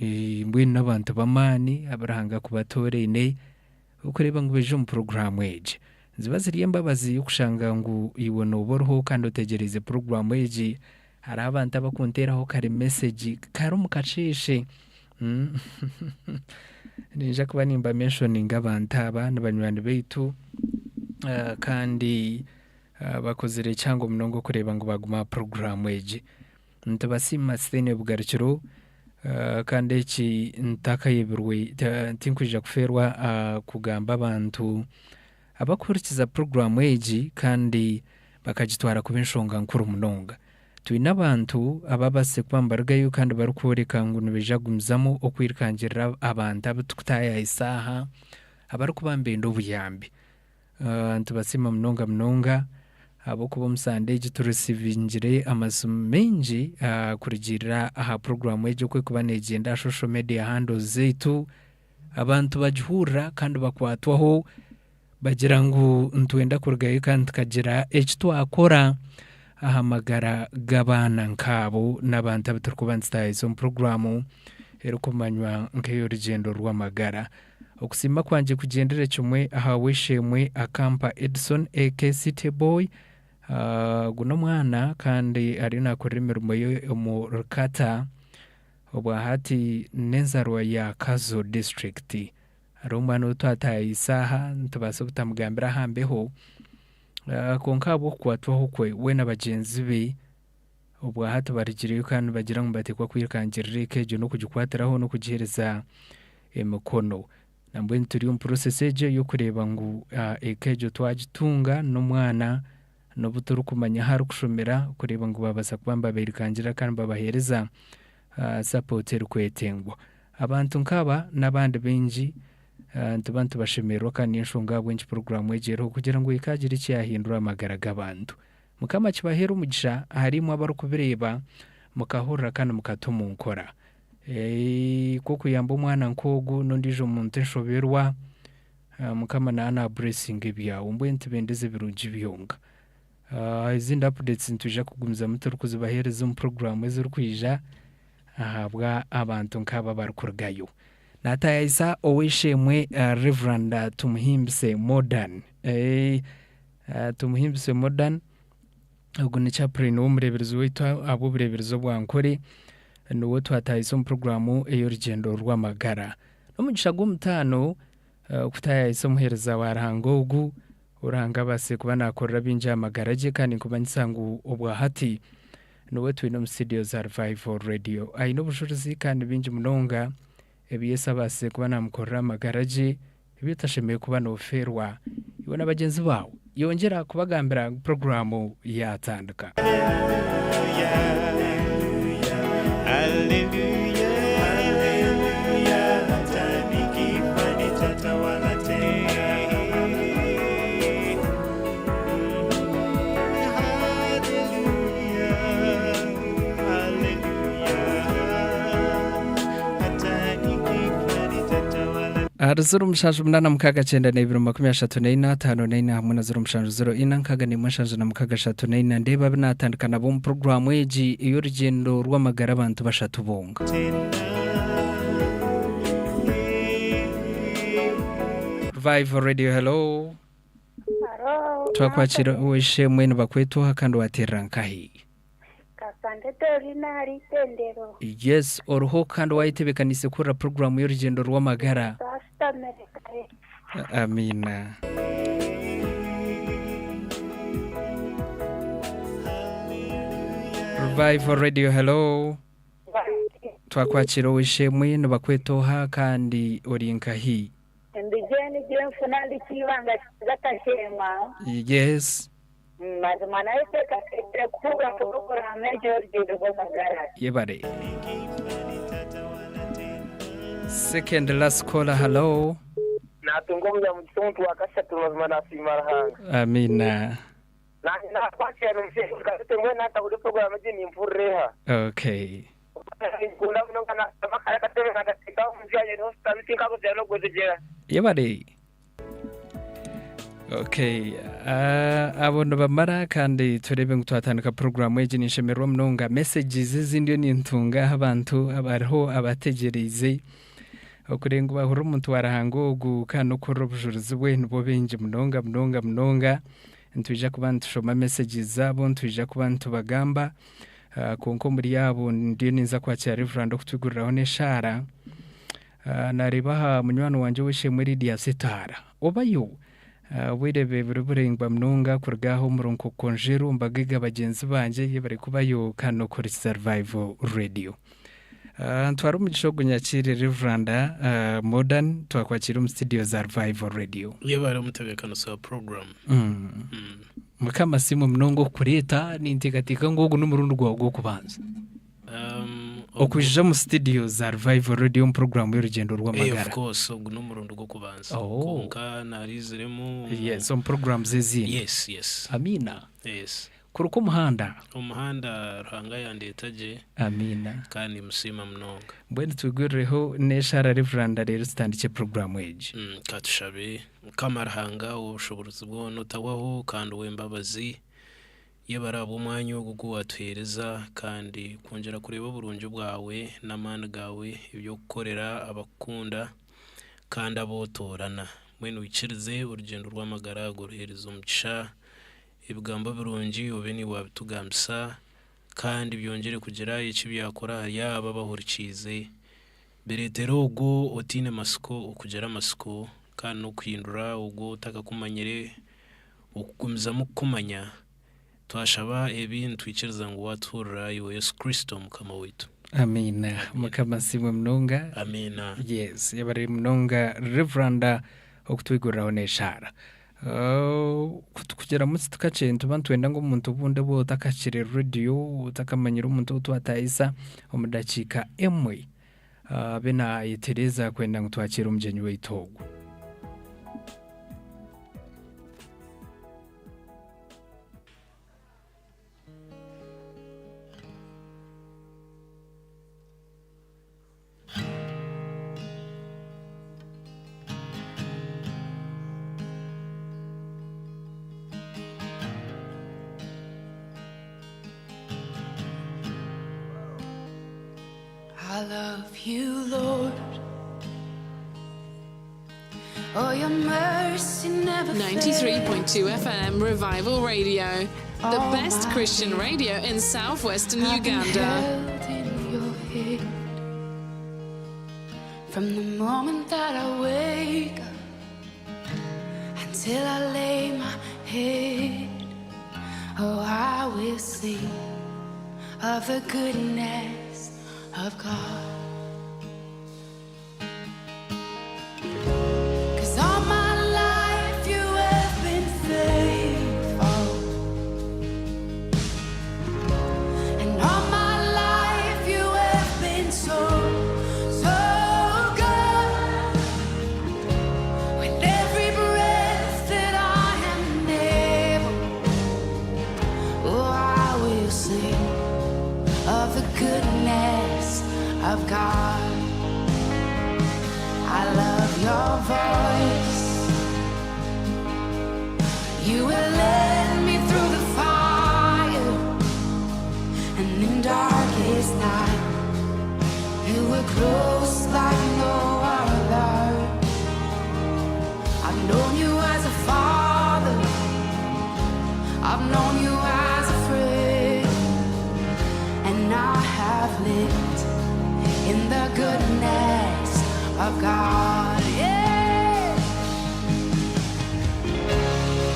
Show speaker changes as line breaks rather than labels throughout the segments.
Mbwenu n'abantu b'amaani abu Ruhanga akuba atooraine okureeba ngu baija omu puroguraamu egi. Niziba ziri embabazi okushanga ngu iwe nooba oriho kandi otegyereize puroguraamu egi. Hariho abantu abakunteeraho kare mesegi kare omu kasheeshe. Niinyija kuba nimba menshoninga abantu aba ni banywani baitu kandi bakozire kihango munonga okureeba ngu baaguma aha puroguraamu egi. Nitubasiima tutaine bugarukiro kandi eki ntakayebirwe tinkwija kufeerwa kugamba abantu abarikuhurikiza puroguraamu egi kandi bakagitwara kuba enshonga nkuru munonga. Twine abantu ababaasize kuba nibarugayo kandi barikworeka ngu nibaija kugumizamu okwirukangirira abantu abu turikutaayaayisa aha abarikuba nibenda obuyambi. Nitubasiima munonga munonga ahabw'okuba omu sande egi turisivingire amasimu maingi kurugiirira aha puroguraamu egi oku erikuba neegyenda aha social media handles zaitu. Abantu bagihurira kandi bakwatwaho bagira ngu nitwenda kurugayo kandi tukagira eki twakora aha magara g'abaana nk'abo n'abantu abu turikuba nitutaahisa omu puroguraamu erikumanywa nk'ey'orugyendo rw'amagara. Okusiima kwangye kugyendere kimwe aha w'eishe-emwe Akampa Edson aka City Boy. Ogu n'omwana kandi ariyo naakorera emirimo ye omu Rukata. Obwahati n'enzarwa ya Kazo district. Hariho omwana ou twataahiise aha nitubaasa obutamugambira aha mbeho kwonka ahabw'okukwatwaho kwe we na bagyenzi be obwahati barugireyo kandi nibagira ngu nibateekwa kwirukangirira eka egyo n'okugikwatiraho n'okugiheereza emikono. Nambwenu turi omu process egyo ey'okureeba ngu eka egyo twagitunga n'omwana n'obu turikumanya ahu arikushomera kureeba ngu baabaasa kuba nibabairukangirira kandi nibabaheereza support erikwetengwa. Abantu nk'aba n'abandi baingi nituba nitubashemererwa kandi niyo nshonga ahabw'enki puroguraamu egi eriho kugira ngu ekagira eki yaahindura aha magara g'abantu. Mukama akibaheere omugisha ahari imwe abarikubireeba mukahurira kandi mukata omu nkora. Ku okuyamba omwana nk'ogu n'ondiijo muntu enshoberwa, Mukama naaba naaburesinga ebyawe. Mbwenu tubendeze ebirungi byonka. Ezindi updates nitwija kugumizamu turikuzibaheereza omu puroguraamu ezirikwija ahabwa abantu nk'aba abarikurugayo. Naataayaayisa ow'eishe-emwe Rev. Tumuhimbise Modern. Tumuhimbise Modern ogu ni chaplain w'omureeberezi waitu ahabw'obureeberezi obwa Nkore, niwe twataahisa omu puroguraamu ey'orugyendo rw'amagara. N'omugisha gw'omutaano kutaayaayisa omuheereza wa Ruhanga ogu, ou Ruhanga abaasize kuba naakorera bingi aha magara gye kandi nikumanyisa ngu obwahati niwe twine omu studio za Revival Radio. Aine obujurizi kandi bingi munonga ebi Yesu abaasize kuba naamukorera aha magara gye ebi otashemereire kuba noofeerwa iwe na bagyenzi baawe. Yongyera kubagambira ngu puroguraamu yaatandika. Ahari 0786 92 34 54 hamwe na 0704 61 76 34 ndeeba abu naatandika nabo omu puroguraamu egi ey'orugyendo rw'amagara abantu bashatu bonka. Revival Radio, hello.
Haro,
Twakwakira ow'eishe-emwe nibakwetwaha kandi wateerera nkahi?
Kasande Dorina ahari Itendero.
Yes, oriho kandi wayetebeekaniise kuhurira puroguraamu y'orugyendo rw'amagara.
Twashutamire kare.
Amiina. Revival Radio, hello. Twakwakira ow'eishe-emwe nibakweta oha kandi ori nkahi?
Ndi Jane Gyenfuna ndi Kiibanga Kiiza Kasheema.
Yes.
Mazima nayeteekateekire kuhurira puroguraamu egi ey'orugyendo rw'amagara.
Yebare. Second last caller, hello.
Natunga omunyamugisha omuntu wa kashatu mazima nasiima Ruhanga.
Amina.
Nanye nakwakira nomushaija Kasete mbwenu natahurira puroguraamu egi nimpurira eha.
Okay.
Ninkunda munonga nashutama kare akatebe nakateeka omu nju yangye niho nshutami tinkagogyera n'okugogyegyera.
Yebare. Okay, abo nibamara kandi turebe ngu twatandika puroguramu egi ninshemererwa munonga messages ezi ndiyo nintunga aha bantu abariho abategyereize okurenga ngu bahurire omuntu wa Ruhanga ogu kandi n'okuhurira obujurizi bwe nibo baingi munonga munonga munonga. Nitwija kuba nitushoma messages zaabo, nitwija kuba nitubagamba kwonka omuri abo ndiyo ninza kwakira Reverand okutwiguriraho n'eshaara. Naareeba aha munywani wangye ow'eishe-emwe Lydia Setaara. Obayo! Obwire buri buraingwa munonga kuruga aha omuri Nkokonjeru mbagaiga bagyenzi bangye yebare kubayo kandi n'okuhurikiza Revival Radio. Ntwara omugisha ogu nyakiire Reverand Modern twakwakira omu studio za Revival Radio.
Yebare omutebeekanisa wa program.
Mukama asiimwe munonga okukureeta, ninteekateeka ngu ogu n'omurundi gwawe gw'okubanza. Okwija omu studio za Revival Radio omu puroguraamu y'orugyendo
Of
rw'amagara.
course ogu n'omurundi gw'okubanza
Oh.
kwonka nariiziremu
Yes, omu puroguraamu ezindi.
Yes, yes.
Amiina.
Yes.
Kuruka omuhanda.
Omuhanda Ruhanga yandeeta gye.
Amiina.
Kandi nimusiima munonga.
Mbwenu twigurireho n'eshaara Reverand reero tutandikye puroguraamu egi.
Katushabe. Mukama Ruhanga ow'obushoboorozi bwona otahwaho kandi ow'embabazi, Yebare ahabw'omwanya ogu ogu waatuheereza kandi kwongyera kureeba oburungi bwawe n'amaani gaawe eby'okukorera abakukunda kandi abu otoorana. Mbwenu oikirize orugyendo rw'amagara ago oruheereze omugisha, ebigambo birungi obe niiwe waabitugambisa kandi byongyere kugira eki byakora ahari abo abahurikiize, bireetere ogwo otaine matsiko okugira amatsiko kandi n'okuhindura ogwo otakakumanyire Okugumizamu kukumanya, twashaba ebi nitwikiriza ngu waatuhurira iwe Yesu Kristo Mukama waitu.
Amiina. Mukama asiimwe munonga.
Amiina.
Yes, yebare munonga Reverand okutwiguriraho n'eshaara. Kutukugira mutsi tukakye nituba nitwenda ngu omuntu obundi obu otakakire radio, otakamanyire omuntu ou twatahisa omu dakiika emwe abe nayetereeza kwenda ngu twakiire omugyenyi waitu ogu.
I love you, Lord. Oh, your mercy never
93.2 FM Revival Radio, the
All
best
my
Christian
days
radio in southwestern
I've been
Uganda.
held in your hand. From the moment that I wake up until I lay my head, oh, I will sing of the goodness of God. 'Cause all my life you have been faithful. And all my life you have been so, so good. With every breath that I am able, oh, I will sing of the goodness of God. I love your voice. You will lead me through the fire and in darkest night. You were close like no other. I've known you as a father. I've known you as a friend. And I have lived in the goodness of God. Yeah.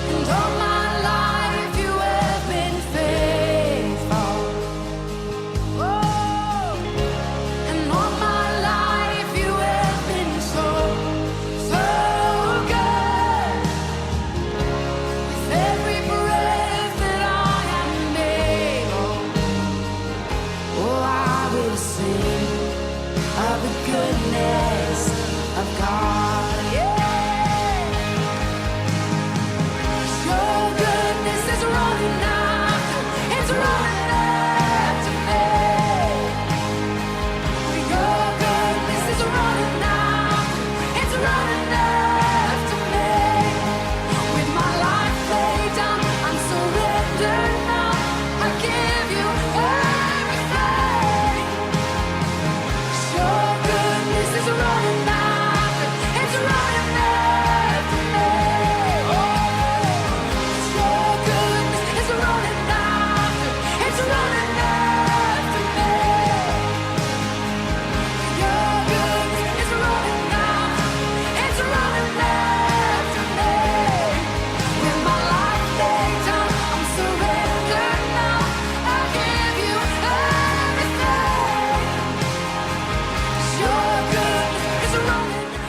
And all my life you have been faithful. Oh, and all my life you have been so, so good. With every breath that I am able, oh, I will sing of the goodness of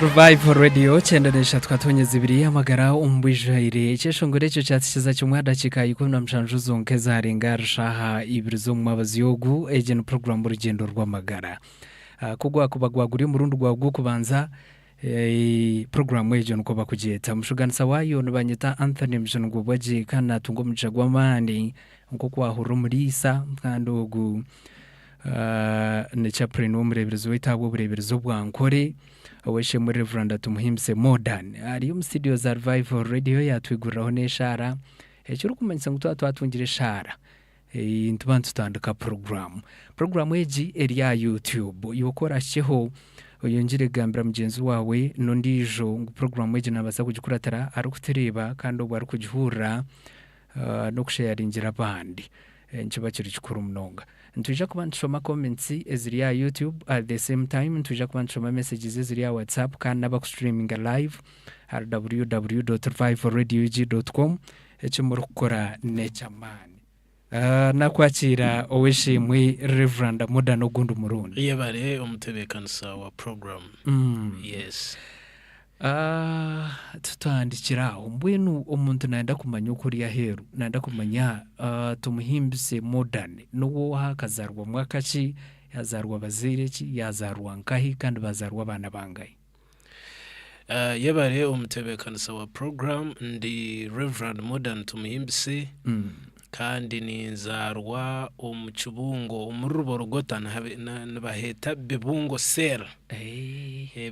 Revival Radio 93.2 amagara omu bwijwire ekyeshongoro ekyo kyatukiza kimwe aha dakiika 17 zonka ezarenga ahari shaaha ibiri z'omumwabazi ogu. Egi ni puroguramu Orugyendo rw'Amagara. Ku gwakuba gwaguri omurundi gwawe gw'okubanza, puroguramu egyo nikwo bakugyeta. Omushuganisa waayo nibanyeta Anthony Mujuni Bwagye kandi naatunga omugisha gw'amaani nk'oku waahurira omuriisa kandi ogu ni chaplain w'omureeberezi waitu ahabw'obureeberezi obwa Nkore, Ow'eishe-emwe Rev. Tumuhimbise Mordan. Ari omu studio za Revival Radio yaatwiguriraho n'eshaara, ekirikumanyisa ngu twaba twatungire eshaara nituba nitutandika puroguraamu. Puroguraamu egi eri aha YouTube. Iwe ku oraahikyeho oyongyere kugambira mugyenzi waawe n'ondiijo ngu puroguraamu egi naabaasa kugikuratira arikutureeba kandi obwo arikugihurira n'okusheyaringira abandi. Nikiba kiri kikuru munonga. Nitwija kuba nitushoma comments eziri aha YouTube at the same time nitwija kuba nitushoma messages eziri aha WhatsApp kandi n'abakustreaminga live ahari www.revivalradioug.com eki murikukora n'eky'amaani. Nakwakiira ow'eishe-emwe Rev. Modern ogundi murundi.
Yebare omutebeekanisa wa program. Yes.
Tutandikire aho, mbwenu omuntu nayenda kumanya oku ori aheeru, nayenda kumanya Tumuhimbise Modern n'owooha, akazaarwa mwaka ki, yaazaarwa bazaire ki, yaazaarwa nkahi kandi baazaarwa abaana bangahi?
Yebare omutebeekanisa wa program, ndi Rev. Modern Tumuhimbise kandi ninzaarwa omu kibungo omuri Ruborogota nibaheeta Bibungo Cell.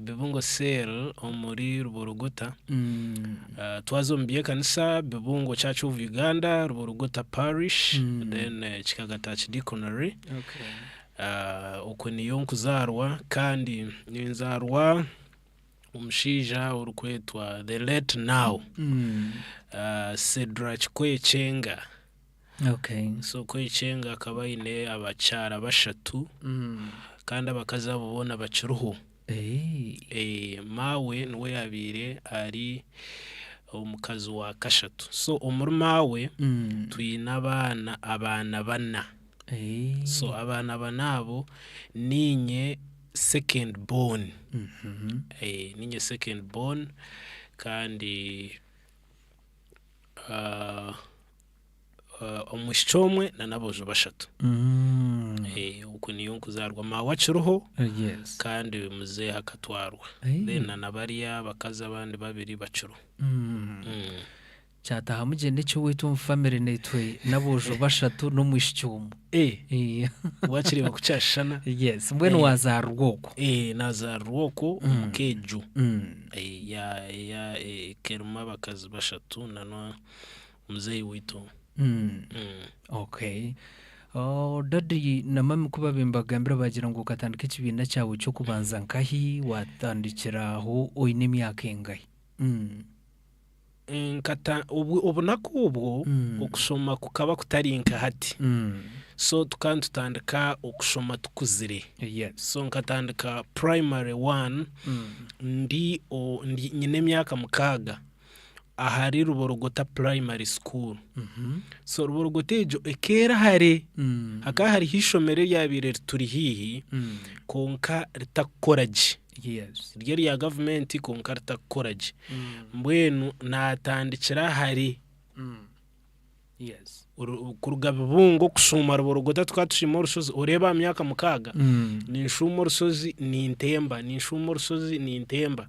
Bibungo Cell omuri Ruborogota. Twaza omu by'ekanisa Bibungo Church of Uganda Ruborogota Parish then Kikagati Archdeaconry. Okwo niyo nkuzaarwa kandi ninzaarwa omushaija orikwetwa the late now Cedrach Kwekyenga. So Kwekyenga akaba aine abakyara bashatu kandi abakazi abo boona bakiriho. Maawe niwe yaabaire ari omukazi wa kashatu. So omuri maawe twine abaana abaana bana. So abaana bana abo niinye second born. Niinye second born kandi omwishiki omwe n'aboojo bashatu. Okwo niyo nkuzaarwa. Maawe akiriho kandi muzeeyi akatwarwa. Then na bariya abakazi abandi babiri bakiriho.
Kyatahamu gye n'eky'owaitu omu famire naitwe n'aboojo bashatu n'omwishiki omwe.
Eh, wakireeba ku kyashushana?
Yes, mbwenu waazaarirwa okwo.
Eh, naazaarirwa okwo omu ka egyo. Eh, ya ya eka erimu abakazi bashatu na n'omuzeeyi waitu omwe.
Okay. Oh, Daddy na mummy ku baabaire nibakugambira baagira ngu okatandika ekibiina kyawe ky'okubanza nkahi, waatandikira aho oine emyaka engahi?
Nkata obunaku obwo okushoma kukaba kutari nka hati so tukaba nitutandika okushoma tukuzire so nkatandika primary one ndi nyine emyaka mukaaga ahari Ruborogota primary school so Ruborogota egyo ekeera hare hakaba hariho eishomero eryabaire rituri haihi kwonka ritarikukora gye. Riri erya gavumenti kwonka ritarikukora gye. Mbwenu naatandikira hare kuruga Bibungo kushuuma Ruborogota tukaba tushuuma orushozi oreeba aha myaka mukaaga ninshuuma orushozi nintemba, ninshuuma orushozi nintemba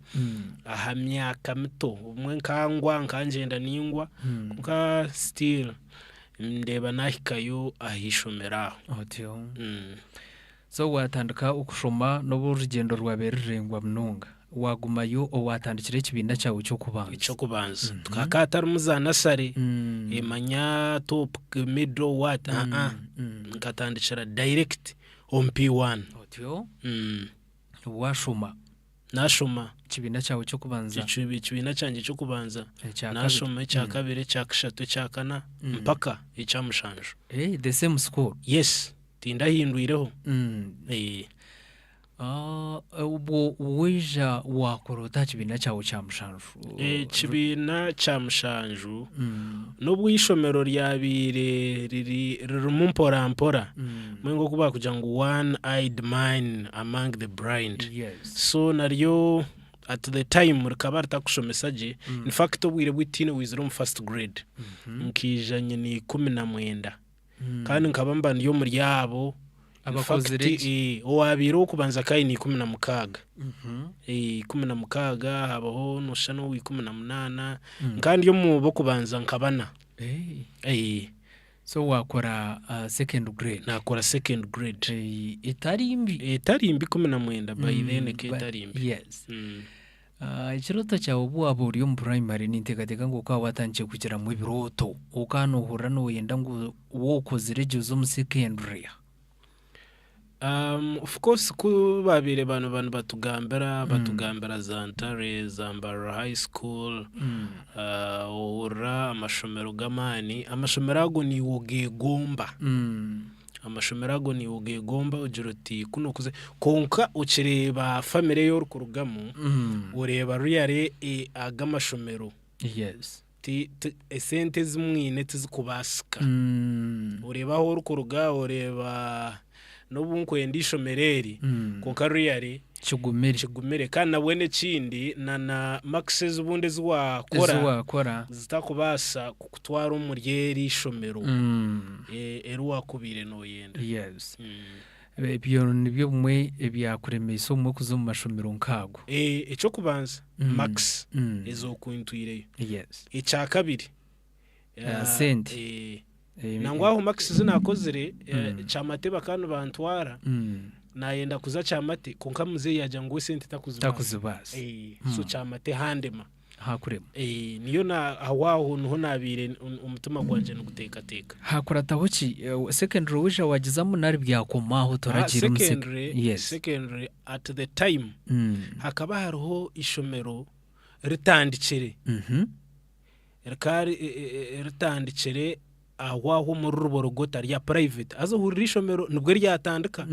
aha myaka mito obumwe nkangwa nkangyenda ningwa kwonka still ndeeba naahikayo aha ishomero aho.
So waatandika okushoma n'obu orugyendo rwabaire ruraingwa munonga, waagumayo owaatandikire ekibiina kyawe ky'okubanza.
Eky'okubanza. Hakaba hatarimu za nasare, manya top, middle, what, aa nkatandikira direct omu P1.
Otyo waashoma.
Naashoma.
Ekibiina kyawe ky'okubanza.
Ekibiina kyangye ky'okubanza.
Ekya kabiri.
Naashoma ekyakabiri, ekyakashatu, ekyakana mpaka ekyamushanju.
The same school?
Yes. Tindahindwireho.
Obwo waija waakora ota aha kibiina kyawe kya mushanju?
Ekibiina kya mushanju, n'obu eishomero ryabaire riri ririmu mporampora, mbwenu nk'oku baakugira ngu one eyed man among the blind. So naryo. At the time rikaba ritakushomesa gye, in fact obwire bwaitu tihaine owaizire omu first grade, nkaija nyine 19 kandi nkaba mba ndi omuri abo, in fact
Abakozire gye.
owaabaire ow'okubanza akaba aine 16, 16 habaho nooshusha n'owa 18, nkaba ndi omu b'okubanza nka bana.
So waakora second grade?
Naakora second grade.
Etari mbi.
Etari mbi 19 by then ekaba etari mbi.
Yes. Ekirooto kyawe obu waaba ori omu primary ninteekateeka ngu okaba waatandikire kugiramu ebirooto, okaba noohurira nooyenda ngu wookozire gye oze omu secondary.
Of course ku baabaire baba nibatugambira, batugambira za Ntare, za Mbarara high school, ohurira amashomero g'amaani, amashomero ago niiwe ogeegomba, amashomero ago niiwe ogeegomba ogira oti ku nookuza, kwonka okireeba famire ei orikurugamu, oreeba really ago amashomero.
Yes.
Ti, ti, esente ezi mwine tizikubaasika. Oreeba ahu orikuruga oreeba n'obu nkwenda eishomero eri kwonka really
Kigumire.
kigumire. Kandi nabwo n'ekindi na na marks ezi obundi ezi waakora
Ezi waakora.
zitakubaasa kukutwara omuri eri ishomero eri waakubaire nooyenda.
Yes. Ebyo nibyo bimwe ebyakuremeise obumwe kuza omu mashomero nk'ago.
Eky'okubanza, marks ez'okuntwireyo.
Yes.
Ekyakabiri,
Sente.
Nangwa aho marks ezi naakozire, Kyamate bakaba nibantwara, naayenda kuza Kyamate kwonka muzeeyi yaagira ngu we esente takuzibaasa.
Takuzibaasa.
So Kyamate handema.
Hakurema.
Niyo na aho aho niho naabaire omutima gwangye niguteekateeka.
Hakurataho ki? Secondary waija waagizamu nari byakoma aho toragiire omu
Secondary,
Yes.
secondary at the time hakaba hariho eishomero ritandikire, rikaba ritandikire aho aho omuri Ruborogota rya private haza ohurire eishomero nibwo ryatandika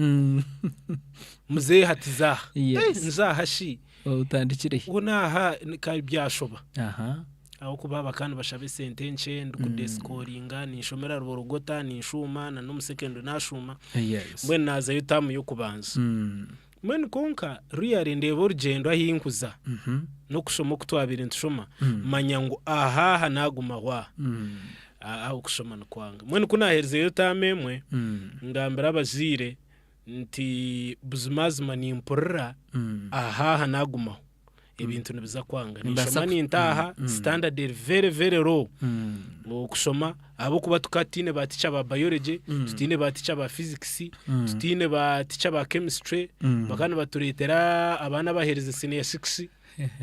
muzeeyi hati zaaha
Yes.
nzaaha shi
Otandikire hi?
hoona aha ka byashoba
Aha.
ahabw'okuba bakaba nibashaba esente nkye ndikudesikoringa ninshomera Ruborogota ninshuuma na n'omu secondary nashuuma
Yes.
mbwenu naazayo taamu y'okubanza Mbwenu kwonka really ndeeba orugyendo ahu nkuza n'okushoma oku twabaire nitushoma manya ngu aha aha naagumaho aha, aha okushoma nikwanga. Mbwenu ku naaherizeyo taamu emwe ngambira abazaire nti buzimazima nimpurira aha aha naagumaho ebintu nibiza kwanga.
Nimbaasa
Ninshoma
ku-
nintaaha standard eri very very low okushoma ahabw'okuba tukaba tutaine ba teacher ba biology, tutaine ba teacher ba physics, tutaine ba teacher ba chemistry, bakaba nibatureetera abaana abaheerize senior six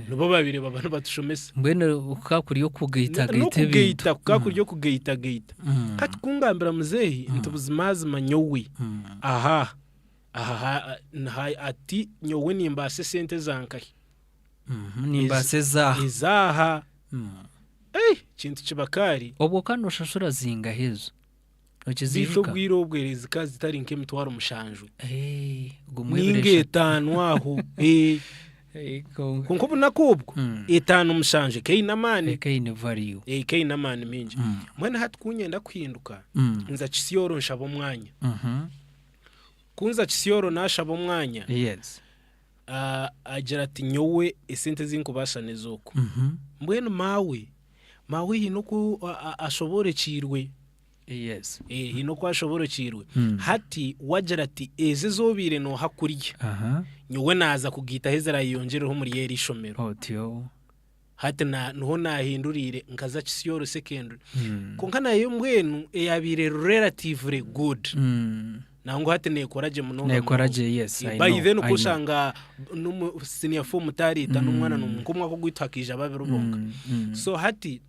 nibo baabaire baba nibatushomesa.
Mbwenu kukaba kuri okugaitagaita ebintu.
N'okugaita kukaba kuri okugaitagaita. Hati ku ngambira muzeeyi nti buzimazima nyowe aha aha ha- ati nyowe nimbaasa esente za nkahi?
Nimbaasa ezaaha.
Ezaaha. Ei, kintu kiba kaari.
Obwo ka nooshashura zingahi ezo?
Beitu
Okiziijuka?
obwire obwo zikaba zitari nk'emitwaro mushanju.
Eh, gumwe ebiro
Ninga
eshatu.
etaano aho. Eh,
Eh, konka-
Kwonka obunaku obwo, etaano mushanju ekaba eine amaani.
Ekaba eine value.
Eh, ekaba eine amaani maingi. Mbwenu hati ku nyenda kuhinduka, nza Kisioro nshaba omwanya. Ku nza Kisioro naashaba omwanya,
Yes.
Agira ati nyowe esente ezi nkubaasa n'ez'oku. Mbwenu maawe, maawe haine oku ashoboorokiirwe.
Yes.
Haine oku ashoboorokiirwe. Hati we agira ati ezi ezi obaire nooha kurya, nyowe naaza kugaitaho eziraayeyongyereho omuri eri ishomero.
Otyo.
Hati na niho naahinduriire nkaza Kisioro Secondary. Kwonka nayo mbwenu eyaabaire eri relatively good. Nangwa hati neekora gye munonga
Neekora
munonga.
gye, yes, I
By
know,
then
I
ku
know.
oshanga n'omu senior four mutariita n'omwana n'omwe nk'omwaka ogwaitu hakaija babiri bonka. So hati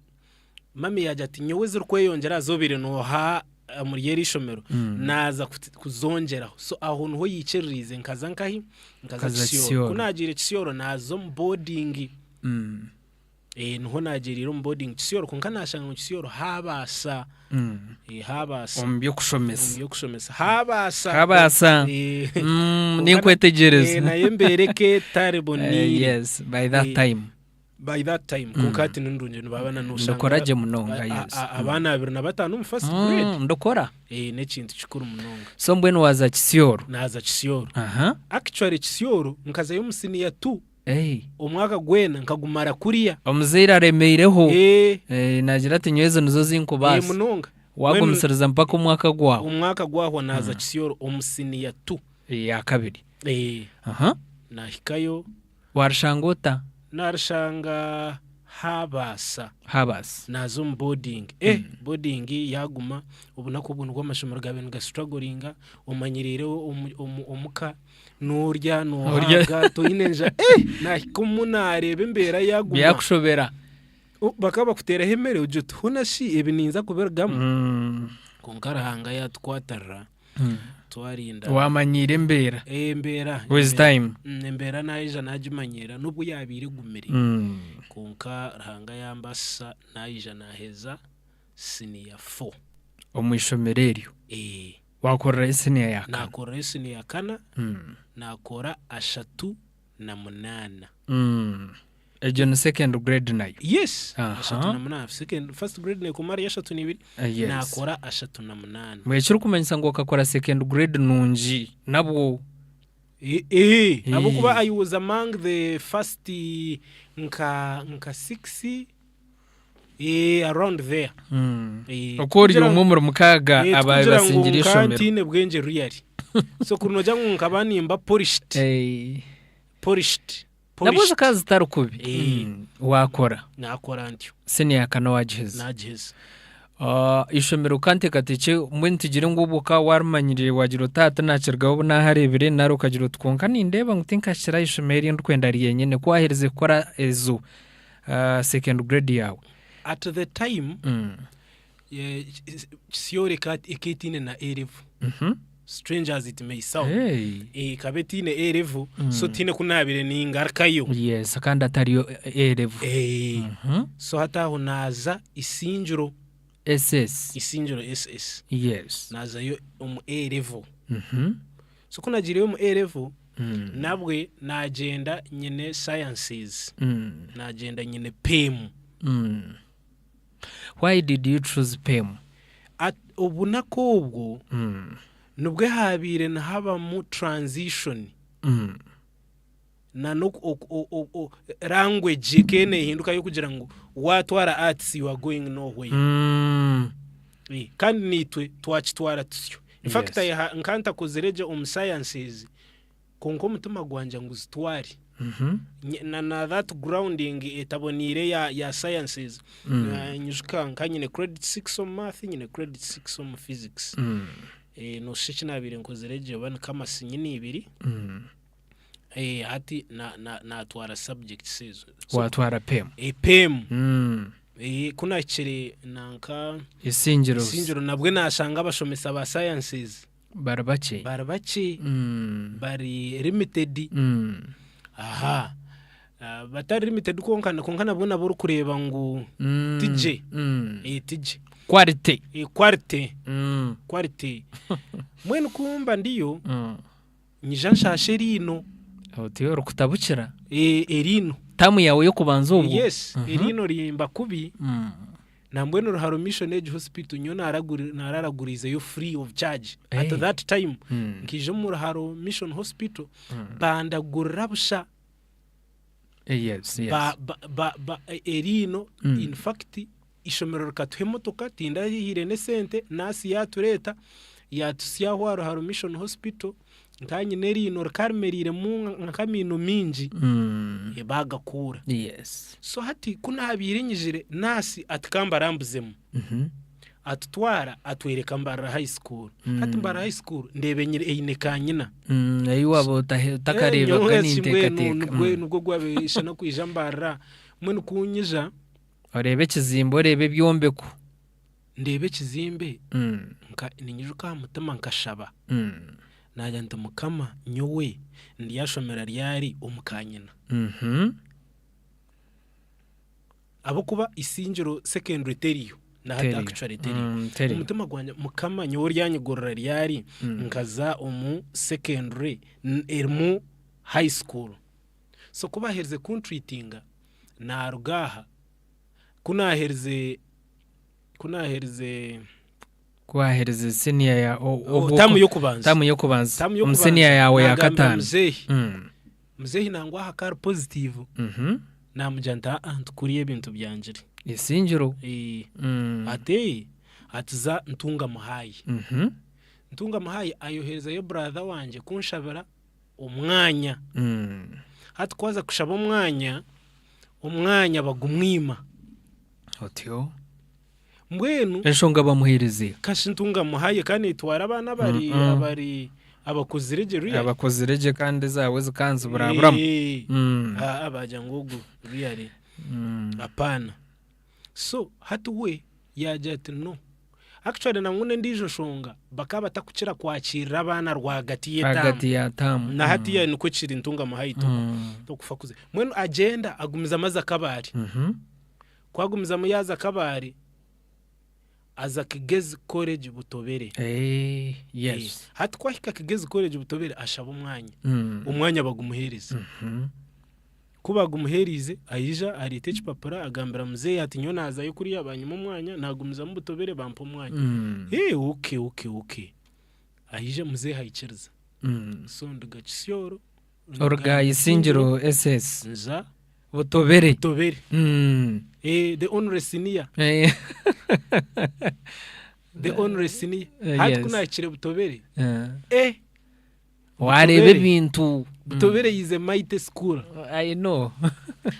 mummy yaagira ati nyowe ezirikweyongyera aha z'obaire nooha omuri eri ishomero naaza kuzongyeraho. So aho niho yaikiririize nkaza nkahi? Nkaza
Nkaza
Kisioro.
Kisioro.
Ku naagiire Kisioro naaza omu boarding. Niho naagyereire omu boarding Kisioro kwonka naashanga ngu Kisioro haabaasa. Haabaasa.
Omu by'okushomesa.
Omu by'okushomesa. Haabaasa.
Haabaasa. Ninkwetegyereza.
Nayo embeera eka etari boniire.
Yes, by that time.
By that time. Kwonka hati ni nurungi nibaaba na nooshanga.
Ndikora gye munonga, yes.
Abaana 25 omu first grade.
Ndikora.
N'ekintu kikuru munonga.
So mbwenu waaza Kisioro.
Naaza Kisioro. Actually Kisioro nkazayo omu senior two.
Hey.
Omwaka gwena nkagumara kuriya.
Omuzaire aremeireho.
Eh.
Eh, naagira ati nyowe ezo nizo
Eh,
zinkubaasa.
munonga.
Wagumisiriza mpaka omwaka gwahwa.
Omwaka gwahwa naaza Kisioro omu siniya tu.
Eya kabiri.
Eh.
Aha.
Naahikayo.
Waarishanga ota?
Naarishanga haabaasa.
Haabaasa.
Naaza omu boarding. Eh, boarding yaaguma, obunaku obwo nibwo amashomero gaabaire nigastrugglinga, omanyiriire omuka, noorya, noohaga, toine njara. Eh, naahika omu naareeba embeera yaaguma.
Byakushobera.
Bakaba bakuteeraho emere ogira oti hoona shi ebi ninza kubirugamu? Kwonka Ruhanga yaatukwatirira. Twarinda.
Wamanyiira embeera.
Embeera.
With time.
Embeera naija nagimanyiira n'obu yabaire egumire. Kwonka Ruhanga yambaasisa naija naheza siniya fo.
Omu ishomero eryo?
Ee.
Wakorerayo siniya ya kana?
Nakorerayo siniya ya kana, nakora 38.
Egyo ni second grade nayo?
Yes,
Aha.
38. Second, first grade neekoma ari 32,
Yes.
naakora 38.
Mbwenu ekirikumanyisa ngu okakora second grade nungi nabwo.
Eh, eh, ahabw'okuba I was among the first nka nka six eh, around there. Eh,
Oku ori
kugira
omwe
ngu-
omuri mukaaga
eh,
abaabaire
tikugira ngu
basingire
nka
eishomero.
ntiine bwengye really. So kuri noogira ngu nkaba nimba polished.
Eh.
Polished.
Nabwo zikaba zitari kubi.
Eh.
Waakora.
Naakora ntyo.
Siniya ya kana waagiheza.
Naagiheza.
Ah, eishomero kanteekateekye mbwenu tugire ngu obwo okaba waarimanyiriire waagira oti aha tinakirugaho obu naahareebire nari okagira oti kwonka nindeeba ngu tinkakira aha ishomero eri ndikwenda ryenyine ku waaherize kukora ezo ah, second grade yaawe.
At the time, eh, Kisioro eka ekaba etaine na A level. Strange as it may sound.
Hey.
Eh, ekaba etaine A level, so tihaine ku naabaire ningarukayo.
Yes, kandi atariyo A level.
Eh, So hati aho naaza Isingiro.
SS.
Isingiro SS.
Yes.
Naazayo omu A level. So ku naagiireyo omu A level, nabwe naagyenda nyine sciences. Naagyenda nyine PEM.
Why did you choose PEM?
At obunaku obwo nibwo haabaire nihabamu transition na n'oku oku o o o language ekaba neehinduka y'okugira ngu waatwara arts you are going nowhere. Kandi naitwe twakitwara tusyo. In fact
Yes.
I nka ntakozire gye omu sciences Kwonka omutima gwangye nguzitware. Na na that grounding etaboneire ya ya sciences. Nyijuka nka nyine credit six omu math, nyine credit six omu physics. Noshusha eki nabaire nkozire gye oba ni kamasi nyine ibiri. Hati na na natwara subjects ezo.
Watwara PEM.
PEM. Ku nahikire nanka
Isingiro.
Isingiro nabwe nashanga abashomesa ba sciences.
Bari bakye.
Bari bakye. Bari limited. Aha. Batari limited kwonka kwonka nabwo nabo orikureeba ngu tigye. Tigye.
Quality.
Quality. Quality. Mbwenu ku mba ndiyo, nyija nshaasha eriino.
Oti orikutabukira.
Eriino.
Taamu yaawe y'okubanza obwo.
Yes, eriino rimba kubi. Nambwenu Ruharo Mission Age Hospital nyowe naararaguriizeyo free of charge at that time nkaija omu Ruharo Mission Hospital bandagurira busha eriino in fact eishomero rikatuha emotoka tindahiire n'esente naasi yaatureeta yaatutsya aho aha Ruharo Mission Hospital nkaba nyine eriino rikaba rimereiremu nk'amaino maingi baagakuura. So hati ku naabaire nyijire naasi ati ka mbarambuzemu. Atutwara atwereka Mbarara High School. Hati Mbarara High School ndeeba eine kanyina.
Ei waaba otakareebaga ninteekateeka.
Nibwo gwabaire ishana kwija Mbarara. Mbwenu ku nyija.
Oreeba ekizimbe oreeba ebyombeko.
Ndeeba ekizimbe, ninyijuka aha mutima nkashaba, naagira nti Mukama nyowe ndyashomera ryari omu kanyina? Ahabw'okuba Isingiro secondary teriyo na hati actually teriyo. Omutima gwangye Mukama nyowe oryanyigurira ryari nkaza omu secondary erimu high school? So ku baaherize kuntreatinga naaruga aha Ku naaherize ku naaherize
Ku waaherize siniya ya
o- obwo- Taamu y'okubanza.
Taamu y'okubanza.
Taamu
Omu
y'okubanza,
siniya yaawe ya
naagambira
kataano.
muzeehi. Muzeeyi nangwa aha ka ari positive naamugira nti aa nti kuriya ebintu byangire.
Isingiro.
Ati ati za Ntunga Muhaayi. Ntunga Muhaayi ayoherezayo brother wangye kunshabira omwanya. Hati ku aza kushaba omwanya, omwanya bagumwima.
Otyo.
Mbwenu.
Enshonga bamuheereza.
Kashi Ntunga Muhaayi ka neetwara abaana abari abari abakozire gye really.
Abakozire gye kandi ezaawe zikanziburaburamu.
Aa baagira ngu ogu really apaana. So hati we yaagira ati no. Actually nangwa n'endiijo nshonga bakaba batakukira kwakiirira abaana rwagati y'etaamu.
Rwagati ya taamu.
Na hatiiya nikwo kiri Ntunga Muhaayi tokufa kuzibu. Mbwenu agyenda agumizamu aza Kabale. Ku agumizamu yaaza Kabale, aza Kigezi College Butobere.
Yes.
Hati ku ahika Kigezi College Butobere ashaba omwanya, omwanya bagumuheereza. Ku bagumuheeriize aija areeta ekipapura agambira muzeeyi ati nyowe naazayo kuriya banyima omwanya, naagumizamu Butobere bampa omwanya. Okay okay okay, aija muzeeyi aikiriza. So nduga Kisyoro.
Oruga Isingiro SS.
Nza
Butobere.
Butobere. The only senior. The only senior. Hati ku naahikire Butobere. Eh!
Waareeba ebintu.
Butobere is a mighty school.
I know.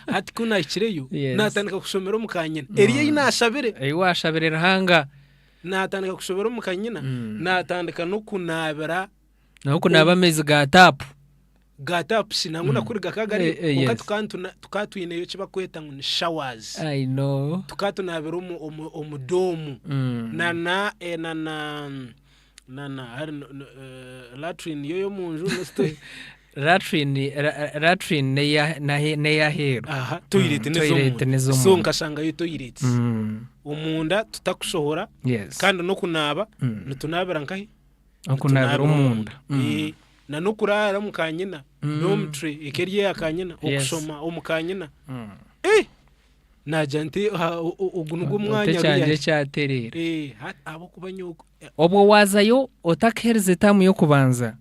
Hati ku naahikireyo, naatandika kushomera omu ka nyina. Eriyo ei naashabire.
Ei waashabire Ruhanga.
Naatandika kushomera omu ka nyina, naatandika n'okunaabira.
N'okunaaba amaizi ga taapu.
Ga taapu shi nangwa na kuri gakaba gariyo kwonka tukaba tukaba twineyo eki barikweta ngu ni showers.
I know.
Tukaba tunaabira omu omu omu doomu na na na na na na hari latrine yo ey'omunju
Latrine latrine n'ey'aheeru.
Aha toilet n'ez'omunda. So nkashangayo toilets. Omunda tutakushohora kandi n'okunaaba nitunaabira nkahi?
Okunaabira omunda.
Na n'okuraara omu kanyina, dormitory eka eri eya kanyina, okushoma omu kanyina. Naagira nti ogu nigwo mwanya
Ekyangye kyatereera.
Ahabw'okuba nyowe.
Obwo waazayo otakaherize taamu y'okubanza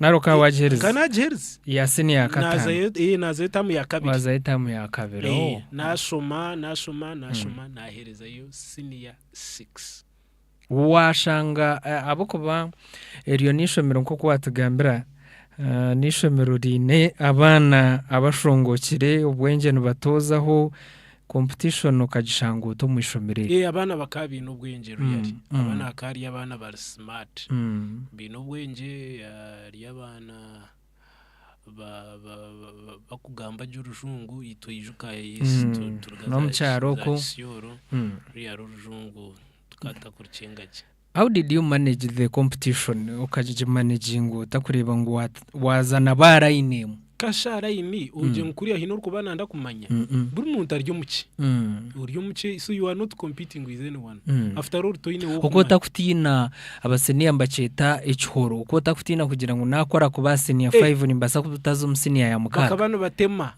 nari okaba waagiherize?
Nkaba naagiherize.
Ya siniya ya kataano.
Naazayo taamu ya kabiri.
Waazayo taamu ya kabiri.
Naashoma, naashoma, naashoma naaherezayo siniya sikisi.
Waashanga ahabw'okuba eryo n'eishomero nk'oku waatugambira, n'eishomero riine abaana abashongokire, obwengye nibatoozaho, competition okagishanga ota omu ishomero eryo?
Abaana bakaba baine obwengye really, abaana hakaba hariyo abaana bari smart, baine obwengye hariyo abaana bakugamba gye orujungu itwe ijuka turuga
N'omu kyaro okwo.
za Kisyooro ruriya hariho orujungu tukaba tutakurucenga gye.
How did you manage the competition okagimanaginga ota kureeba ngu waaza na ba line emwe?
Kasha line ogye ngu kuriya haine orikuba nayenda kumanya buri muntu ari omukye ori omukye so you are not competing with anyone after all toine
Oku
ow'okumanya.
otakutiina abasiniya nibakyeta ekihoro oku otakutiina kugira ngu naakora kuba siniya five nimbaasa kutaza omu siniya ya mukaaga.
Bakaba nibatema.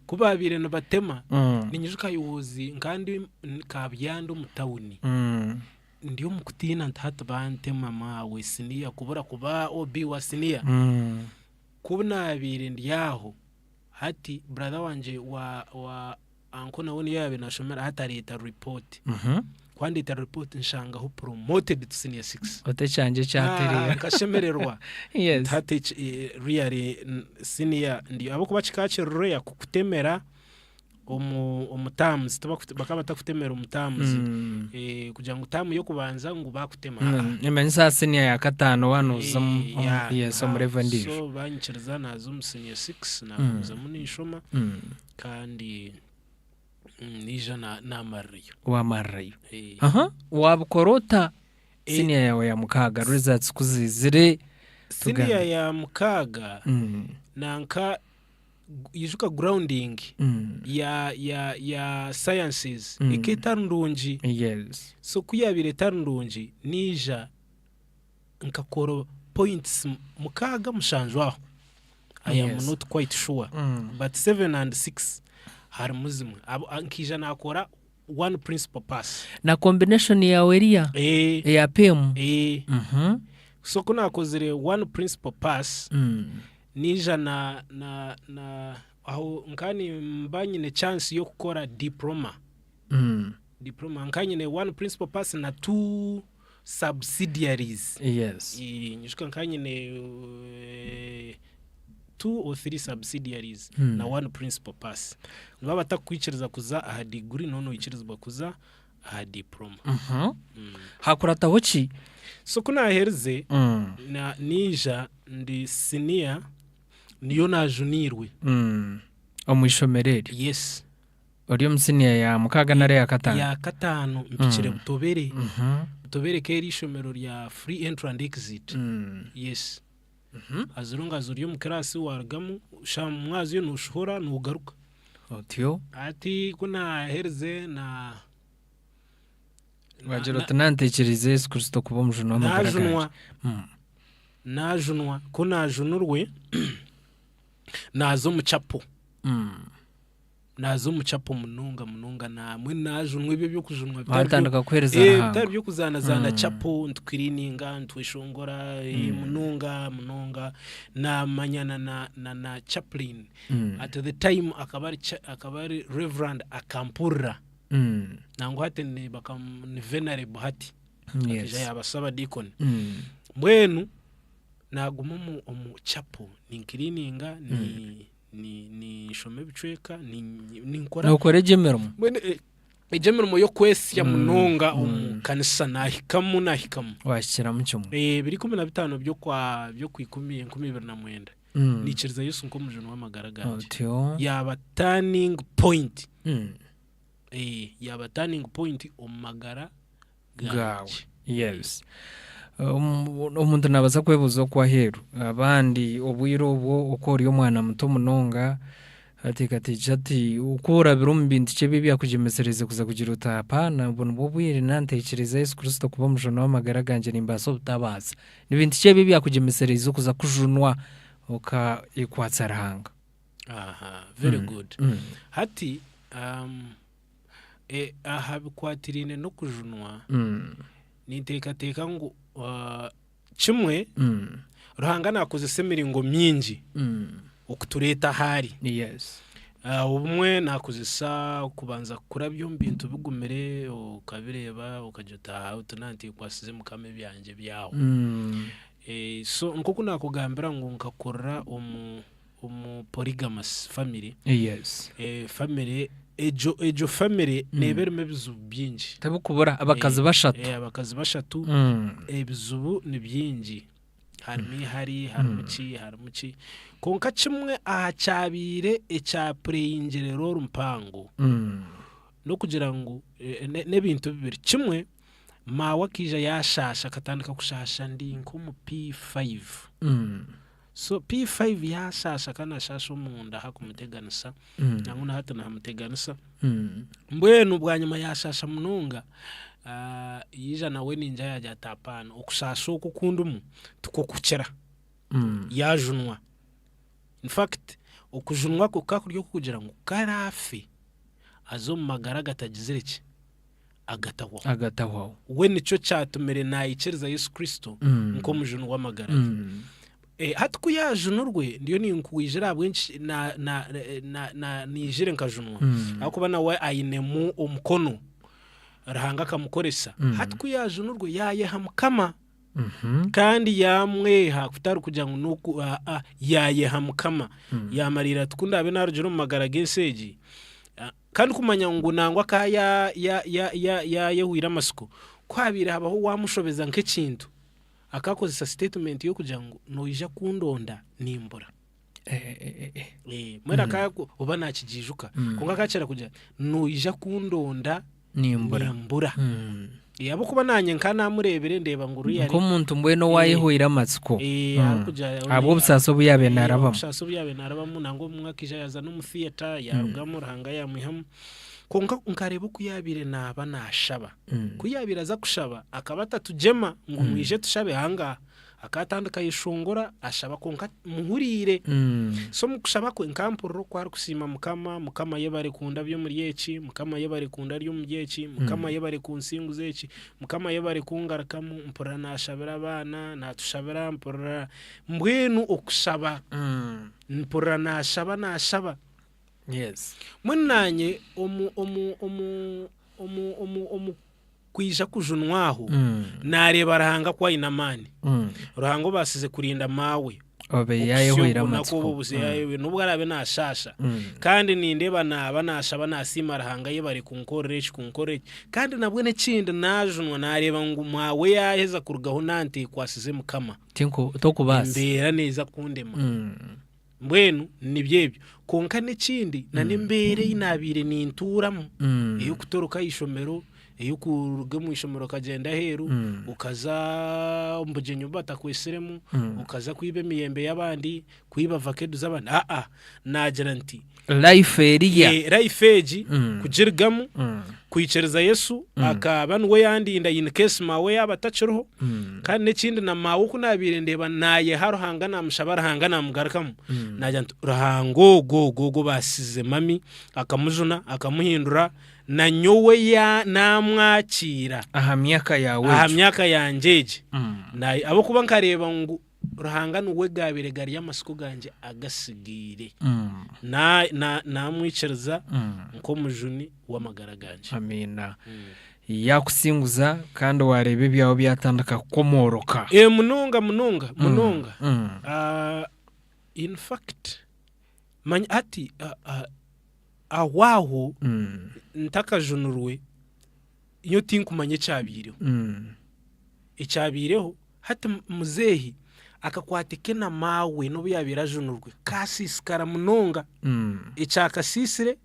Ku baabaire nibatema, ninyijuka I was nkaba ndi Kabyanda omu tawuni, ndi omu kutiina nti hati bantema maawe siniya kubura kuba OB wa siniya. Ku naabaire ndi aho, hati brother wangye wa wa anko nawe niyo yaabaire naashomera hati areeta report. Ku andeetera report nshangaho promoted to senior six.
Oti ekyangye kyatereera.
Nkashemererwa.
Yes.
Hati really senior ndi ahabw'okuba kikaba kiri rare kukutemera omu omu terms bakaba batakutemera omu terms kugira ngu term y'okubanza ngu baakutema.
Nimanyisa senior ya kataano waaba nooza yes omu level endiijo.
So banyikiriza naaza omu senior six naagumizamu ninshoma kandi Naija naamarirayo.
Waamarirayo. Aha, waabikora ota? Siniya yaawe ya mukaaga results ku ziizire
Siniya tugambe. ya mukaaga nanka ijuka grounding ya ya ya sciences ekaba etari ndungi.
Yes.
So ku yaabaire etari ndungi naija nkakora points mukaaga mushanju aho I am not quite sure but seven and six harimu zimwe nkaija nakora one principal pass.
Na combination yaawe eriya eya pm?
So ku nakozire one principal pass. Naija na na na aho nka nimba nyine chance y'okukora diploma. Diploma nka nyine one principal pass na two subsidiaries.
Yes.
Nyijuka nka nyine two or three subsidiaries na one principal pass. Nibaba batakukwikiriza kuza aha degree noba noikirizibwa kuza aha diploma.
Hakurataho ki?
So ku naaherize na naija ndi siniya niyo naajuniirwe.
Omu ishomero eryo?
Yes.
Ori omu siniya ya mukaaga nari eya kataano?
Ya kataano mpikire Butobere. Butobere ka eri ishomero rya free entry and exit. Yes. As long as ori omu kiraasi waarugamu, shaaha mwazyo nooshohora noogaruka.
Otyo.
Hati ku naaherize na.
Waagira oti naantekyereza Yesu Kristo kuba omujuni w'amagara gangye.
Naajunwa. Naajunwa. Ku naajunurwe, naaza omu chapo. Naaza omu chapo munonga munonga naamwe naajunwa ebyo eby'okujunwa bitari byo-
Waatandika kuheereza
Eh,
Ruhanga.
bitari by'okuzaanazaana chapo nitukiriininga nitweshongora eh, munonga munonga naamanyana na, na, na chaplain at the time akaba ari cha- akaba ari reverand akampurira Nangwa hati ni bakam ni venerable hati
Yes.
akaija yaaba sabadiikoni. Mbwenu naaguma omu omu chapo ninkiriininga ni ni ninshoma ebicweka ni ninkora
Nookora egyo emirimo.
mbwenu e- egyo emirimo y'okwesya munonga omu kanisa naahikamu naahikamu.
Waahikiramu kimwe.
Biri 15 by'okwa by'okwikumi 2009 naikiriza Yesu nk'omujuni w'amagara gangye.
Otyo.
Yaaba turning point. Yaaba turning point omu magara
Gaawe.
gangye.
Yes. Omuntu naabaasa kwebuuza oku aheeru. Abandi obwire obwo oku ori omwana muto munonga, ateekateekire ati oku orabire omu bintu ki ebi ebyakugyemesereize kuza kugira oti hapaana obu nibwo bwire naantekyereza Yesu Kristo kuba omujuni w'amagara gangye nimbaasa obutabaasa. Ni bintu ki ebi ebyakugyemesereize okuza kujunwa okayekwatsa Ruhanga?
Aha, very good. Hati aha bikwatiraine n'okujunwa, ninteekateeka ngu kimwe, Ruhanga naakozesa emiringo mingi okutureeta ahu ari.
Yes.
Obumwe naakozesa kubanza kukurabya omu bintu bigumire okabireeba okagira oti aha oti naanteekwatsize Mukama ebyangye byahwa. So nk'oku naakugambira ngu nkakurira omu omu polygamous family,
Yes.
family egyo egyo family neeba erimu ebizibu bingi.
Tebikubura abakazi bashatu.
Abakazi bashatu ebizibu ni bingi. Harimu eihari, harimu ki, harimu ki. Kwonka kimwe aha kyabaire ekyapureyingire role mpango n'okugira ngu n'ebintu bibiri. Kimwe, maawe akaija yaashaasha akatandika kushaasha ndi nk'omu P5. So P5 yaashaasha ka naashaasha omunda hakumuteganisa nangwa na hati nihamuteganisa. Mbwenu bwanyima yaashaasha munonga yaija nawe naija yaagira ati hapaana okushaasha oku oku ndimu tikwo kukira. Yaajunwa. In fact okujunwa kwe kukaba kuri okw'okugira ngu ku araafe aze omu magara agatagizire ki, agatahwaho.
Agatahwaho.
We nikyo kyatumire naikiriza Yesu Kristo nk'omujuni w'amagara ge. Hati ku yaajunurwe ndiyo ninkuijira ahabw'enki na- na- na- na- naijire nkajunwa ahabw'okuba nawe ainemu omukono Ruhanga akamukoresa. Hati ku yaajunurwe yaayeha Mukama kandi yaamweha kutari kugira ngu n'oku aa yaayeha Mukama yaamariirira ati ku ndaabe naarugire omu magara g'ensi egi Kandi kumanya ngu nangwa akaba yaayehwire amatsiko, ku haabaire habaho owaamushobeza nk'ekintu, akakozesa sitetimenti y'okugira ngu noija kundonda nimbura. Mbwenu akaba oba naakigiijuka kwonka akakira kugira ati noija kundonda
Nimbura.
nimbura. Ahabw'okuba naanye nka naamureebire ndeeba ngu really
Nk'omuntu mbwenu owaayehweire amatsiko.
Arikugira
Ahabw'obusaasi obu yaabaire naarabamu.
Obusaasi obu yaabaire naarabamu nangwa obumwe akaija yaaza n'omu theatre yaarugamu Ruhanga yaamwihamu. Kwonka nkareeba oku yaabaire naaba naashaba. Ku yaabaire aza kushaba akaba atatugyema ngu mwije tushabe aha ngaha. Akatandika ayeshongora ashaba kwonka muhuriire. So omu kushaba kwe nkampurira oku arikusiima Mukama, Mukama yebare kundabya omuri eki, Mukama yebare kundabya omuri eki, Mukama yebare kunsinguza eki, Mukama yebare kungarukamu, mpurira nashabira abaana, natushabira mpurira mbwenu okushaba mpurira nashaba nashaba.
Yes.
Mbwenu naanye omu omu omu omu omu omu kwija kujunwa aho, naareeba Ruhanga ku aine amaani. Ruhanga obaasize kurinda maawe
Obe
okuhitsya
yaayehweire
obunaku
amatsiko.
obu obuze yaayehweire n'obu araabe naashaasha. Kandi nindeeba naaba naashaba naasiima Ruhanga yebare kunkorera eki kunkorera eki. Kandi nabwo n'ekindi naajunwa naareeba ngu maawe yaaheza kurugaho naanteekwatsize Mukama.
Tinku tokubaasa.
Embeera neeza kundema. Mbwenu nibyo ebyo. Kwonka n'ekindi n'embeera ei naabaire nintuuramu ey'okutoroka aha ishomero, ey'okuruga omu ishomero okagyenda aheeru, okaza omu bugyenyi obu batakwetsiremu, okaza kwiba emiyembe y'abandi, kwiba vakedo z'abandi, aa naagira nti
Life eriya.
Life egi kugirugamu, kwikiriza Yesu akaba niwe yandinda in case maawe yaaba atakiriho, kandi n'ekindi na maawe oku naabaire ndeeba naayeha Ruhanga naamushaba Ruhanga naamugarukamu, naagira nti Ruhanga ogwo ogwo ogwo obaasize mami akamujuna akamuhindura na nyowe naamwakiira
Aha myaka yaawe
aha
egyo.
myaka yangye egi. Ahabw'okuba nkareeba ngu Ruhanga niwe gaabaire gari amatsiko gangye agatsigaire. Naamwikiriza nk'omujuni w'amagara gangye.
Amiina. Yaakusinguza kandi waareeba ebyawe byatandika kukomooroka.
Ee munonga munonga munonga. In fact manya hati aho aho ntakajunirwe nyowe tinkumanya ekyabaireho. Ekyabaireho Hati muzeehi akakwate ke na maawe n'obu yaabaire ajunirwe kaasiisikara munonga. Ekyakasiisire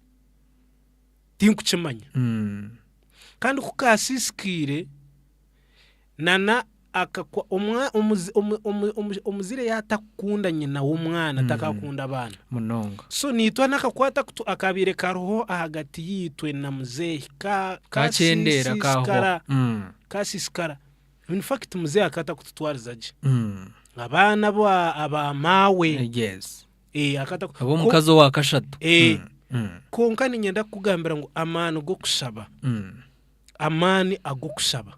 tinkukimanya. Kandi ku kaasiisikaire nana akakwa omwa omuzi omu omu omu omuzaire yaaba atarikukunda nyina w'omwana takaakunda abaana.
Munonga.
So naitwe n'akakwate aku akaabaire kariho ahagati yaitwe na muzeehi ka
Kakyendeera kaahwaho.
kaasiisikara kaasiisikara. In fact muzeeyi akaba atakututwariza gye. Abaana abo aba maawe.
Yes.
Eh, akaba ataku-
Ab'omukazi owa kashatu.
Eh. Kwonka niinyenda kukugambira ngu amaani g'okushaba, amaani ag'okushaba,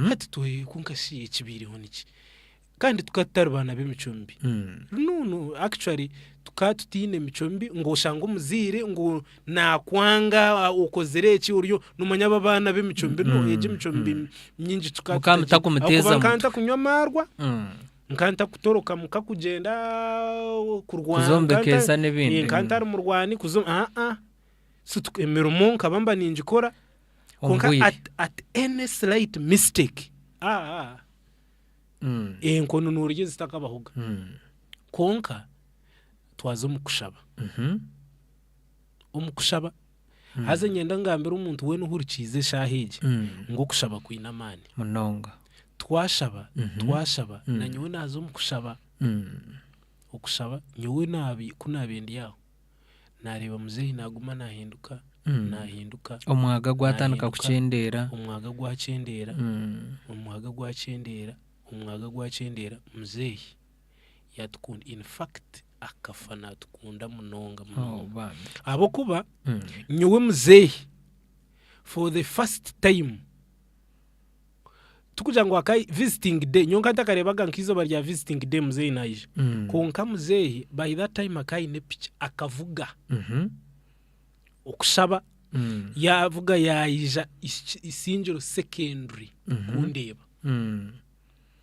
hati twe kwonka shi ekibaireho niki? Kandi tukaba tutari baana b'emicwe mibi. No, no, actually tukaba tutaine emicwe mibi ngu oshange omuzaire ngu naakwanga okozire eki oriyo noomanya abo abaana b'emicwe mibi no egi emicwe mibi mingi tukaba
Mukaba
tutagiine.
mutakumuteza
Ahakuba nkaba
mutwe.
ntakunywa amaarwa, nkaba ntakutoroka muka kugyenda kurwana,
Kuza omu
nkaba nta-
bikeesa n'ebindi.
Eh, nkaba ntari murwani kuza aa so emirimo nkaba mba ningikora
Omu
kwonka
bwire.
at, at any slight mistake aa Enkono noorya ezitakabahoga. Kwonka twaza omu kushaba. Omu kushaba. Haza niinyenda ngambire omuntu weena ohurikiize eshaaha egi ngu okushaba kwine amaani.
Munonga.
Twashaba, twashaba, nanyowe naaza omu kushaba. Okushaba, nyowe naabi ku naabaire ndi aho, naareeba muzeeyi naaguma naahinduka, naahinduka.
Omwaga gwatandika
naahinduka,
kukyendeera.
Omwaga gwakyendeera, omwaga gwakyendeera, omwaga gwakyendeera, muzeeyi yaatukunda in fact akafa naatukunda munonga
Oh,
munonga.
bambi.
Ahabw'okuba nyowe muzeeyi for the first time Tikugira ngu aka visiting day nyowe nka ntakareebaga nk'eizooba rya visiting day muzeeyi naija kwonka muzeeyi by that time akaba aine piki akavuga okushaba yaavuga yaija Isingiro secondary kundeeba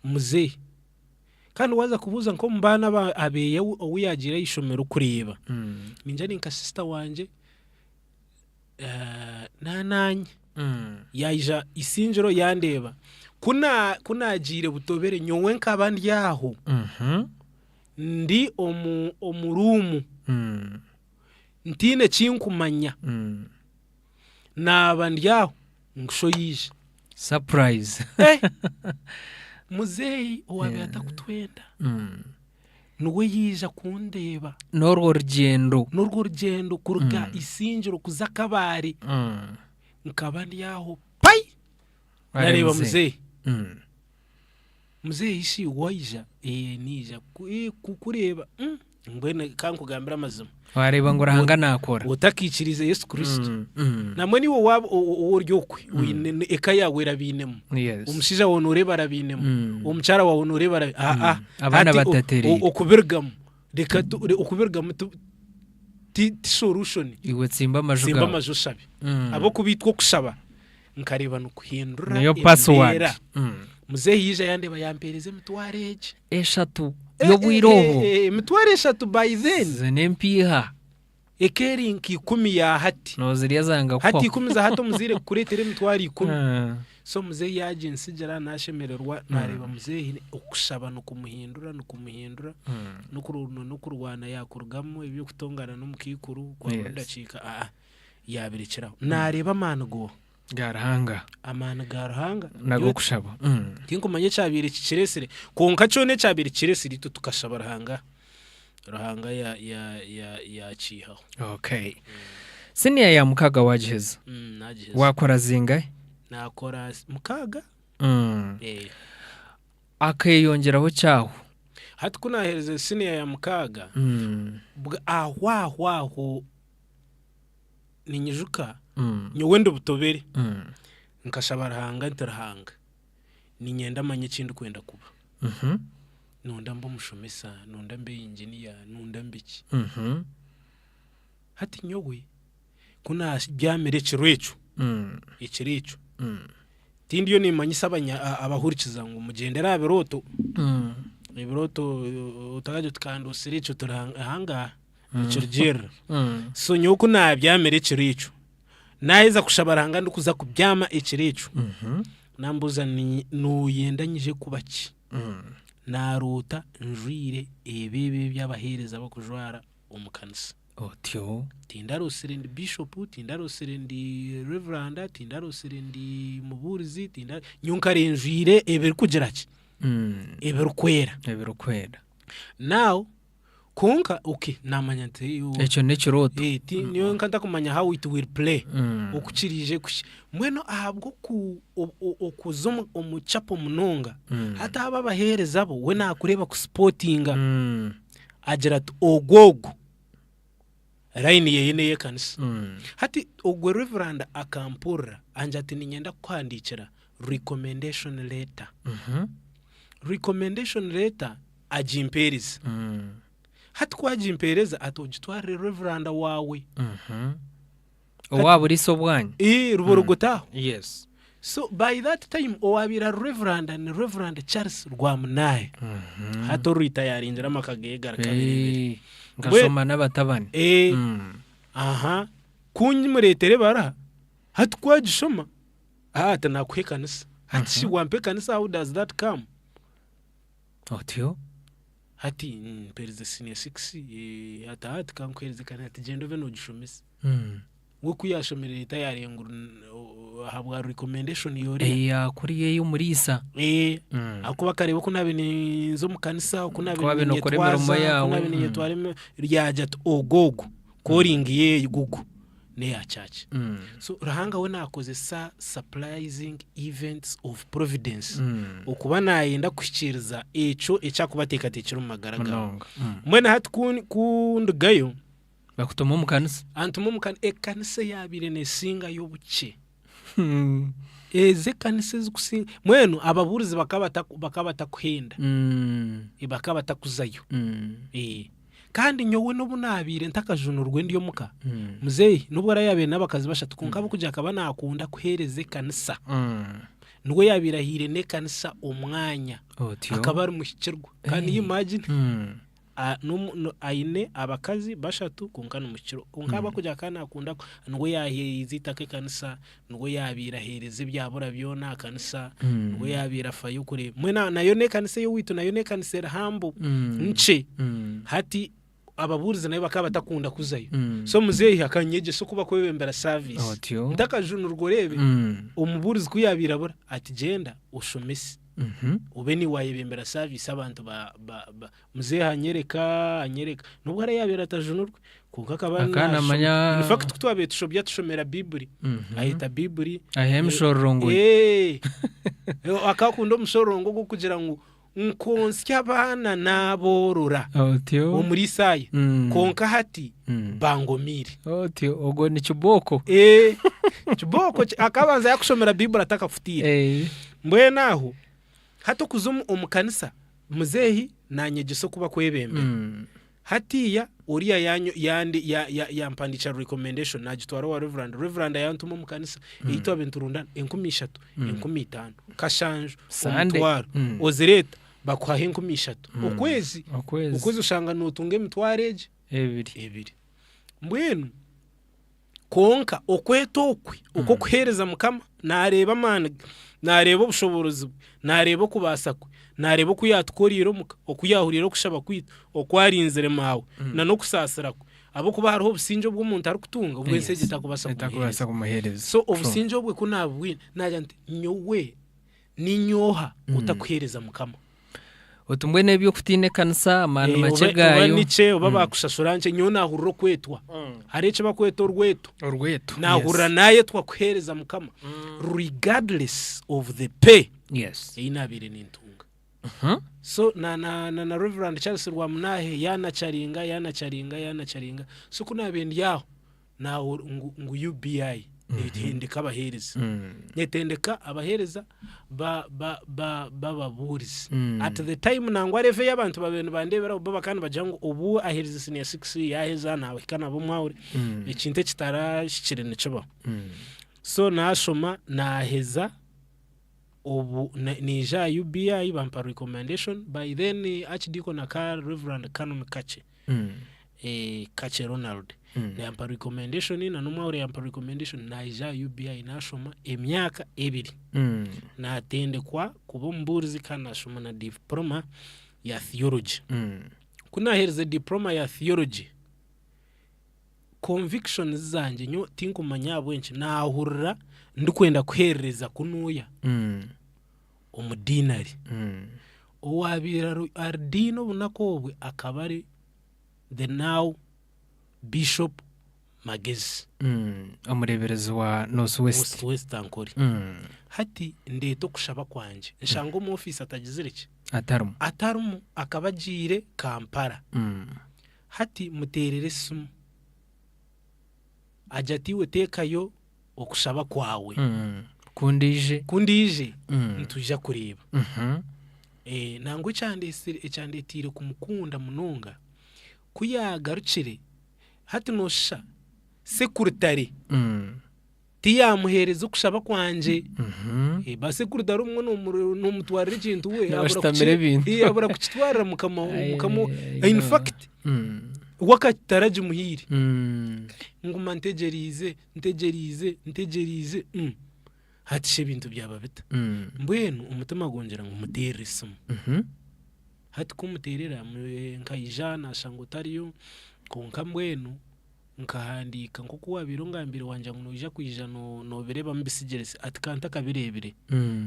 muzeeyi kandi waaza kubuuza nk'omu baana aba abeeye ou yaagiire aha ishomero kureeba ningira ni nka sister wangye Naanye yaija Isingiro yandeeba. Ku na- ku naagiire Butobere nyowe nkaba ndi aho ndi omu omu ruumu ntaine ki nkumanya naaba ndi aho ngu sho yaija.
Surprise.
Eh! Muzeeyi owaabaire atakutwenda. Niwe yaija kundeeba.
N'orwo rugyendo.
N'orwo rugyendo kuruga Isingiro kuza Kabale. Nkaba ndi aho pai! Nareeba muzeeyi. Muzeeyi shi waija? Ee naija kukureeba. Mbwenu ka nkugambire amazima.
Waareeba ngu Ruhanga naakora.
Otakaikiriize Yesu Kristo. Nambwenu iwe waaba ori okwe, oine eka yaawe erabainemu. Omushaija waawe nooreeba arabainemu. Omukyara waawe nooreeba ara aa.
Abaana batatereire.
Okubirugamu, reka okubirugamu ti solution.
Iwe tsimba amaju
Tsimba gaawe. amaju oshabe. Ahabw'okuba itwe okushaba nkareeba nikuhindura
Niyo password.
embeera. Muzeeyi yaija yandeeba yampeereza emitwaro egi.
Eshatu y'obwire obwo.
Emitwaro eshatu by then.
Ezo n'empiiha.
Eka eri nka ikumi ya hati.
Noozirya zanga
Hati kuhwaho. ikumi za hati omuzaire kukureetera emitwaro ikumi. So muzeeyi yaagintsigira naashemererwa naareeba muzeeyi okushaba nikumuhindura nikumuhindura n'okurwana yaakurugamu eby'okutongana n'omukaikuru kwa buri dakiika aa yaabirekyeraho. Naareeba amaani g'oha?
Ga Ruhanga.
Amaani ga Ruhanga.
N'ag'okushaba.
Tinkumanya ekyabaire kikireetsire kwonka kyona ekyabaire kikireetsire itwe tukashaba Ruhanga, Ruhanga yaakiihaho.
Okay. Siniya ya mukaaga waagiheza?
Naagiheza.
Waakora zingahi?
Naakora mukaaga.
Akeeyongyeraho ki aho?
Hati ku naaherize siniya ya mukaaga, aho aho aho Ninyijuka nyowe ndi butobere nkashaba Ruhanga nti Ruhanga niinyenda manye eki ndikwenda kuba. Nonda mbe omushomesa, nonda mbe inginiya, nonda mbe ki. Hati nyowe ku naabyamire ekiro ekyo, ekiro ekyo, tindiyo nimmanyisa abahurikiza ngu mugyendere aha birooto, ebirooto otakagira oti kandoosire ekyo turi ahangaha. Nikirugiirira. So nyowe ku naabyamire ekiro ekyo, naaheza kushaba Ruhanga ndikuza kubyama ekiro ekyo, nambuuza ni- nooyenda nyije kuba ki? Naaroota njwaire ebi ebi ebi abaheereza barikujwara omu kanisa.
Otyo.
Tindaroosire ndi bishopu, tindaroosire ndi reveranda, tindaroosire ndi mubuurizi, tinda nyowe nkare njwaire ebirikugira ki? Ebirikwera.
Ebirikwera.
Now Kwonka okay namanya nti
Ekyo n'ekirooto.
Eh, ti nyowe nka ntakumanya how it will play oku kiriije kuhi mbwenu ahabw'oku o- o- okuza omu- omu chapel munonga hati abo abaheereza bo we naakureeba kusipotinga agira ati ogu ogu line yeye n'ey'ekanisa hati ogwe reverand akampurira angira ati niinyenda kukuhandiikira recommendation letter recommendation letter agimpeereza. Hati ku agimpeereza ati ogitwarire reveranda waawe.
Owa buriisa obwanyu.
Ii, Ruborogoto aho.
Yes.
So by that time owaabaire ari reveranda ni Reverand Charles Rwamunaaya. Hati orwita yaaringira amaka geye gari kabirebire.
Eh, nkashoma n'abatabani.
Eh, aha. Ku nyimureetera ebaruha, hati ku agishoma, ah ati naakuha ekanisa. Hati shi wampa ekanisa how does that come?
Otyo.
Hati mpereze senior six hati hati kankuhereze kandi hati gyenda obe nogishomesa. We ku yashomire leta yareeba ngu ahabwa recommendation y'oriya.
Eyakuriyo ey'omuriisa.
Ahakuba akareeba oku naabaire ninza omu kanisa, oku
Oku
naabaire
wabaire nookora emirimo
niinyetwaza, oku
yaawe.
naabaire niinyetwara yaagira ati ogu ogu calling ye gugu n'eya church. So Ruhanga we naakozesa surprising events of providence okuba naayenda kuhikiiriza ekyo eki arikuba ateekateekire omu magara gaawe.
Munonga.
Mbwenu hati ku ku ndugayo,
Bakutuma omu kanisa.
antuma omu kanisa, ekanisa eyaabaire neesingayo obukye, ezi ekanisa ezikusinga, mbwenu ababuurizi bakaba bakaba batakuhenda, bakaba batakuzayo. Kandi nyowe n'obu naabaire ntakajunurwe ndi omuka, muzeeyi n'obu araabe yaabaire n'abakazi bashatu kwonka ahabw'okugira akaba naakunda kuheereza ekanisa, niwe yaabaire ahaire n'ekanisa omwanya, akaba ari muhikirwa. Can you imagine? Aine abakazi bashatu kwonka ni muhikirwa. Kwonka ahabw'okugira akaba naakunda, niwe yaaheerize eitaka ekanisa, Niwe yaabaire aheereza ebyabura byona aha kanisa, niwe yaabaire afayo kureeba. Mbwenu nayo n'ekanisa ey'owaitu nayo n'ekanisa eri hambo nkye. Hati ababuurizi nabo bakaba batakunda kuzayo. So muzeeyi akanyegyesa oku bakwebembera saviisi.
Otyo.
Ntakajunurwa oreebe, omubuurizi ku yaabaire abura, ati gyenda oshomese. Obe niiwe waayebembera saviisi abantu ba ba ba muzeeyi anyereka anyereka nobu hariyo yaabaire atajunirwe kwonka akaba
Akaba
naashoma.
naamanya
In fact ku twabaire tushobya tushomera Baiburi, ayeta Baiburi.
Ayihaho emishororongo ye.
Eh, akakunda omushororongo ogw'okugira ngu nkontsya abaana naaboorora
Otyo.
omuri Isaaya, kwonka hati bangomiire.
Otyo, ogwo ni kibooko.
Eh, kibooko ki- akabanza yakushomera Baiburi atakafutiire. Mbwenu aho hati okuza omu- omu kanisa muzeehi nanyegyesa oku bakwebembera. Hatiiya oriya yanyo yandi ya ya yampandiikira recommendation naagitwara owa Reverand, Reverand yantuma omu kanisa ei twabaire niturundana 3000, 5000, kashanju,
Sande.
omutwaro, ozireeta bakuhaho 3000 okwezi,
Okwezi.
okwezi oshanga nootunga emitwaro egi
Ebiri.
ebiri. Mbwenu Kwonka okweta okwe okw'okuheereza Mukama, naareeba amaani ge, naareeba obushoboorozi bwe, naareeba okubaasa kwe, naareeba oku yaatukoreire omuka, oku yaahuriire okushaba kwaitu, oku arinzire maawe, n'okusaasira kwe. Ahabw'okuba hariho obusingye obu omuntu arikutunga obu ensi egi etakubaasa
Etakubaasa
kumuheereza.
kumuheereza.
So
True.
obusingye obwe ku naabubwine, naagira nti nyowe niinye oha otakuheereza Mukama?
Oti mbwenu eby'okutiina ekanisa amaani
Eh,
makye
oba- oba
gaayo.
nikye oba baakushashura nkye nyowe naahurira okwetwa. Hariho eki bakweta orweto.
Orweto.
Naahurira
Yes.
naayetwa kuheereza Mukama regardless of the pay
Yes.
ei naabaire nintunga. So na na na na Reverend Charles Rwamunahe yaanacaringa yaanacaringa yaanacaringa so ku naabaire ndi aho naahu ngu ngu UBI neetendeka abaheereza. Neetendeka abaheereza ba ba ba b'ababuurizi. At the time nangwa level ei abantu baabaire nibandeeberaho bo bakaba nibagira ngu obu aherize senior six yaaheza naahika naaba omwahuri, ekintu ekitarahikire nikibaho. So naashoma naaheza obu naija aha UBI bampa recommendation, by then Archdeacon akaba ari Rev. Canon Kakye. Kakye Ronald yampa recommendation na n'omwahuri yampa recommendation naija aha UBI nashoma emyaka ebiri natendekwa kuba omubuurizi kandi nashoma na diploma ya theology. Ku naherize diploma ya theology, convictions zangye nyowe tinkumanya ahabw'enki nahurira ndikwenda kuheerereza kunuuya omu diinari. Owaabaire ari diini obunaku obwe akaba ari the now Bishop Magezi.
Omureeberezi wa North West.
North West Ankole. Hati ndeeta okushaba kwangye nshanga omu ofiisi atagizire ki?
Atarimu.
Atarimu akaba agiire Kampala. Hati muteerere esimu agira ati iwe teekayo okushaba kwawe.
Ku ndiije.
Ku ndiije nitwija kureeba. Nangwa ekyandeeteire kumukunda munonga, ku yaagarukire hati nooshusha sekuritare tiyaamuheereza okushaba kwangye. Basekurutare obumwe noomutwarira ekintu we
Nibashutamira ebintu.
abura kukitwarira mukama we. In fact we akataragimuhaire. Nguma ntegyereize, ntegyereize, ntegyereize, hati shi ebintu byaba bita? Mbwenu omutima gungira ngu muteerere esimu. Hati ku muteerera nkaija naashanga otariyo kwonka mbwenu nkahandiika nk'oku waabaire ongambiire wangira ngu noija kwija noobireebamu bisigiresi ati ka ntakabireebire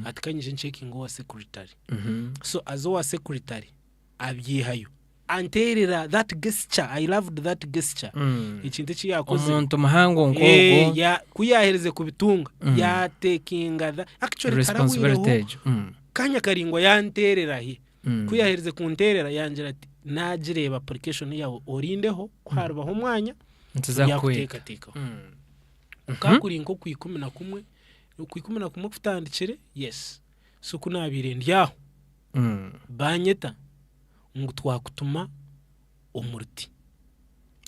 ati ka nyije ncekinge owa sekuritare. So aza owa sekuritare abyihayo anteerera that gesture, I loved that gesture ekintu eki yaakozire.
Omuntu muhango nk'ogwo.
Ku yaaherize kubitunga yaatekinga the actually
Responsibility
tarahwireho
egyo.
kanya karaingwa yanteerera hi. Ku yaaherize kunteerera yangira ati naagireeba application yaawe orindeho ku haribaho omwanya
Nituza kukweta.
turyakuteekateekaho. Kukaba kuri nk'okwikumi na kumwe, okwikumi na kumwe kutandikire yes. So ku naabaire ndi aho, baanyeta ngu twakutuma omu ruti.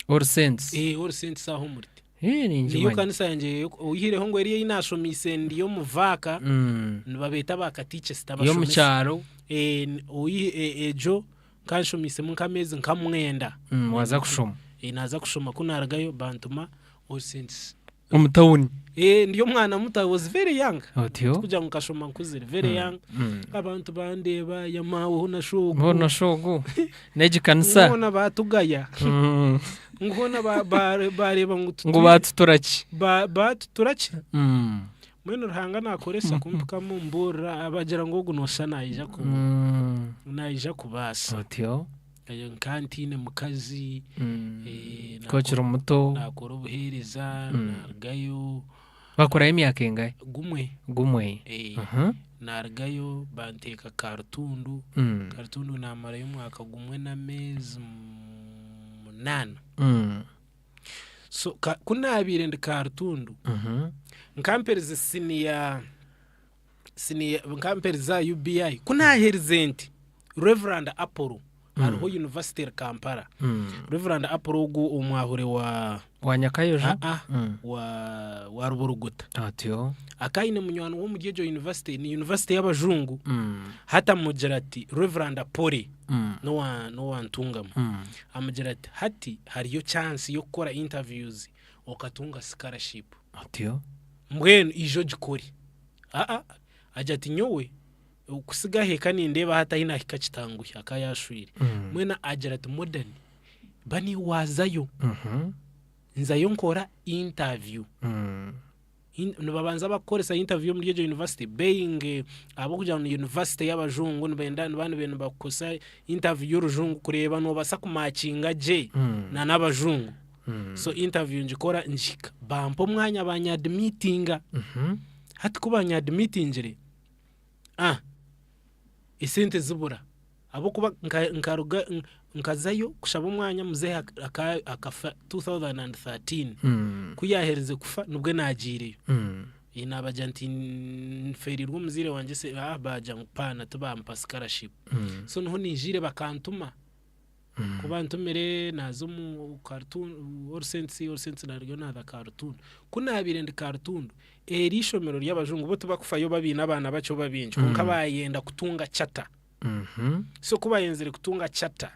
All Saints.
Ee, All Saints aho omu ruti.
Ee,
Niyo
ningimanya.
kanisa yangye yo- oihireho ngu eriyo ei naashomiise ndi omu vaaka, nibabeeta ba katikisita
Y'omu
abashomesa.
kyaro.
Ee, n- oi- e- egyo nkanshomiisemu nk'ameezi nka mwenda.
Waaza kushoma.
Ee, naaza kushoma ku naarugayo bantuma All Saints.
Omu tawuni.
Ee, ndi omwana muto, I was very young.
Otyo.
Tikugira ngu nkashoma nkuzire, very young. Abantu bandeeba, ya maawe hoona shi ogu.
Hoona shi ogu. N'egi kanisa.
Ngu hoona baatugaya. Ngu hoona baareeba ngu
Ngu baatutura ki?
Baatutura ki? Mbwenu Ruhanga naakoresa kumpikamu mbuurira abagira ngu ogu nooshusha naija ku naija kubaasa.
Otyo.
Nka ntaine mukazi,
Ka okiri muto.
Naakora obuheereza, naarugayo.
Wakorayo emyaka engahi?
Gumwe.
Gumwe.
Naarugayo banteeka Karutundu, Karutundu naamarayo omwaka gumwe n'ameezi munaana. So ku naabaire ndi Karutundu, nkamperize siniya, siniya nkamperize aha UBI, ku naaherize nti, Rev. Apollo hariho yunivasite eri Kampala, Rev. Apollo ogu omwahure wa.
Wa Nyakayojo?
Aa, wa wa Ruborogota.
Atyo.
Akaba aine munywani we omuri egyo yunivasite, ni yunivasite y'abajungu, hati amugira ati Rev. Apollo n'owa n'owa Ntungamo. Amugira ati hati hariyo chance y'okukora interviews okatunga scholarship.
Otyo.
Mbwenu ija ogikore. Aa, agira ati nyowe okusiga aha eka nindeeba hati ahi naahika kitanguhi akaba yaashwire. Mbwenu agira ati Modern ba niiwe waazayo. Nzayo nkora interview. Nibabanza bakukoresa interview omuri egyo university being ahabw'okugira ngu ni university y'abajungu nibenda nibaba nibenda bakukozesa interview y'orujungu kureeba noobaasa kumakinga gye na n'abajungu. So interview ngikora ngihika bampa omwanya banyadimitinga. Hati ku banyadimitingire, ah esente zibura ahabw'okuba nkaruga nkazayo kushaba omwanya muzeeyi akafa 2013 ku yaaherize kufa nibwo naagiireyo. Naabagira nti nfeereirwe omuzaire wangye baagira ngu paana tibampa scholarship. So niho naijiire bakantuma. Ku bantumire naaza omu Khartoum, All Saints, All Saints narugayo naaza Khartoum. Ku naabaire ndi Khartoum, eri ishomero ry'abajungu bo tibakufayo oba baine abaana bakye oba baingi kwonka bayenda kutunga charter. So ku bayenzire kutunga charter,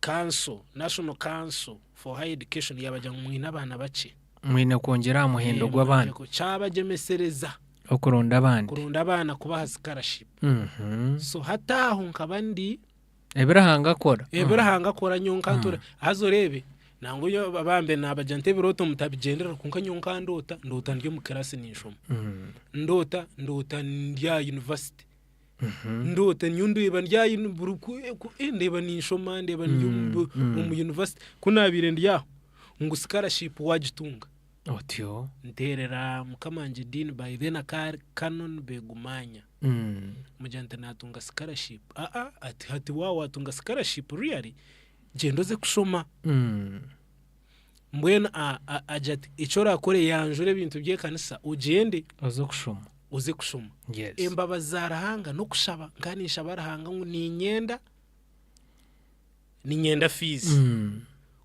council, National Council for Higher Education yaabagira ngu mwine abaana bakye.
Mwine kwongyera aha muhendo gw'abaana.
Kyabagyemesereza.
Okuronda abandi.
Kuronda abaana kubaha scholarship. So hati aho nkaba ndi.
Ebi Ruhanga akora.
Ebi Ruhanga akora nyowe nkantura. Haza oreebe, nangwa nyowe bambe naabagira nti ebirooto mutabigyendera kwonka nyowe nkandoota, ndoota ndi omu kiraasi ninshoma. Ndoota, ndoota ndi aha yunivasite. Ndoota nyowe ndeeba ndi aha yuni buri ku ku ndeeba ninshoma, ndeeba ndi omu yunivasite. Ku naabaire ndi aho, ngu sikarashipu waagitunga.
Otyo.
Nteerera mukama wangye Dean by then akaba ari Canon Begumanya. Mugira nti natunga scholarship aa ati hati waaba watunga scholarship really gyenda oze kushoma. Mbwenu agira ati eki orakore yanjura ebintu by'ekanisa ogyende
Oze kushoma.
oze kushoma.
Yes.
Embabazi za Ruhanga n'okushaba nkaba ninshaba Ruhanga ngu niinyenda niinyenda fees.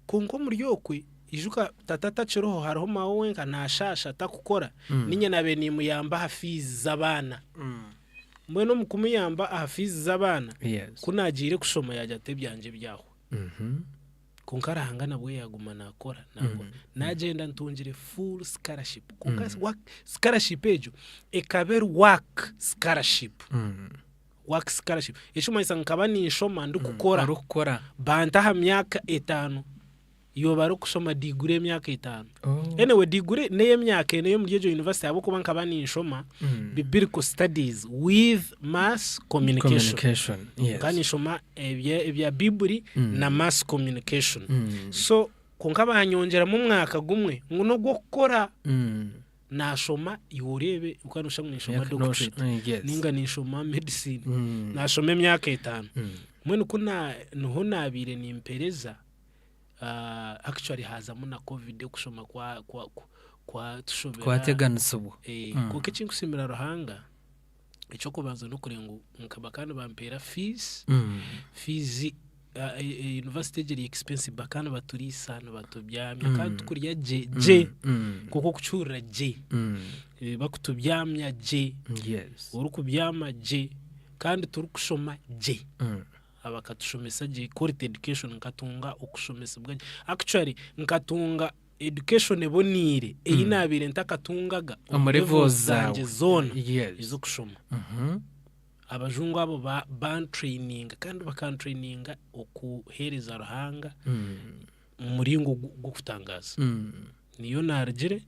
Kwonka omuri okwe ijuka tata atakiriho hariho maawe wenka naashaasha atakukora, niinye naabaire niimuyamba aha fiizi z'abaana. Mbwenu omu kumuyamba aha fiizi z'abaana, ku naagiire kushoma yaagira ati ebyangye byahwa. Kwonka Ruhanga nabwo yaaguma naakora, naakora. Naagyenda ntungire full scholarship. Kwonka scholarship egyo ekaba eri work scholarship. Work scholarship. Ekirikumanyisa ngu nkaba ninshoma ndikukora.
Orikukora.
Banta aha myaka etaano. Iwe barikushoma diguri emyaka etaano. Anyway diguri n'ey'emyaka ena ey'omuri egyo yunivasite ahabw'okuba nkaba ninshoma Biblical studies with mass communication.
Communication, yes.
Nkaba ninshoma ebya Bibuli na mass communication. So kwonka banyongyeramu omwaka gumwe ngu n'ogw'okukora. Naashoma iwe oreebe okaba nooshusha ngu ninshoma doctorate nainga ninshoma medicine naashoma emyaka etaano. Mbwenu ku niho naabaire nimpereza actually haazamu na covid okushoma kwatushobera.
Kwateganisibwa.
Kwonka eki nkusiimira Ruhanga, eky'okubanza n'okureeba ngu bakaba nibampeera fees, fees university egyo eri expensive bakaba nibaturiisa nibatubyamya kandi tukurya gye gye kwonka okukihuurira gye bakutubyamya gye orikubyama gye kandi turikushoma gye. Bakatushomesa gye quality education nkatunga okushomesibwa gye actually nkatunga education eboneire ei naabaire ntakatungaga omu levels zangye zoona ez'okushoma. Abajungu abo bantureyininga kandi bakantureyininga okuheereza Ruhanga omu muringo gw'okutangaaza. Niyo naarugire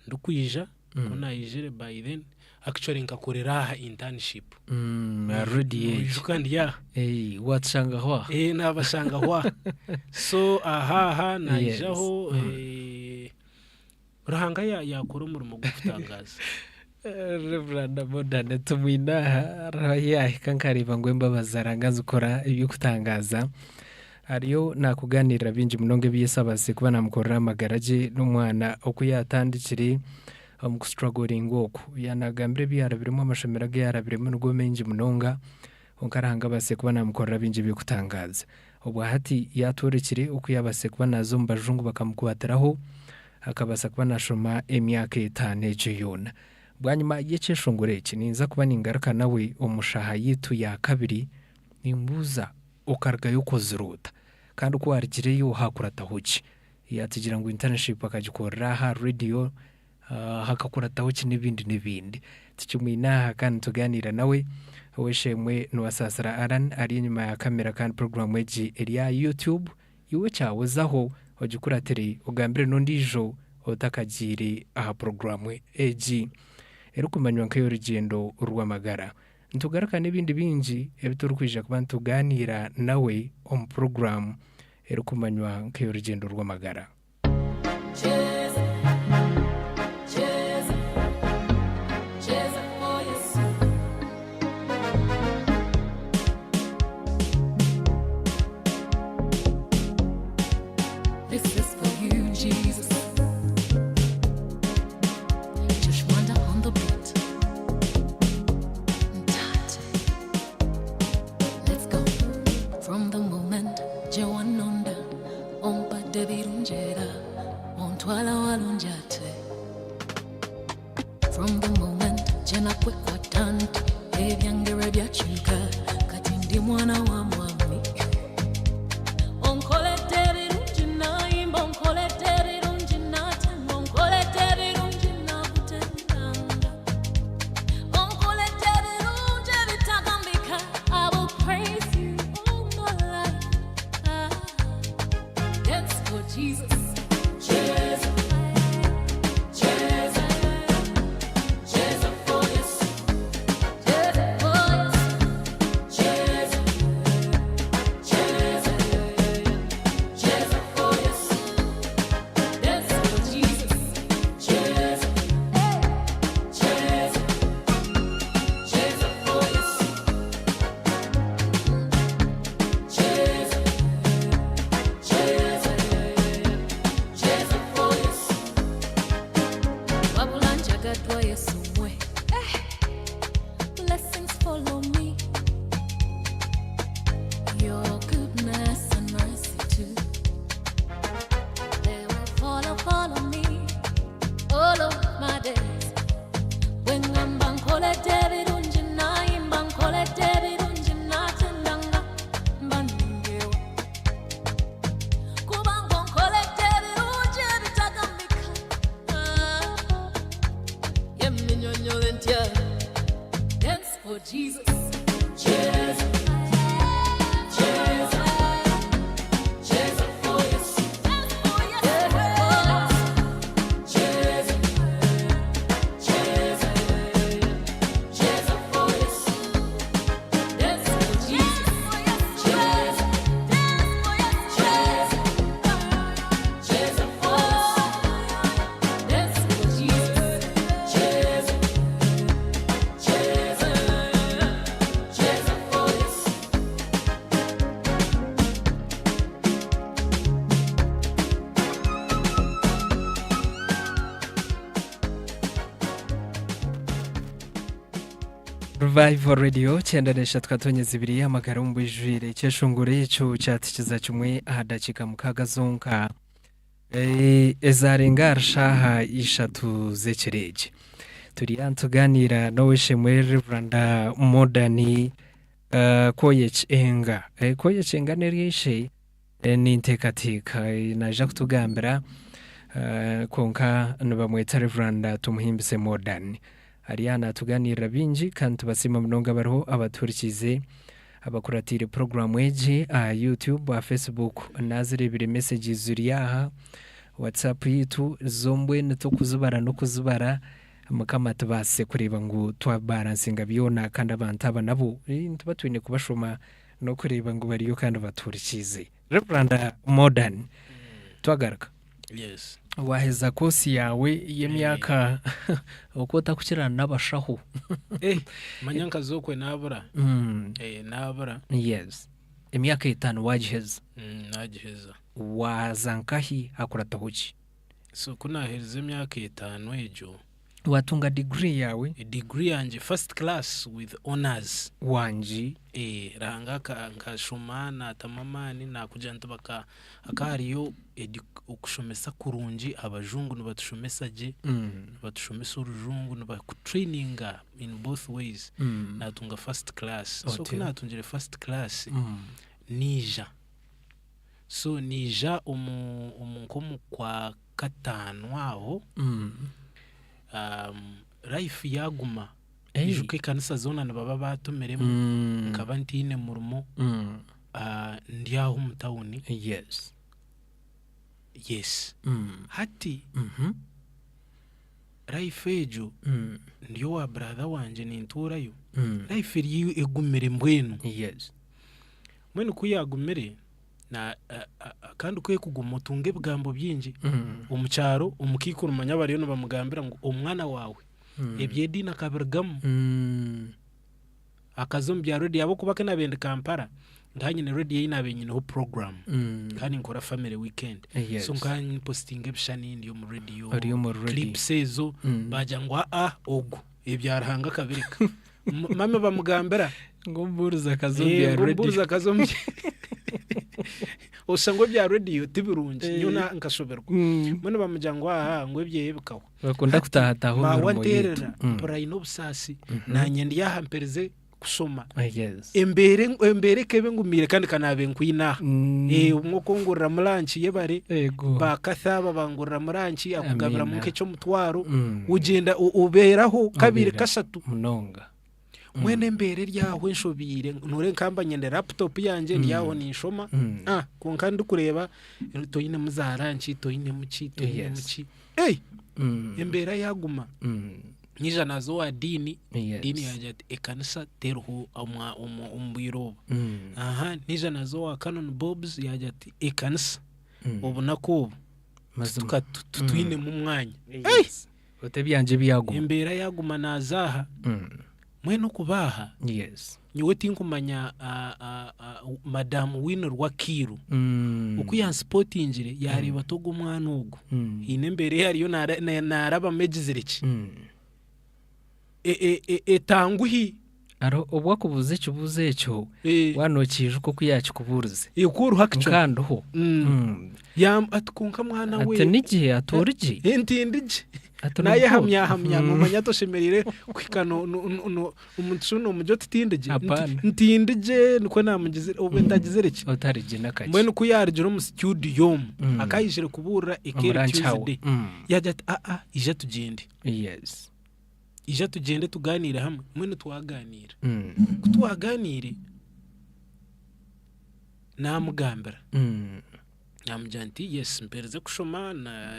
ndikwija. Ku naijire by then actually nkakorera aha internship.
Aha radio egi.
Noijuka ndi aha.
Watushangaho aha.
Naabashangaho aha. So aha aha naijaho Ruhanga yaakora omurimo gw'okutangaaza.
Rev. Modern tumwine aha hariho ahu yaahika nkareeba ngu embabazi za Ruhanga nizikora eby'okutangaaza. Ariyo naakugaaniirira bingi munonga ebi Yesu abaasize kuba naamukorera aha magara gye n'omwana oku yaatandikire omu kusituragoringa oku. Yaanagambira ebi yaarabiremu, amashomero agu yaarabiremu nigo maingi munonga, kwonka Ruhanga abaasize kuba naamukorera bingi eby'okutangaaza. Obwa hati yaatworekire oku yaabaasize kuba naaza omu bajungu bakamukwatiraho, akabaasa kuba naashoma emyaka etaano egyo yoona. Bwanyima y'ekyeshongoro eki, ninza kuba ningaruka nawe omu shaaha yaitu ya kabiri, nimbuuza okarugayo okozire ota? Kandi ku waarugireyo haakurataho ki? Yaatugira ngu internship akagikorera aha radio, hakakurataho ki n'ebindi n'ebindi. Tukimwine aha kandi nitugaaniira nawe. Ow'eishe-emwe Nuwasaasira Allan ari enyima ya kamera kandi puroguraamu egi eri aha YouTube. Iwe kyawezaho ogikuratire ogambire n'ondiijo otakagiire aha puroguraamu egi erikumanywa nk'ey'orugyendo rw'amagara. Nitugaruka n'ebindi bingi ebi turikwija kuba nitugaaniira nawe omu puroguraamu erikumanywa nk'ey'orugyendo rw'amagara. Revival Radio 93.2 amagara omu bwijwire ekyeshongoro ekyo kyatukiza kimwe aha dakiika mukaaga zonka eh, ezarenga ahari shaaha ishatu z'ekiro egi turi aha nitugaaniira n'ow'eishe-emwe Reverend Modern eh, Koyekyenga Eh, Koyekyenga n'ery'eishe eh, ninteekateeka eh, naija kutugambira eh, kwonka nibamweta Reverend Tumuhimbise Modern Ari aha naatugaaniirira bingi kandi nitubasiima munonga abariho abatuhurikiize abakuratiire puroguraamu egi aha YouTube, aha Facebook, naazireebire messages ziri aha WhatsApp yaitu zo mbwenu tokuzibara n'okuzibara. Mukama atubaasise kureeba ngu twabaransinga byona kandi abantu aba nabo nituba twine kubashoma n'okureeba ngu bariyo kandi batuhurikiize. Reverand Modern, twagaruka.
Yes.
Waaheza koosi yaawe y'emyaka oku otakukirana n'abashaho.
Eh, manya nkaza okwe naabura. Eh, naabura.
Yes. Emyaka etaano waagiheza.
Naagiheza.
Waaza nkahi hakurataho ki?
So ku naaherize emyaka etaano egyo.
Waatunga degree yaawe.
Degree yangye first class with honours.
Wangi.
Eh, Ruhanga nkashoma naatamu amaani naakugira nti baka hakaba hariyo okushomesa kurungi abajungu nibatushomesa gye, nibatushomesa orujungu nibakutraininga in both ways, naatunga first class. So ku naatungire first class, naija. So naija omu omu nk'omu kwa kataano aho, life yaaguma, ijuka ekanisa zoona nibaba baatomiremu, nkaba ntaine murimo, ndi aho omu tawuni.
Yes.
Yes. Hati life egyo ndi owa brother wangye nintuurayo, life eriyo egumire mbwenu.
Yes.
Mbwenu ku yaagumire, kandi ku erikuguma otunga ebigambo bingi. Omu kyaro omukaikuru manya bariyo nibamugambira ngu omwana waawe eby'ediini akabirugamu akaza omu bya rediyo ahabw'okuba ku naabaire ndi Kampala nkaba nyine rediyo ei naabaire nyineho puroguraamu nkaba ninkora family weekend so nkaba mpositinga ebishushani ndi omu rediyo, clips ezo baagira ngu aa ogu ebya Ruhanga akabireka. Mama bamugambira
Ngu omubuurizi akaza omu bya
ngu omubuurizi
rediyo.
akaza omu oshusha ngu ebya rediyo ti birungi nyowe nkashoberwa. Mbwenu bamugira ngu aa ngu ebyeye bikahwa.
Bakunda
Hati
kutaahataho
maawe
emirimo yaitu.
anteerera mpurira aine obusaasi naanye ndi aha mperize kushoma.
Yes.
Embeera embeera ekaba engumiire kandi ka naabe nkwine aha. Obumwe okonguriramu lanki yebare.
Yego.
Ba Cathy aba banguriramu ranki akugabiramu
Amiina.
nk'eky'omutwaro, ogyenda obeeraho kabiri
Obeera
kashatu.
Munonga.
Mbwenu embeera eri aho enshobiire, noreeba nkamba nyine laptop yangye ndi aho ninshoma, kwonka ndikureeba toinemu za ranki, toinemu ki, toinemu
Yes.
ki. Embeera yaaguma. Naija naaza owa diini,
Yes.
diini yaagira ati ekanisa teriho omu bwire obu. Aha, naija naaza owa Canon Bobs yaagira ati ekanisa obunaku obu
Mazima.
titwinemu mwanya.
Yes. Oti ebyangye byaguma.
Embeera yaaguma naaza aha, mbwenu okuba aha,
Yes.
nyowe tinkumanya Madam Winnie Rwakiiru oku yansipotingire yaareeba ati ogu omwana ogu haine embeera ei ariyo naarabamu egizire ki? Etanguhi.
Hariho obu akubuuza ekibuuzo ekyo, waaba nookiijuka oku yaakikubuurize.
Ku oriho akicwa.
Nkandiho.
Ati kwonka mwana we.
Ati ni gye, ati ori gye.
Nti ndi gye. Naayehamyahamya noomanya toshemereire kuhika omuntu shi noomugira oti tindi gye.
Hapana.
Nti ndi gye nikwo naamugizire obwe ntagizire ki?
Otari gye n'akakye.
Mbwenu ku yaarugire omu situdiyo omu, akaba aijire kubuurira eka
Omu
eri
lunch hour.
Tuesday. Yaagira ati aa ija tugyende.
Yes.
Ija tugyende tugaaniire hamwe. Mbwenu twagaaniira. Ku twagaaniire, naamugambira. Naamugira nti yes mperize kushoma na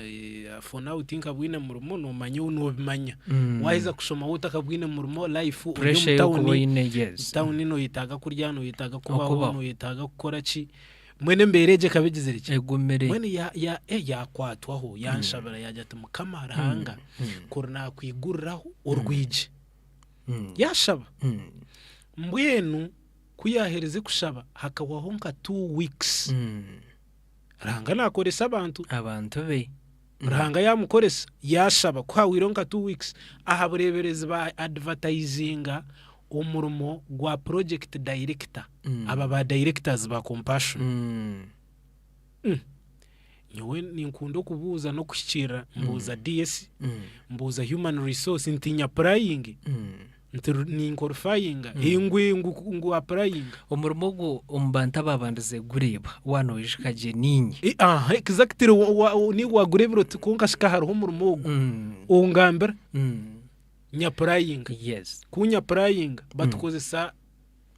for now tinkabwine murimo noomanya ou noobimanya. Waaheza kushoma waaba otakabwine murimo life ori omu
Pressure y'okuba
tawuni,
oine yes.
tawuni nooyetaaga kurya, nooyetaaga kubaho,
Okubaho.
nooyetaaga kukora ki. Mbwenu embeera egyo ekaba egizire ki?
Egumire.
Mbwenu ya- ya- eh, yaakwatwaho yanshabira yaagira ati Mukama Ruhanga kuri naakwiguriraho orwigi. Yaashaba. Mbwenu ku yaaherize kushaba hakahwaho nka 2 weeks. Ruhanga naakoresa abantu.
Abantu be.
Ruhanga yaamukoresa yaashaba ku hahwireho nka 2 weeks aha bureeberezi ba advertisinga omurimo gwa project director aba ba directors ba Compassion. Nyowe ninkunda okubuuza n'okuhikiirira mbuuza DS, mbuuza human resource nti nyapurayinge? Nti ninkorifayinga? Ngu ngu ngu apurayinga.
Omurimo ogwo omu bantu abaabandize kugureeba waaba noijuka gye niinye.
Aha exactly niiwe waagureebire oti kwonka shi ka hariho omurimo ogu, ongambira nyapurayinga.
Yes.
Ku nyapurayinga batukozesa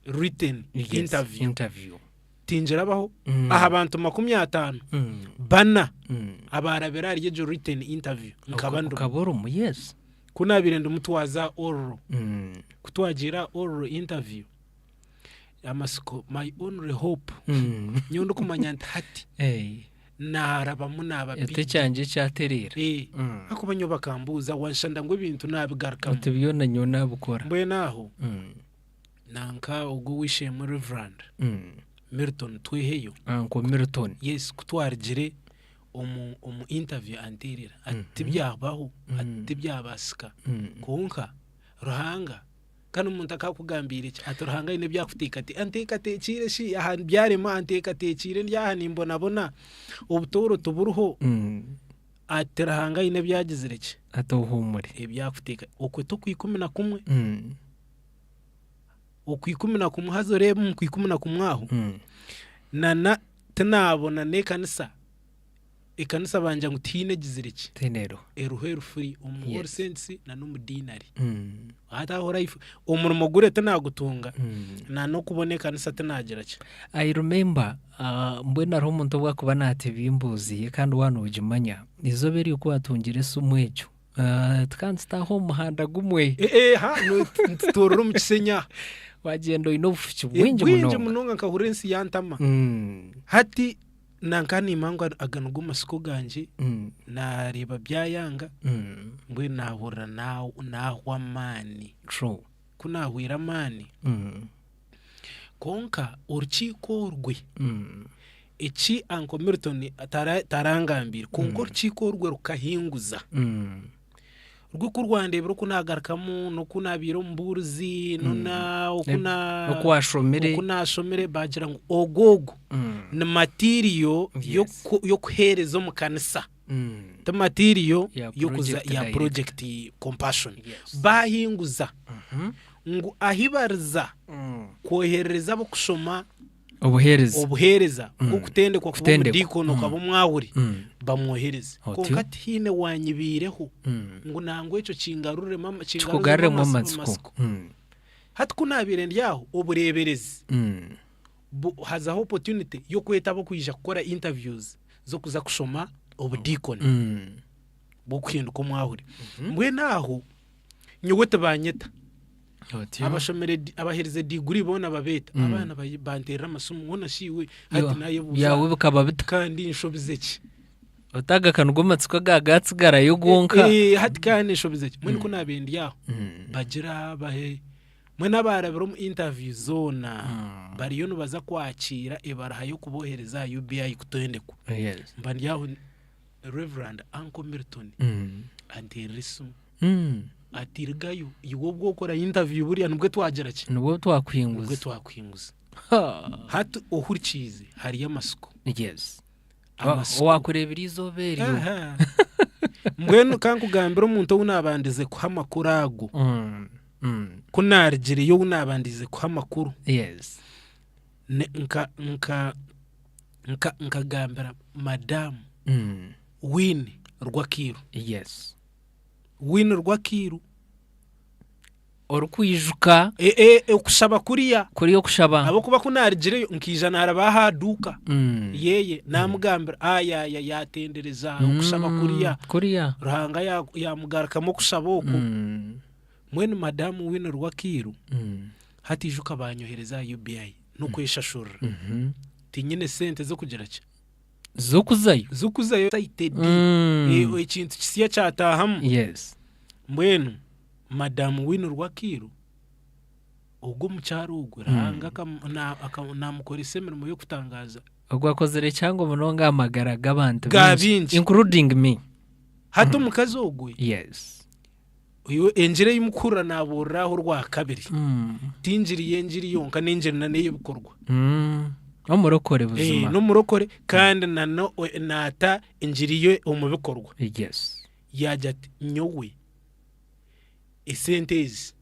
written
Yes,
interview.
interview.
Tingirabaho aha bantu 50, bana abaarabire ahari egyo written interview nkaba ndimu.
Okaba orimu, yes.
Ku naabaire ndimutwaza oral,
Mm.
ku twagiire aha oral interview, amatsiko my only hope,
Mm.
nyowe ndikumanya nti hati
Hey.
naarabamu naaba
Ati
PD.
ekyangye kyatereera.
Eh,
Mm.
ahakuba nyowe bakambuuza wanshanda ngu ebintu naabigarukamu.
Oti byona nyowe naabikora.
Mbwenu aho
Mm.
nanka ogwo ow'eishe-emwe Reverand
Mm.
Milton Tweheyo.
Uncle Milton.
Yes, ku twarugire omu omu interview anteerera ati tibyabaho, ati tibyabaasika. Kwonka Ruhanga kandi omuntu akakugambiire ki ati Ruhanga aine ebi akuteekate anteekateekiire shi aha byarema anteekateekiire ndi aha nimbonabona obutooro tiburiho ati Ruhanga aine ebi agizire ki
Ati ohuumure.
ebi akuteeka okwe t'okwikumi na kumwe 11 haza oreebe omu 11 aho nana tinaabona n'ekanisa ekanisa bangira ngu tihaine egizire ki
Tihaine eriho.
Eriho eri free omu
Yes.
All Saints na n'omu Deanery. Hati aho life omurimo guriya tinagutunga na n'okubona ekanisa tinagira ki.
I remember ah, mbwenu hariho omuntu obu akuba naatebimbuuziye kandi waaba noogimanya, eizooba eryo ku waatungire esimu egyo, ah, tukaba nitutaaha omu muhanda gumwe.
Eh, eh, ha nitutoorera omu kishenyi aha.
Wagyenda oine obufuki
Eh,
bwingi
bwingi
munonga.
munonga nkahurira ensi yantama. Hati Nanka niimanya ngu aga nigo matsiko gangye, naareeba byayanga, mbwenu naahurira naahwa amaani.
True.
Ku naahwire amaani, kwonka orukiiko orwe, eki Uncle Milton tarangambiire, kwonka orukiiko orwe rukahinguza. Rwo ku rwandeebire oku naagarukamu n'oku naabaire omubuurizi n'ona oku na
Oku waashomire.
oku naashomire baagira ngu ogu ogu ni material
Yes.
y'oku- y'okuheereza omu kanisa ti material
Ya
y'okuza
project
ya
director.
project compassion.
Yes.
Baahinguza ngu ahi bariza kwoherereza ab'okushoma
Obuheereza.
obuheereza bw'okutendekwa kuba
Kutendekwa.
omudiikoni okaba omwahuri bamwohereze.
Otyo.
Kwonka tihaine waanyibiireho ngu nangwa ekyo kingaruremu ama- kingaruzemu
Kikugaruremu
amatsiko.
amatsiko.
Hati ku naabaire ndi aho, obureeberezi bu- hazaho opportunity y'okweta ab'okwija kukora interviews z'okuza kushoma obudiikoni bw'okuhinduka omwahuri. Mbwenu aho nyowe tibanyeta.
Otyo.
Abashomire di- abaherize diguri boona babeeta abaana bayi- banteerera amasimu hoona shi iwe hati
Yo,
nayebuuza
byawe bikaba bita
kandi nshobize ki
otaga akantu g'amatsiko aga gatsigarayo gonka
Eh, hati kandi nshobize ki mbwenu ku naabaire ndi aho bagira bahe mbwenu abaarabire omu interview zoona bariyo nibaza kwakiira ebaraha y'okubohereza aha UBI kutendekwa
Yes.
mba ndi aho Reverand Uncle Milton anteerera esimu Ati rugayo iwe obwo okora interview buriya nibwo twagira ki?
Nibwo
Nibwo
twakuhinguza.
twakuhinguza.
Ha.
Hati ohurikiize hariyo amasiko.
Yes.
Amasiko.
Owakureebire eizooba eryo.
Aha. Mbwenu ka nkugambire omuntu ou naabandize kuha amakuru ago. Ku naarugireyo ou naabandize kuha amakuru.
Yes.
Ne- nka nka nka nkagambira madamu Winnie Rwakiiru.
Yes.
Winnie Rwakiiru.
Orikwijuka.
E, e, okushaba kuriya.
Kuriya okushaba.
Ahabw'okuba ku naarugireyo nkaija naaraba aha duuka yeeye naamugambira ayaya yaatendereza okushaba kuriya.
Kuriya.
Ruhanga ya- yaamugarukamu okushaba okwo. Mbwenu madamu Winnie Rwakiiru hati ijuka baanyohereza aha UBI n'okweshashurira. Tinyine sente z'okugira ki?
Z'okuzayo.
Z'okuzayo excited. Eh, ekintu kisya kyataahamu.
Yes.
Mbwenu Madamu Winnie Rwakiiru ogwo omukyara ogwo Ruhanga akam- na- aka- naamukoresa emirimo y'okutangaaza.
Ogwo akozire kihango munonga aha magara g'abantu
Ga
baingi,
baingi.
including me.
Hati omukazi ogwe
Yes.
Iwe engiri ei mukuhurira naabuurira aho orwakabiri, ti ngiri y'engiri yonka, n'engiri na n'ey'ebikorwa.
N'omurokore buzima.
N'omurokore kandi na naata engiri ye omu bikorwa.
Yes.
Yaagira ati, Nyowe esente ezi,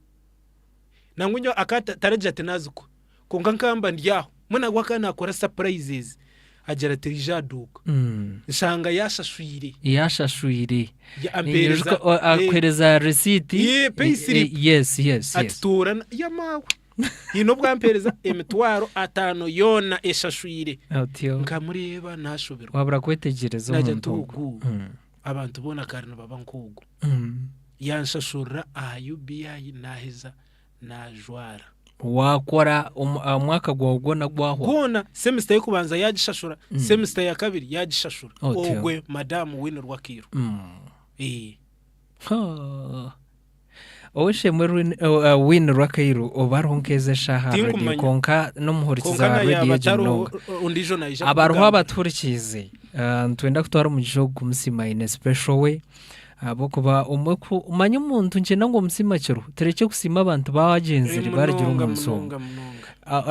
nangwa nyowe akaba taragira ati naazikuha, kwonka nkaba ndi aho, mbwenu ahabw'okuba akaba naakora surprises, agira ati ija aha duuka. Nshanga yaashashwire.
Yaashashwire.
Ya- ampeereza.
Niijuka, o- akuheereza risiiti.
Ye, pay slip.
Yes, yes,
Ati
yes.
tuura na- ya maawe. Haine obu ampeereza emitwaro ataano yoona eshashwire.
Otyo.
Nkamureeba naashoberwa.
Wabura kwetegyereza
Naagira
omuntu
nti
ogwo.
ogu, abantu boona kare nibaba nk'ogu. Yanshashurira aha UBI naaheza naajwara.
Waakora omwaka gwawe gwona gwahwa?
Gwona, semester y'okubanza yaagishashura, semester ya kabiri yaagishashura.
Otyo.
Ogwe madamu Winnie Rwakairu. Eh.
Ha. Ow'eishe-emwe Rwin- uh, Winnie Rwakairu oba ariho nk'ezi eshaaha aha rediyo
Tinkumanya.
kwonka n'omuhurikiza
Kwonka
wa
na
rediyo
yaaba
egi
atariho
munonga.
ondiijo naija
Abariho
kumugambira.
abatuhurikiize uh, nitwenda kutwara omugisha ogu kumusiima in a special way ahabw'okuba omwe ku omanye omuntu nikyenda ngu omusiime akiriho turekye kusiima abantu baagyenzire barugire
Munonga
omu nsi omu.
munonga munonga.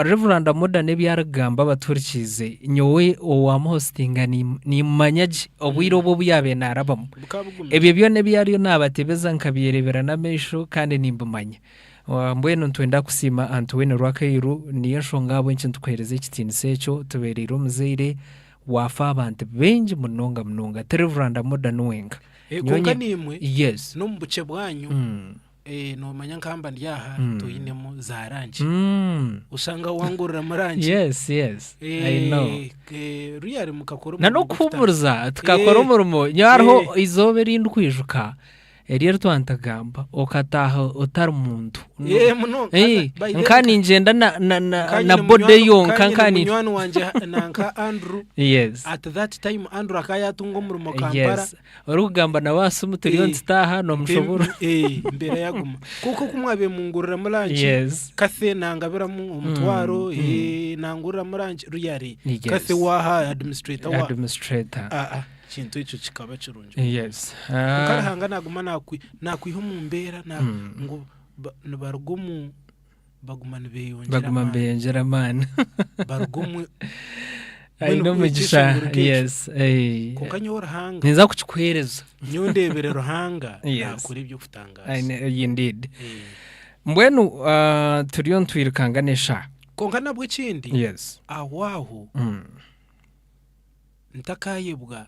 Rev. Amoda n'ebi arikugamba abatuhurikiize, nyowe owaamuhositinga nimmanya gye obwire obu obu yaabaire naarabamu.
Bukaba bugumire.
Ebyo byona ebi ariyo naabatebeza nkabyereebera n'amaisho kandi nimbimanya. Mbwenu nitwenda kusiima Aunt Winnie Rwakairu, niyo nshonga ahabw'enki nitukuheereza ekitiinisa ekyo, tubeereire omuzaire, waafa abantu baingi munonga munonga. Ti Rev. Amoda ni wenka.
Eh,
Nyowe
kwonka
nye-
naimwe
Yes.
n'omu bukye bwanyu Eh, noomanya nkamba ndi aha twinemu za rangi. Oshanga wanguriramu rangi.
Yes, yes. I know.
Eh, eh, really mukakora
Na
omurimo gw'okutana.
n'okuhuumuriza tukakora
Eh,
omurimo. Nyowe hariho
eh.
eizooba eri ndikwijuka eri eri twantagamba okataaha otari muntu.
Eh, munonga.
Eh,
By then,
nka ningyenda na, na, na,
nka
na
nyine
body yonka
nka
nka
nyine
ni
munywani wangye nanka Andrew.
Yes.
At that time Andrew akaba yaatunga omurimo Kampala.
Yes. Orikugamba nawe aha simu turiyo
Eh,
nitutaaha nomushobora.
Eh, embeera yaguma. Kwonka oku mwabaire munguriramu lanki,
Yes.
Cathy nangabiramu omutwaro, eh, nanguriramu lanki, really.
Yes.
Cathy waaha administrator wa.
Administrator.
Ah, ah, ekintu ekyo kikaba kirungi.
Yes.
Kwonka
Ah,
Ruhanga naguma nakwi nakwiha omu mbeera na ngu ba- nibaruga omu baguma nibeyongyera
baguma
amaani.
nibeyongyera amaani.
Baruga omu
Aine
mbwenu
omugisha.
ekyeshongoro nk'ekyo.
Yes. Eh.
Kwonka nyowe Ruhanga
Ninza kukikuheereza.
nyowe ndeebire Ruhanga
Yes.
naakora eby'okutangaaza.
Aine indeed.
Eh.
Mbwenu ah, turiyo nitwirukanga n'eshaaha.
Kwonka nabwo ekindi
Yes.
aho aho ntakayebwa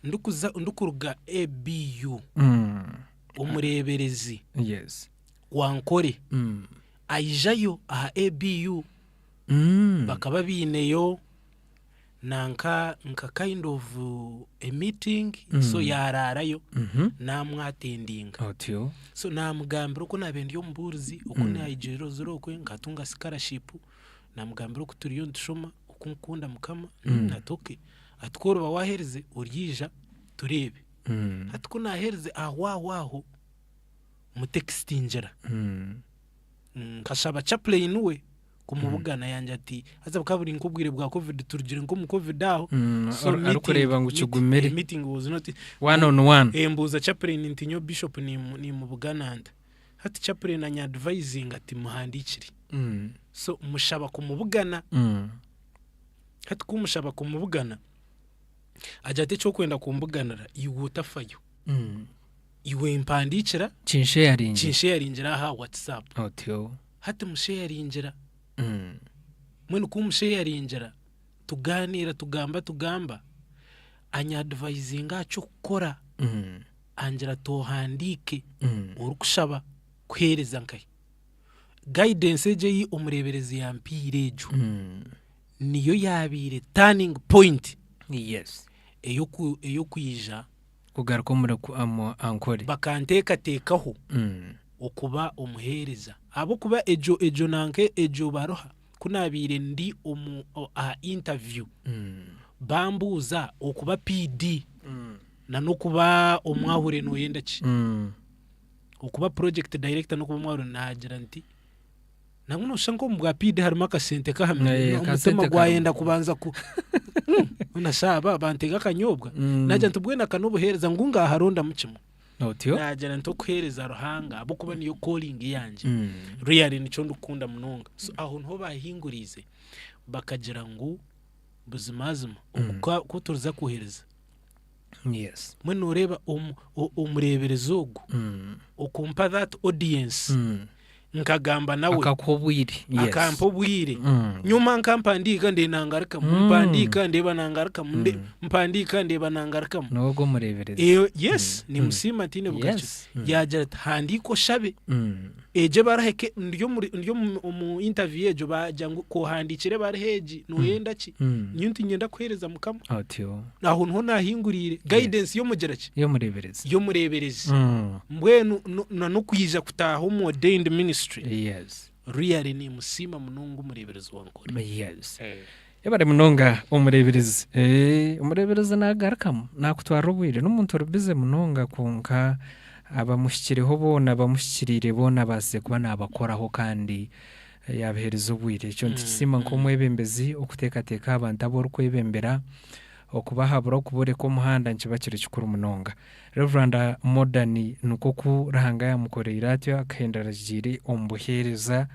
ndikuza ndikuruga ABU omureeberezi
Yes.
wa Nkore aijayo aha ABU bakaba baineyo nanka nka kind of a meeting so yaaraarayo naamwatendinga.
Otyo.
So naamugambira oku naabaire ndi omubuurizi, oku naayegyereire okwe nkatunga scholarship, naamugambira oku turiyo nitushoma, oku nkukunda Mukama, ati okay, ati ku oriba waaherize oryaija tureebe. Hati ku naaherize aho aho aho, mutekisitingira. Nkashaba chaplain we kumubugana yangira ati haza bukaba buri nk'obwire bwa covid turugire nk'omu covid aho. So meeting,
Arikureeba ngu
meeting,
kigumire.
eh, meeting was not
One on one.
Eh, mbuuza chaplain nti nyowe bishop nimubugana nta? Hati chaplain anyadvisinga ati muhandiikire. So mushaba kumubugana. Hati ku mushaba kumubugana agira ati eky'okwenda kumbuganira iwe otafayo. Iwe mpandiikira.
Kinsheyaringire.
Kinsheyaringire aha WhatsApp.
Otyo.
Hati musheyaringira. Mbwenu ku musheyaringira tugaaniira tugamba tugamba, anyadivayizinga aha ky'okukora. Angira ati ohandiike orikushaba kuheereza nkahi. Guidance egyo ei omureeberezi yampiire egyo niyo yaabaire turning point
Yes.
ey'oku ey'okwija
Kugaruka omuri ku- omu Ankole.
bakanteekateekaho okuba omuheereza ahabw'okuba egyo egyo nanka egyo baruha ku naabaire ndi omu aha interview bambuuza okuba PD na n'okuba omwahure nooyenda ki? Okuba project director n'okuba omwahure naagira nti nabwo nooshusha nk'omu bwa PD harimu akasente kahamire
Eh,
omutima
akasente karimu.
gwayenda kubanza ku nashaaba bantega akanyobwa naagira nti mbwenu aka n'obuheereza ngu ngaaharondamu kimwe.
Otyo?
Naagira nti okuheereza Ruhanga ahabw'okuba niyo calling yangye. Really nikyo ndikukunda munonga. So aho niho baahinguriize bakagira ngu buzimazima oku ku turiza kuheereza.
Yes.
Mbwenu nooreeba omu- o- omureeberezi ogu okumpa that audience. Nkagamba nawe.
Akakuha obwire. Yes.
Akampa obwire. Nyuma nkampandiika ndeeba nangarukamu, mpandiika ndeeba nangarukamu, mpandiika ndeeba nangarukamu.
Niwe ogwo omureeberezi.
Eh, yes, nimusiima ntiine bugarukiro.
Yes.
Yaagira ati handiika oshabe. Egyo ebaruha eke ndi omuri ndi omu omu interview egyo baagira ngu kohandiikire ebaruha egi nooyenda ki? Nyowe nti niinyenda kuheereza Mukama.
Otyo.
Aho niho naahinguriire guidance y'omugira ki?
Y'omureeberezi.
Y'omureeberezi. Mbwenu no- na n'okwija kutaaha omu ordained ministry.
Yes.
Really nimusiima munonga omureeberezi wa Nkore.
Yes. Yebare munonga omureeberezi. Eh, omureeberezi naagarukamu, naakutwarira obwire. N'omuntu ori busy munonga kwonka abamuhikireho boona, abamuhikiriire boona abaasize kuba naabakoraho kandi yaabaheereza obwire. Ekyo nitukisiima nk'omwebembezi okuteekateeka aha bantu abu orikwebembera, okubahabura, okubooreka omuhanda nikiba kiri kikuru munonga. Rev. Modern nikwo oku Ruhanga yaamukoreire atyo akahenda aragiire omu buheereza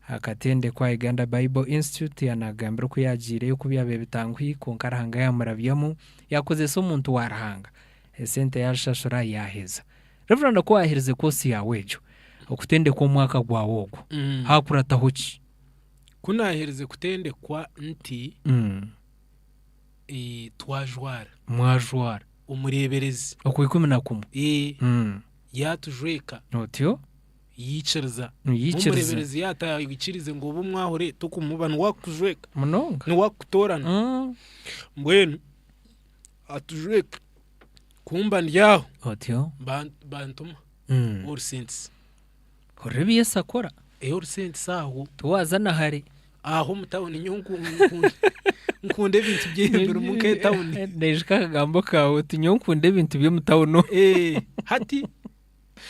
akatendekwa Uganda Bible Institute yaanagambira oku yaagiireyo ku byabaire bitanguhi kwonka Ruhanga yaamurabyamu yaakozesa omuntu wa Ruhanga esente yaazishashura yaaheza. Rev. Ku waaherize koosi yaawe egyo okutendekwa omwaka gwawe ogwo haakurataho ki?
Ku naaherize kutendekwa nti twajwara.
Mwajwara.
Omureeberezi.
Okwa 11.
Yaatujweka.
Otyo.
Yaikiriza.
Yaikiriza.
Omureeberezi yaatayikirize ngu obe omwahure tokumuba niwe akukujweka.
Munonga.
Niwe akukutoorana. Mbwenu atujweka. Ku mba ndi aho.
Otyo.
Bantuma All Saints.
Hurira ebi Yesu akora.
All Saints aho.
Tiwaaza na hare.
Aho omu tawuni nyowe nkunda ebintu birimu nk'etawuni.
Naijuka akagambo kaawe oti nyowe nkunda ebintu by'omu tawuni.
Hati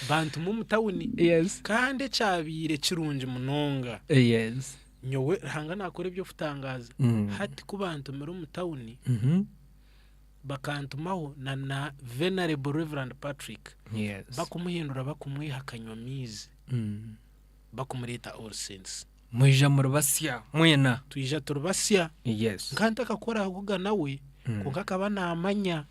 bantuma omu tawuni.
Yes.
Kandi ekyabaire kirungi munonga.
Yes.
Nyowe Ruhanga naakora eby'okutangaaza. Hati ku bantumire omu tawuni. Bakantumaho na na Venerable Reverend Patrick
Yes.
bakumuhindura bakumwiha akanywa amaizi bakumureeta All Saints.
Mwija muri basya mwena.
Twija turi basya.
Yes.
Nka ntakakorahoga nawe kwonka akaba naamanya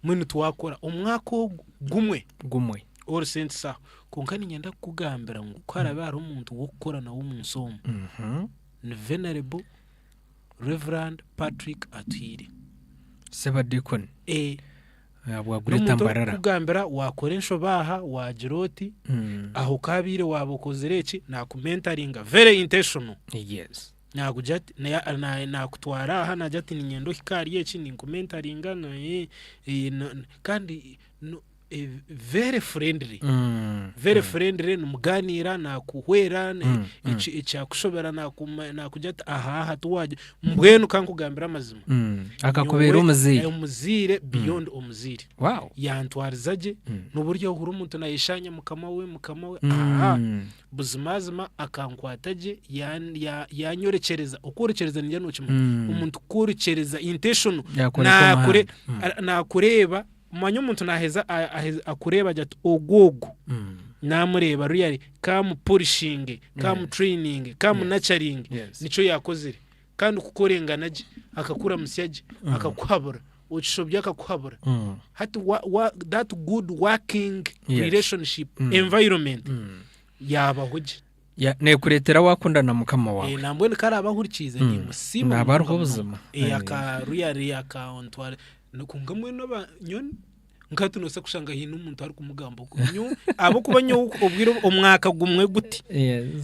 mbwenu twakora omwaka ogu gumwe.
Gumwe.
All Saints aho. Kwonka niinyenda kukugambira ngu ku haraabe hariho omuntu w'okukora nawe omu nsi omu, ni Venerable Rev. Patrick Atuhaire.
Ssebadiikoni
Eh.
ahabwa Greater
N'omuntu
Mbarara.
orikukugambira waakora enshobe aha, waagira oti, aho kaabaire waaba okozire eki, naakumentaringa very intentional.
Yes.
Naakugira ati, na- na- naakutwara aha naagira ati niinyenda ohike ahari eki, ninkumentaringa, na- eh, eh, na- kandi no- very friendly very friendly nimuganiira nakuhwera ekyakushobera nakugira ati aha aha tiwagye mbwenu kankugambire amazima
Akakubeera
Nyowe,
omuzaire.
omuzaire beyond omuzaire
Wow.
yantwariza gye n'oburyo ohurira omuntu nayeshanya mukama we mukama we aha buzimazima akankwata gye yanyorekyereza okworekyereza nindya nokimanya omuntu kworekyereza intentional
Yakworeka omuhanda.
nakureeba Omanya omuntu naaheza akureeba agira ati ogu ogu naamureeba really kamupolishinge, kamutraininge, kamunacharinge nikyo yaakozire. Kandi kukorengana gye, akakuramutsya gye, akakuhabura, okishobya akakuhabura. Hati that good working relationship environment yaabaho gye.
Neekureetera waakunda na mukama waawe.
Nambwenu ku araabe ahurikiize niimusiima
Naaba ariho
munonga
buzima.
munonga. Aka really akantwara kwonka mbwenu aba nyowe nka hati noobaasa kushanga haine omuntu arikumugamba okwo nyowe ahabw'okuba nyowe obwire omwaka gumwe guti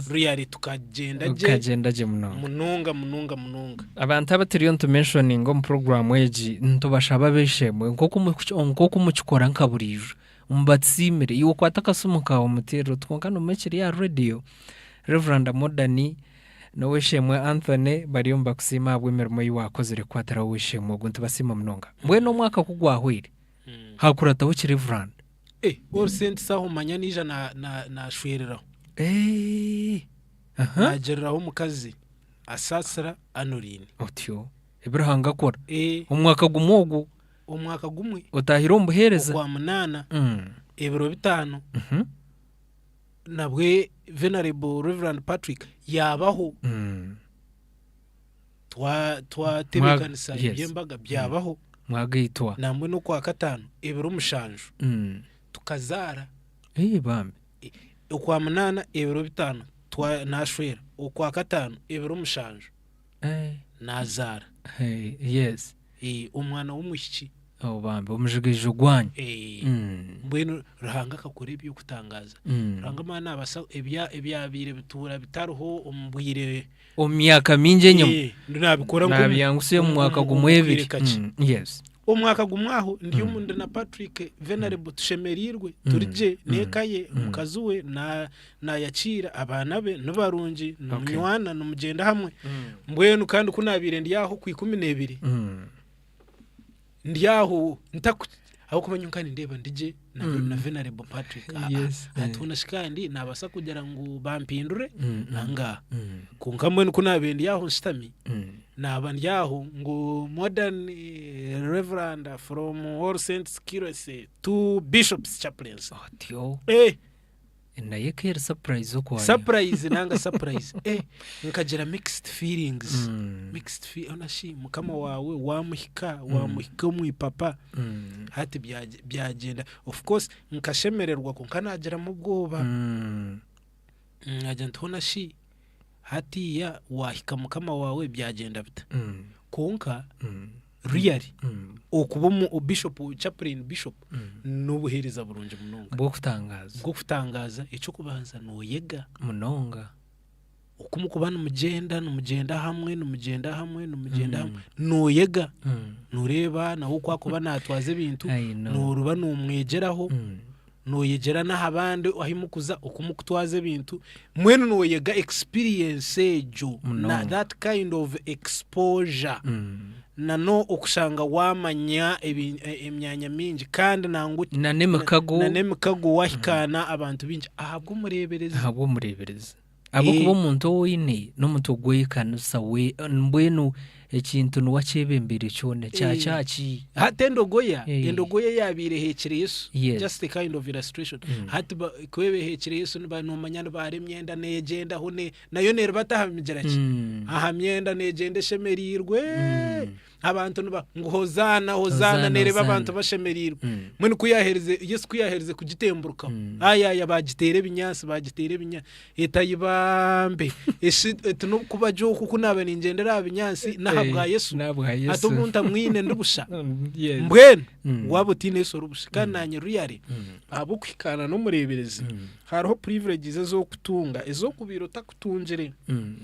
really tukagyenda gye
Okagyenda gye munonga.
munonga munonga munonga.
Abantu abu turiyo nitumentioninga omu puroguraamu egi nitubashaba ab'eishe-emwe nk'oku mukikora nka buriijo Mubasiimire. Iwe okwate akasimu kaawe omuteerere oti kwonka noomanya ekiri aha rediyo, Rev. Modern n'ow'eishe-emwe Anthony bariyo nibakusiima ahabw'emirimo ei waakozire kukwatiraho ow'eishe-emwe ogu. Nitubasiima munonga. Mbwenu omwaka ku gwahweire, haakurataho ki Rev.
Eh, All Saints aho manya naija naashwereraho.
Eh, aha.
Naagiriraho omukazi Asaasira Anoline.
Otyo, ebi Ruhanga akora.
Eh.
Omwaka gumwe ogwo.
Omwaka gumwe.
Otaahire omu buheereza.
Okwamunaana, ebiro bitaano, nabwe Venerable Reverend Patrick yaabaho. Twatebeekanisa eby'embaga byabaho.
Mwagaitwa.
Nambwenu Okwakataano, ebiro mushanju, tukazaara.
Bambi.
Okwamunaana ebiro bitaano twa naashwera, Okwakataano ebiro mushanju
Eh,
naazaara.
eh, yes.
Eh, omwana w'omwishiki.
Oh, bambi omujigaijo gwanyu.
Eh,
Mm.
Mbwenu Ruhanga akakora eby'okutangaaza.
Mm.
Ruhanga maani naabaasa ebya ebyabaire bituura bitariho omu bwire
Omu myaka mingi enyima.
Eh, naabikora nk'omu-
Naabyangutsya omu
omu-
mwaka
omu-
gumwe
omu
ebiri.
bwire kakye.
Mm, yes.
Omwaka gumwe aho ndi omu ndi na Patrick Venerable tushemereirwe turi gye n'eka ye omukazi we na- naayakiira abaana be nibarungi nimunywana nimugyenda hamwe mbwenu kandi ku naabaire ndi aho ku ikumi n'ebiri ndi aho ntaku ahabw'okuba nyowe nka nindeeba ndi gye na, na Venerable Patrick Ah, ah,
Yes,
ah,
eh.
tuuna shi kandi naabaasa kugira ngu bampindure
Mm, mm,
anga
mm,
kwonka mbwenu ku naabaire ndi aho nshutami
mm.
naaba ndi aho ngu modern eh, reverend from all saints curacy to bishops chaplains
Otyo
eh
naye ka eri surprise okwayo.
surprise nanga surprise eh nkagira mixed feelings
Mm,
mixed feel ona shi mukama wawe wamuhika wamuhika omu ipapa
mm,
hati byage- byagenda of course nkashemererwa kwonka nagiramu obwoba
mm.
nkagira nti hona shi hatiya wahika mukama wawe byagenda bita
Mm,
kwonka
mm,
really
mm,
okuba omu bishop chaplain bishop
mm.
n'obuheereza burungi munonga
Bw'okutangaaza
bw'okutangaaza eky'okubanza nooyega
munonga.
oku mukuba nimugyenda nimugyenda hamwe nimugyenda hamwe nimugyenda hamwe nooyega
Mm.
nooreeba nawe oku akuba naatwaza ebintu
I know.
nooruba noomwegyeraho
Mm.
nooyegyera n'aha bandi ahu mukuza oku mukutwaza ebintu mbwenu nooyega experience egyo na
Munonga.
that kind of exposure
Mm.
na n'okushanga waamanya ebi- e- emyanya mingi kandi nangu
Na n'emikago
na n'emikago wahikaana abantu bingi ahabw'omureeberezi
ahabw'omureeberezi. Ahabw'okuba
Eh.
omuntu ou oine n'omuntu ogw'ekanisa we mbwenu ekintu niwe akyebembeire kyona kya
Eh.
kyaki.
Hati endogoya
Eh.
endogoya eyaabaire eheekire Yesu
Yes.
just a kind of illustration
Mm.
hati ba- ku eba eheekire Yesu niba noomanya nibaara emyenda neegyendaho ne nayo neeribata aha migira ki
Mm.
aha myenda neegyenda eshemereirwe
Mm.
abantu niba ngu hozaana hozaana
Hozaana,
neereba
hozaana.
abantu bashemereirwe
Mm.
mbwenu ku yaaherize Yesu ku yaaherize kugitemburukaho
Mm.
ayaya baagiteera ebinyaatsi baagiteera ebinyaatsi etayibambe esi eti n'okuba gye oku ku naaba ningyendera aha binyaatsi n'ahabwa
Eh,
Yesu
n'ahabwa
ati
Yesu.
omuntu amwine ndi busha
Mm, yes.
mbwenu
Mm.
waaba otiine Yesu ori busha kandi naanye ruyare
Mm.
ahabw'okuhikaana n'omureeberezi
Mm.
hariho privileges ez'okutunga ez'okubaire otakutungire
Mm.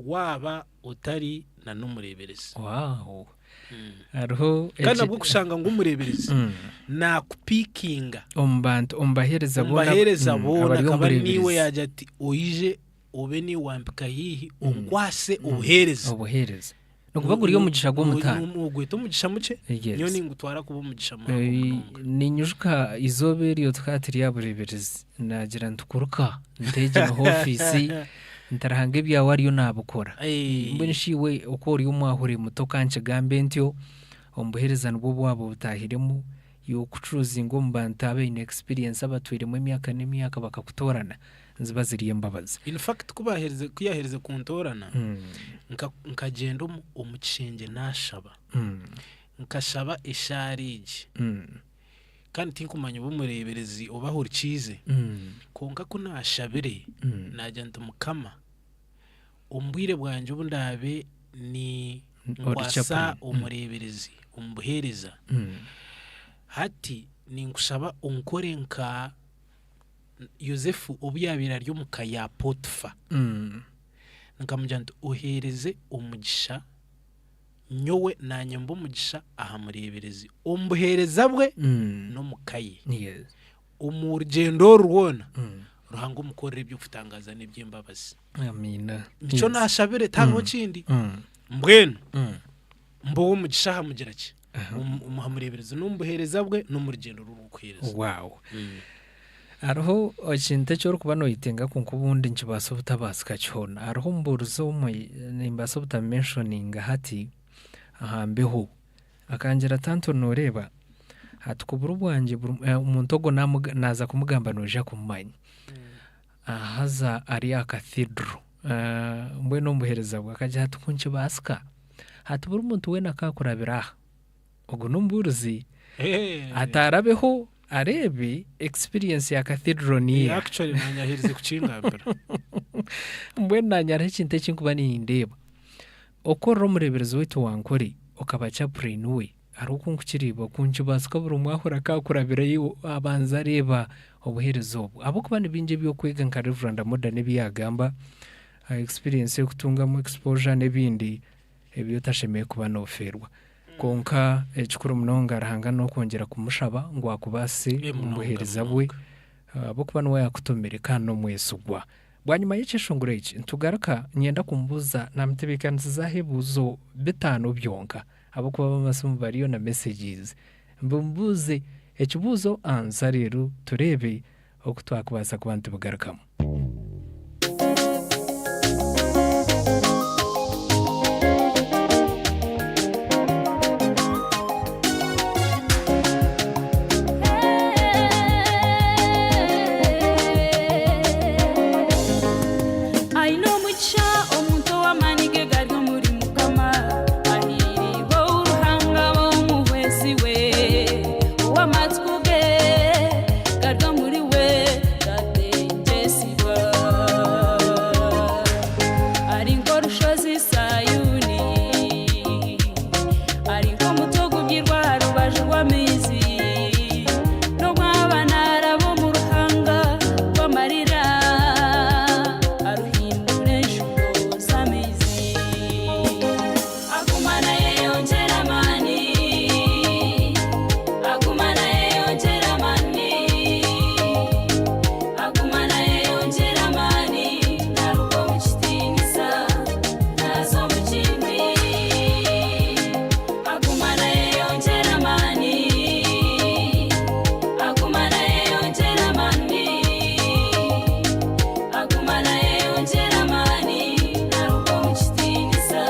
waaba otari na n'omureeberezi
Wow. Hariho
kandi
eki-
ahabw'okushanga ngu omureeberezi
Mm.
naakupiikinga
omu bantu omu baheereza
omu
boona
baheereza
mm,
boona
abari
akaba
omu
niiwe
bureeberezi.
yaagira ati oije obe niiwe wampika haihi onkwase obuheereza
obuheereza nikuba guri omugisha gw'omutaano
Ogweta omugisha mukye
Yes.
nyowe ningutwara kuba omugisha muhango
Eh,
munonga
ninyijuka izooba eryo tukaba turi aha bureeberezi naagira nti kuruka nteegye niho ofiisi ntarahanga ebyawe ariyo naabikora
Eh.
mbwenu shi iwe oku ori omwahure muto kankigambe ntyo omu buheereza nibwo bwaba obutahiremu y'okucuruzinga omu bantu abaine experience abatwiremu emyaka n'emyaka bakakutoorana niziba ziri embabazi.
In fact ku baaherize ku yaaherize kuntoorana
Mm.
nka- nkagyenda omu, omu kishengye naashaba
Mm.
nkashaba eshaara egi
Mm.
kandi tinkumanya oba omureeberezi oba ahurikiize
Mm.
kwonka ku naashabire
Mm.
naagira nti mukama omu bwire bwangye obu ndaabe ni
Ori
nkwasa
chaplain. Mm.
omureeberezi omu buheereza
Mm.
hati ninkushaba onkore nka Yosefu obu yaabaire ari omu ka ya Potifa
Mm.
nkamugira nti oheereze omugisha nyowe naanye mbe omugisha aha mureeberezi omu buheereza bwe
Mm.
n'omu ka ye
Yes.
omu rugyendo oru rwona
Mm.
Ruhanga omukorere eby'okutangaaza n'eby'embabazi
Amiina.
nikyo
Yes.
naashabire tihariho kindi
Mm.
mbwenu
Mm.
mbe ow'omugisha aha mugira ki
Aha.
Omu- aha mureeberezi n'omu buheereza bwe n'omu rugyendo rw'okuheereza
Wow. Hariho ekintu eki orikuba noyetenga kwonka obundi nikibaasa obutabaasika kyona. Hariho omubuurizi omwe nimbaasa obutamumentioninga hati aha mbeho akangira ati Anthony noreeba hati ku buro bwangye buri omuntu ogwo namuga naaza kumugamba noija kumumanya. Haza ari aha cathedral mbwenu omu buheereza bwe akagira ati ku nikibaasika hati buri muntu weena akaakurabira aha. Ogu n'omubuurizi
Eh.
atarabeho. Areebe experience ya Cathedral niiha.
Actually naanye aherize kukingambira.
Mbwenu naanye hariho ekintu eki nkuba nindeeba. Okorora omureeberezi waitu wa Nkore okaba chaplain we, hariho oku nkukireeba ku nikibaasika buri omwe ahurira akaakurabirayo abanza areeba obuheereza obu. Ahabw'okuba ni bingi eby'okwega nka Rev. Amoda n'ebi yaagamba, experience y'okutungamu exposure n'ebindi ebi otashemereire kuba noofeerwa. Kwonka ekikuru munonga Ruhanga n'okwongyera kumushaba ngu akubaasise omu buheereza bwe ahabw'okuba niwe yaakutumire kandi n'omwesigwa. Bwanyima y'ekyeshongoro eki, nitugaruka niinyenda kumubuuza naamutebeekanisizaho ebibuuzo bitaano byonka ahabw'okuba ab'amasimu bariyo na messages. Mbimubuuze ekibuuzo ansa reero tureebe oku twakubaasa kuba nitubigarukamu.
Aine omugisha omuntu ow'amaani ge gari omuri Mukama, ahiiriirwe ou Ruhanga aba omuhwezi we, ow'amatsiko ge gari omuri we, tatengyesibwa. Ari nk'orushozi Sayuuni, ari nk'omuti ogubyirwe aha rubaju rw'amaizi, n'obu aba naaraba omu ruhanga rw'amarira, aruhindura enshuro z'amaizi. Aguma naayeyongyera amaani, aguma naayeyongyera amaani, aguma naayeyongyera amaani, naaruga omu kitiinisa naaza omu kindi. Aguma naayeyongyera amaani, aguma naayeyongyera amaani, aguma naayeyongyera amaani, naaruga omu kitiinisa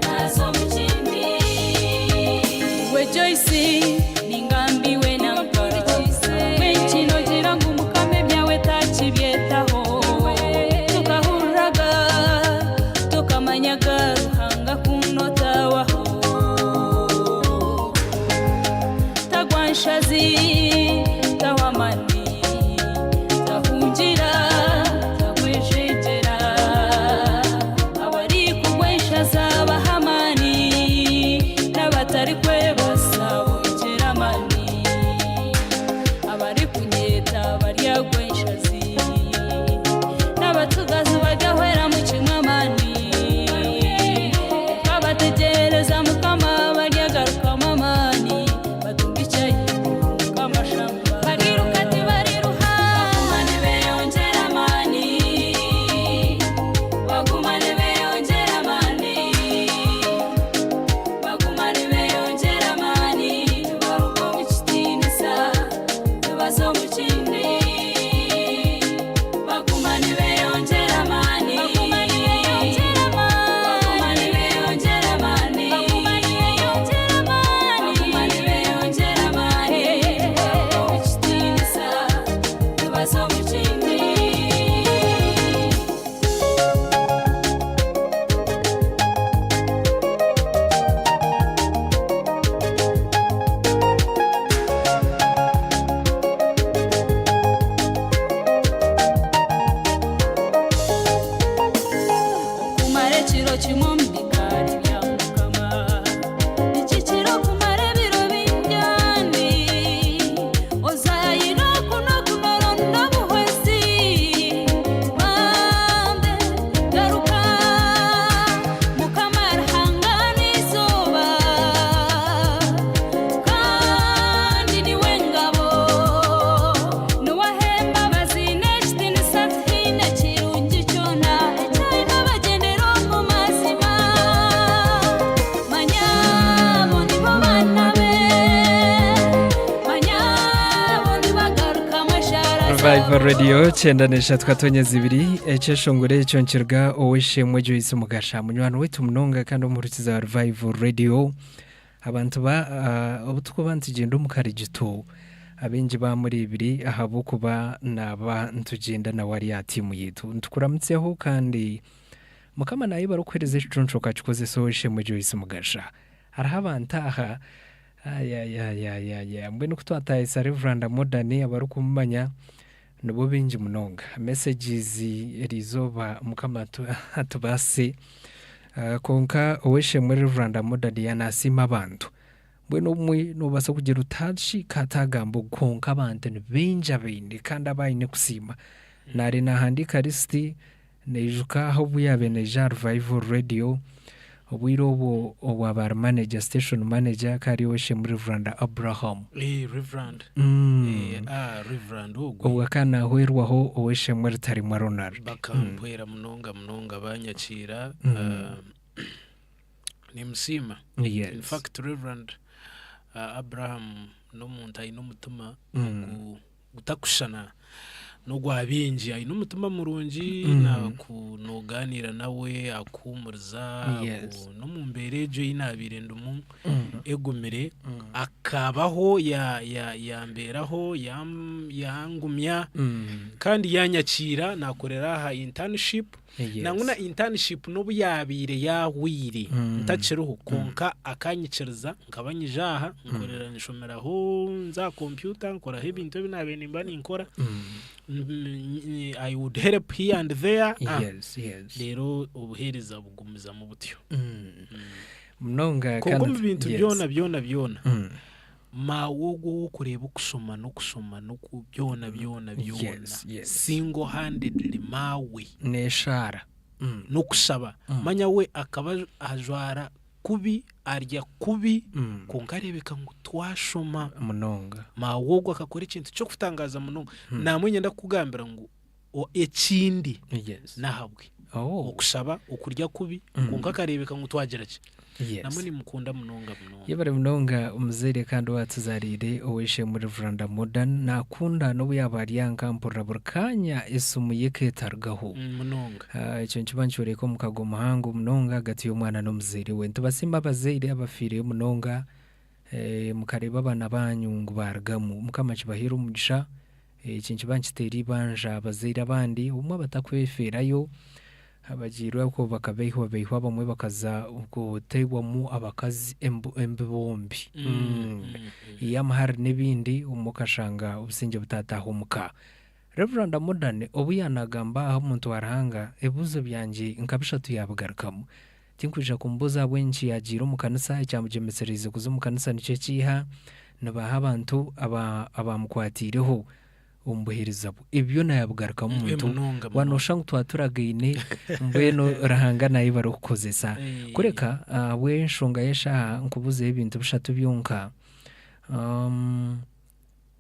naaza omu kindi. We Joyce ningambiwe nanka Mbwenu nogira ngu Mukama ebyawe takibyetaho Tukahuriraga tukamanyaga Ruhanga kunu otawaho Tagwa nshazi tahwa amani Tahungira tagwejegyera Abarikugwa enshazi abaha amani N'abatarikwebasa bongyera amani Abarikunyeeta baryagwa enshazi N'abatugazi baryahweramu kimwe amani Abategyereza Mukama baryagarukamu amani Batunga ekyahiguru nk'amashamba Bariruka tibariruha Baguma nibeyongyera amani Baguma nibeyongyera amani Baguma nibeyongyera amani Nibaruga omu kitiinisa nibaza omu kindi Baguma nibeyongyera amani Baguma nibeyongyera amani Baguma nibeyongyera amani Baguma nibeyongyera amani Baguma nibeyongyera amani Nibaruga omu kitiinisa nibaza omu kindi. Okumara ekiro kimwe omu bikaari bya Mukama nikikira okumara ebiro bingyani Ozaayire oku n'oku nooronda obuhwezi Bambe garuka Mukama Ruhanga n'eizooba kandi niwe ngabo niwe ahemba abaziine ekitiinisa tihaine kirungi kyona ekyahika abagyendera omu mazima Manya abo nibo baana be manya abo nibagarukamu eshaara
Revival Radio 93.2 ekyeshongoro ekyo nikiruga ow'eishemwe Joyce Mugasha munywani waitu munonga kandi omuhurikiza wa Revival Radio abantu ba obu turikuba nitugyenda omu karigito abaingi baamureebire ahabw'okuba naaba nitugyenda nawe ari aha tiimu yaitu nitukuramutseho kandi Mukama naayebare okuheereza ekiconco okakikozesa ow'eishemwe Joyce Mugasha hariho abantu aha. Ayayayayaya mbwenu ku twatahisa Reverand Modern abarikumumanya nibo baingi munonga. Messages eriizooba Mukama atubaase. Kwonka ow'eishe-emwe Reverand Modern yaanasiima abantu. Mbwenu obumwe noobaasa kugira oti hashi ka ataagamba ogu kwonka abantu ni baingi abaine kandi abu aine kusiima. Naare naahandiika lisiti Naijuka aha obu yaabaire naija aha Revival Radio, obwire obwo owaaba ari manager, station manager akaba ari ow'eishe-emwe Reverand Abraham.
Eh, Reverand. Eh, ah, Reverand ogwe.
Obwo akaba naahwerwaho ow'eishe-emwe Rutaremwa Ronald.
Bakampwera munonga munonga banyakiira. Ah, nimusiima.
Yes.
In fact, Reverand ah, Abraham n'omuntu aine omutima ogu gutakushushana n'ogwa baingi. Aine omutima murungi, naku noogaaniira nawe akuhuumuriza,
Yes.
aku n'omu mbeera egyo ei naabaire ndimu egumire, akabaho ya- ya- yambeeraho, yam- yangumya kandi yaanyakiira naakorera aha internship.
Yes.
Nangwa na internship n'obu yaabaire yaahweire ntakiriho kwonka akanyikiriza nkaba nyija aha nkorera nshomeraho nza aha kompyuta nkoraho ebintu ebi naabaire nimba ninkora I would help here and there ah,
Yes, yes.
reero obuheereza bugumizamu butyo.
Munonga
Kwonka
kandi
omu bintu
yes.
byona byona byona Maawe ogwo ow'okureeba okushoma n'okushoma n'oku byona byona byona
Yes, yes.
single handedly maawe
N'eshaara.
n'okushaba manya we akaba ajwara kubi arya kubi kwonka areebeka ngu twashoma.
Munonga.
Maawe ogwo akakora ekintu ky'okutangaaza munonga. Naamwe niinyenda kukugambira ngu ekindi
Yes.
n'ahabwe.
Oh.
Okushaba, okurya kubi kwonka akareebeka ngu twagira ki?
Yes.
Namwe nimukunda munonga munonga.
Yebare munonga omuzaire kandi owatuzariire ow'eishe-emwe Reverand Modern nakunda n'obu yaaba ari aha mpurira buri kaanya esimu ye eketarugaho.
Munonga.
Ah, ekyo nikiba nikyoreka omukago muhango munonga ahagati y'omwana n'omuzaire we. Nitubasiima abazaire abafiireyo munonga eh, mukareeba abaana banyu ngu baarugamu. Mukama akibaheere omugisha. Eki nikiba nikiteera eibanja abazaire abandi obumwe abatakwefeerayo, abagiirwe okwo bakabeihwabeihwa abamwe bakaza kuteebwamu abakazi embibo mbi ey'amahare n'ebindi obumwe okashanga obusingye butaataaha omu ka. Rev. Modern obu yaanagamba aha omuntu wa Ruhanga, ebibuuzo byangye nka bishatu yaabigarukamu. Tinkwija kumubuuza ahabw'enki yaagiire omu kanisa, ekyamugyemesereize kuza omu kanisa nikyo ekiiha, nibaaha abantu aba abaamukwatiireho omu buheereza bwe. Ebi byona yaabigarukamu
Eh,
muntu.
munonga
Waaba
munonga.
nooshusha ngu twaba turagaine, mbwenu Ruhanga naayebare kukukozesa.
Eh.
Kureka ahabw'enshonga y'eshaaha nkubuuzeho ebintu bishatu byonka.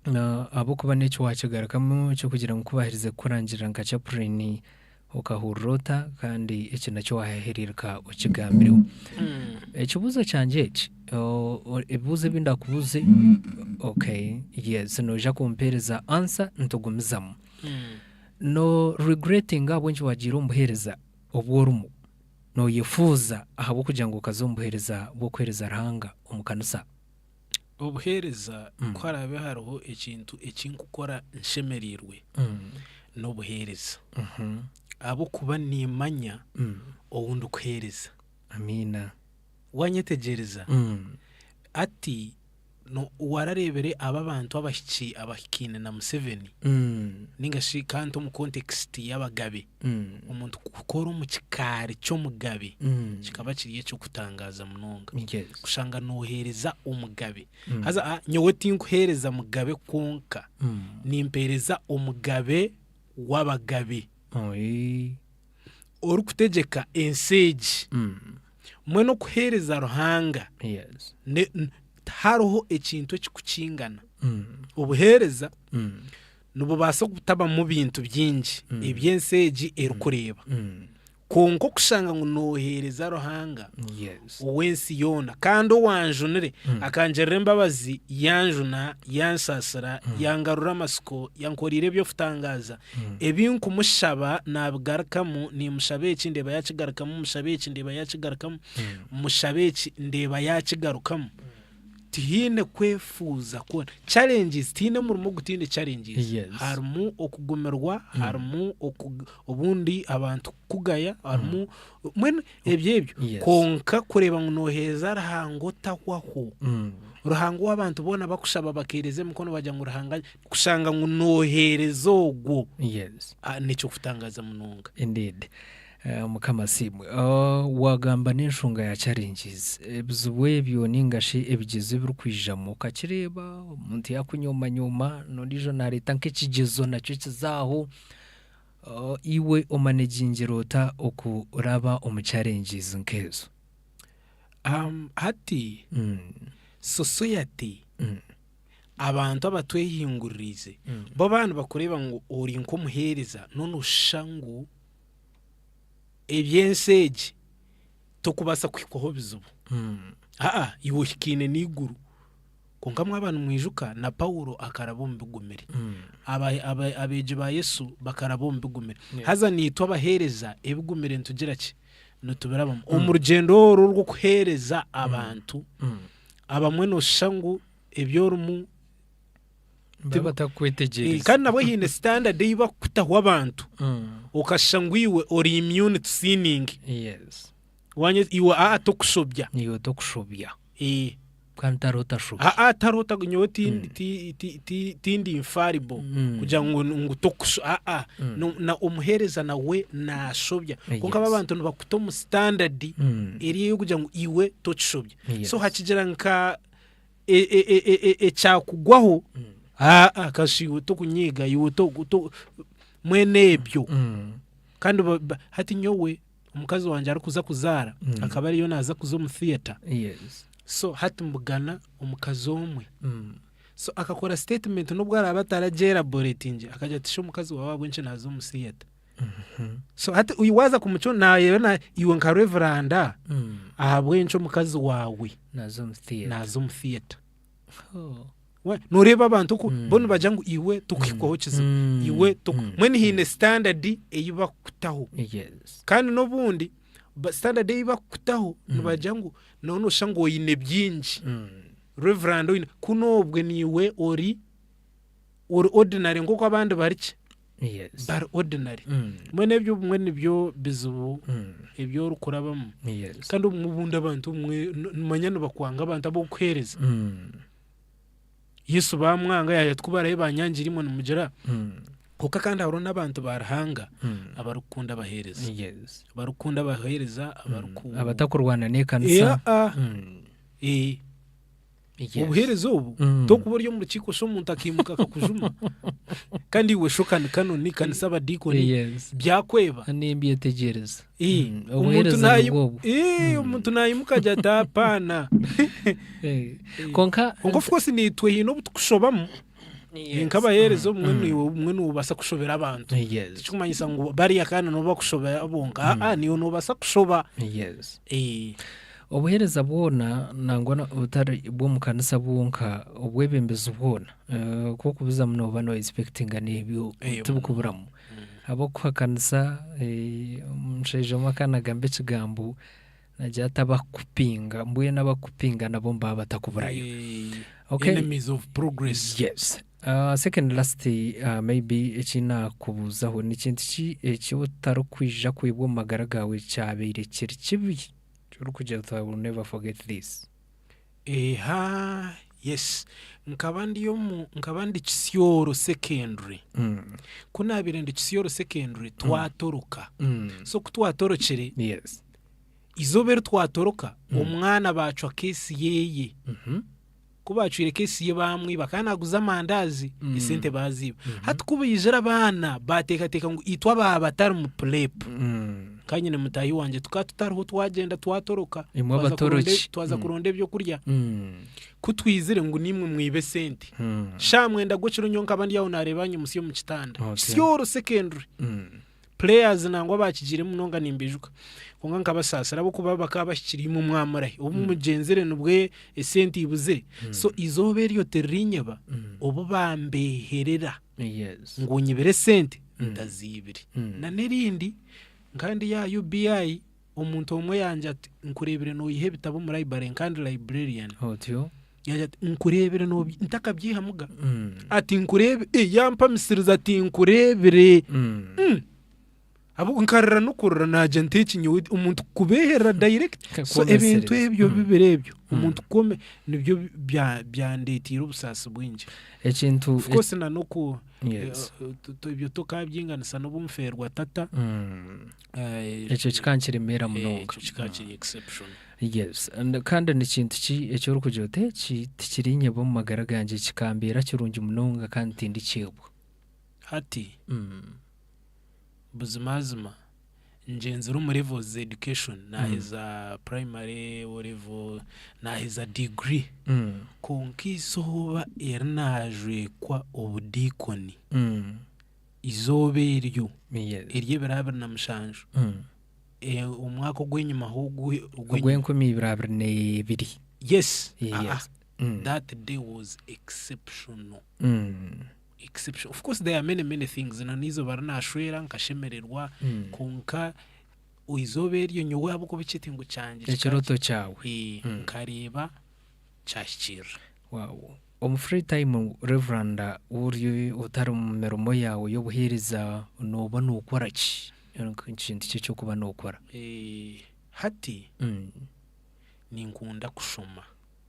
Ahabw'okuba n'eki waakigarukamu eky'okugira ngu ku baaherize kukurangirira nka chapurini okahurira ota kandi eki nakyo waahereruka okigambireho. Ekibuuzo kyangye eki, ebibuuzo ebi ndakubuuze okay yes noija kumpeereza ansa nitugumizamu. No regretinga ahabw'enki waagiire omu buheereza obu orimu? Nooyefuuza ahabw'okugira ngu okaza omu buheereza bw'okuheereza Ruhanga omu kanisa?
Obuheereza ku haraabe hariho ekintu eki nkukora nshemereirwe, n'obuheereza. Ahabw'okuba nimmanya ou ndikuheereza.
Amiina.
Waanyetegyereza? Hati warareebire aba abantu abahiki abahikaine na Museveni ninga shi kandi omu context y'abagabe, omuntu kukora omu kikaari ky'omugabe kikaba kiri eky'okutangaaza munonga. Kushanga nooheereza omugabe. Haza nyowe tinkuheereza mugabe kwonka, nimpeereza omugabe w'abagabe orikutegyeka ensi egi. Mbwenu okuheereza Ruhanga tihariho ekintu ekirikukingana. Obuheereza nibubaasa kutabamu bintu bingi ebi ensi egi erikureeba. Kwonka okushanga ngu nooheereza Ruhanga ow'ensi yoona kandi owanjunire, akangirira embabazi yanjuna, yansaasira, yangarura amatsiko, yankoreire eby'okutangaaza, ebi nkumushaba naabigarukamu, niimushaba eki ndeeba yaakigarukamu, mushaba eki ndeeba yaakigarukamu, mushaba eki ndeeba yaakigarukamu. Tihaine kwefuuza kwona. Challenges, tihaine omurimo ogutaine challenges.
Yes.
Harimu okugumirwa, harimu oku- obundi abantu kukugaya, harimu mbwenu ebyo ebyo.
Yes.
Kwonka kureeba ngu nooheereza Ruhanga otahwaho, Ruhanga ou abantu boona bakushaba bakeereza emikono bagira ngu Ruhanga kushanga ngu nooheereza ogwo
Yes.
ah, n'eky'okutangaaza munonga.
Indeed. Eh, Mukama asiimwe. Oh, wagamba n'enshonga ya challenges. Ebizibu ebyo ninga shi ebigyezo ebirikwijamu okakireeba omuntu yakunyomanyoma n'ondiijo nareeta nk'ekigyezo nakyo kizaaho. Oh, iwe omanegingire ota okuraba omu challenges nk'ezo?
Um, hati society abantu abatwehinguririize bo baaba nibakureeba ngu ori nk'omuheereza n'onoshusha ngu eby'ensi egi tokubaasa kuhikwaho bizibu. Aa iwe ohikaine n'eiguru. Kwonka mwaba nimwijuka na Paulo akaraba omu bigumire. Aba- aba- Abeegi ba Yesu bakaraba omu bigumire. Haza naitwe abaheereza ebigumire nitugira ki? Nitubirabamu. Omu rugyendo oru orw'okuheereza abantu, abamwe nooshusha ngu ebi orimu
Baba batakukwetegyereza.
Kandi nabwo haine standard ei bakukutaho abantu okashusha ngu iwe ori immune to sinning.
Yes.
Wanya iwe aa tokushobya.
Iwe tokushobya.
Eh.
Kandi tariho otashobya.
Aa tariho otago nyowe tindi ti- ti- ti- tindi infallible kugira ngu ngu tokusho aa No- na omuheereza nawe naashobya. Kwonka abo
Yes.
abantu nibakuta omu standard eri ey'okugira ngu iwe tokishobya.
Yes.
So hakigira nka e- e- e- e- e- ekyakugwaho aa kashi iwe tokunyiiga iwe to- to- mwene ebyo kandi ba- ba- hati nyowe omukazi wangye arikuza kuzaara akaba ariyo naaza kuza omu theatre
Yes.
so hati mbugana omukazi omwe so akakora statement n'obu araabe ataragyeraboretingye akagira ati shi omukazi waawe ahabw'enki naaza omu theatre so hati oyi waaza kumucwa naayeba na iwe nka reveranda ahabw'enki omukazi waawe
Naaza omu theatre.
naaza omu theatre
Oh.
We- nooreeba abantu oku bo nibagira ngu iwe tokuhikwaho kizibu iwe toku mbwenu haine standard ei bakukutaho
Yes.
kandi n'obundi ba- standard ei bakukutaho nibagira ngu nooba nooshusha ngu oine bingi reverand oine kunu obwe niiwe ori ori ordinary nk'oku abandi bari ki
Yes.
bari ordinary
Mm.
Mbwenu ebyo obumwe nibyo bizibu ebi orikurabamu
Yes.
kandi obumwe obundi abantu obumwe nimanya nibakwanga abantu ab'okukuheereza Yesu baamwanga yaagira ati ku baraabe baanyangire imwe nimugira Kwonka kandi hariho n'abantu ba Ruhanga abarikukunda abaheereza
Yes.
abarikukunda abaheereza abariku
Abatakurwana n'ekanisa.
Yeah, ah. Eh.
Yes.
Obuheereza obu tokuba ori omu rukiiko shi omuntu akaimuka akakujuma kandi iwe sho kani kanoni kanisa abadiikoni
Yes.
byakweba.
Nimbyetegyereza.
Eh, omuntu
Obuheereza
nayi-
nibwo obu.
Eh, omuntu nayimuka agira ati apaana.
Eh, Kwonka
Kwonka of course naitwe haine obu tukushobamu
Yes.
nk'abaheereza obumwe niiwe obumwe noobaasa kushobera abantu.
Yes.
Tikikumanyisa ngu bariya kandi nibo bakushobera bonka aa niiwe noobaasa kushoba.
Yes.
Eh.
Obuheereza bwona nangwa na- obutari bw'omu kanisa bwonka, obwebembezi bwona, eh, ku okubuzamu nooba no expectinga n'ebyo
Eh,
tibikuburamu. Ahabw'okuhakanisa, eh, omushaija omwe akaba nagamba ekigambo nagira ati abakukupinga mbwenu abakukupinga nabo nibaba batakuburayo.
Eh,
Okay.
enemies of progress.
Yes. Second last maybe eki naakubuuzaho, ni kintu ki eki otarikwija kwebwa omu magara gaawe kyabaire kiri kibi orikugira oti I will never forget this?
Eha yes nkaba ndi omu nkaba ndi Kisyoro secondary ku naabaire ndi Kisyoro secondary twatoroka so ku twatorokire
Yes.
Eizooba eri twatoroka, omwana baacwa keesi yeeye. Ku baacwire keesi ye baamwiba akaba naaguza amandaazi, esente baaziiba. Hati ku baijire abaana baateekateeka ngu itwe abaaba batari mu purepu, nka nyine mutaahi wangye tukaba tutariho twagyenda twatoroka
Imwe
twaza kuronda
abatoroki.
twaza kuronda ebyokurya. Ku twizire ngu naimwe mwibe esente. Shaaha mwenda gw'ekiro nyowe nkaba ndi aho naareeba nyimutsya omu kitanda.
Okay.
Kisyoro secondary. Players nangwa abaakigiire munonga nimbijuka kwonka nkabasaasira ahabw'okuba bakaba bahikire imwe mwamurahi obu mugyenzire nibwe esente ibuzire so eizooba eryo tiririnyeba obu bambeeherera
Yes.
ngu nyibire esente ntaziibire. Na n'erindi nka ndi aha UBI omuntu omwe yangira ati nkureebire nooyiha ebitabo omu library nka ndi librarian.
Otyo.
Yaagira ati nkureebire noobi ntakabyihamuga ati nkureebire eh, yampamisiriza ati nkureebire. Ahabw'okuba nkarira n'okurira naagira nti eki nyowe omuntu kukubeeherera direct so ebintu
Kukomesereza.
ebyo bibiri ebyo omuntu kukome nibyo bya- byandeeteire obusaasi bwingi.
Ekintu
Of course na n'oku
Yes.
ebyo tokabyinganisa n'obu nfeerwa tata.
Ekyo kikaba nikiremeera munonga.
Ekyo kikaba kiri exception.
Yes. And kandi ni kintu ki eki orikugira oti eki tikirinyebwa omu magara gangye kikambeera kirungi munonga kandi tindikyebwa?
Hati buzimazima ngyenzire omu levels za education naaheza primary, O level, naaheza degree kwonka eizooba eri naajwekwa obudiikoni, eizooba eryo ery'ebiro 27 omwaka ogw'enyimaho
Ogw'enkumi ibiri abiri n'ebiri.
Yes, that day was exceptional. Exception of course there are many many things na n'eizooba ri naashwera nkashemererwa kwonka eizooba eryo nyowe ahabw'okuba ekyetengo kyangye kikaba
Ekirooto kyawe.
ki- nkareeba kyahikirira.
Wow. Omu free time Reverand ori otari omu mirimo yaawe y'obuheereza nooba nookora ki? Ekintu ki eki orikuba nookora?
Hati ninkunda kushoma.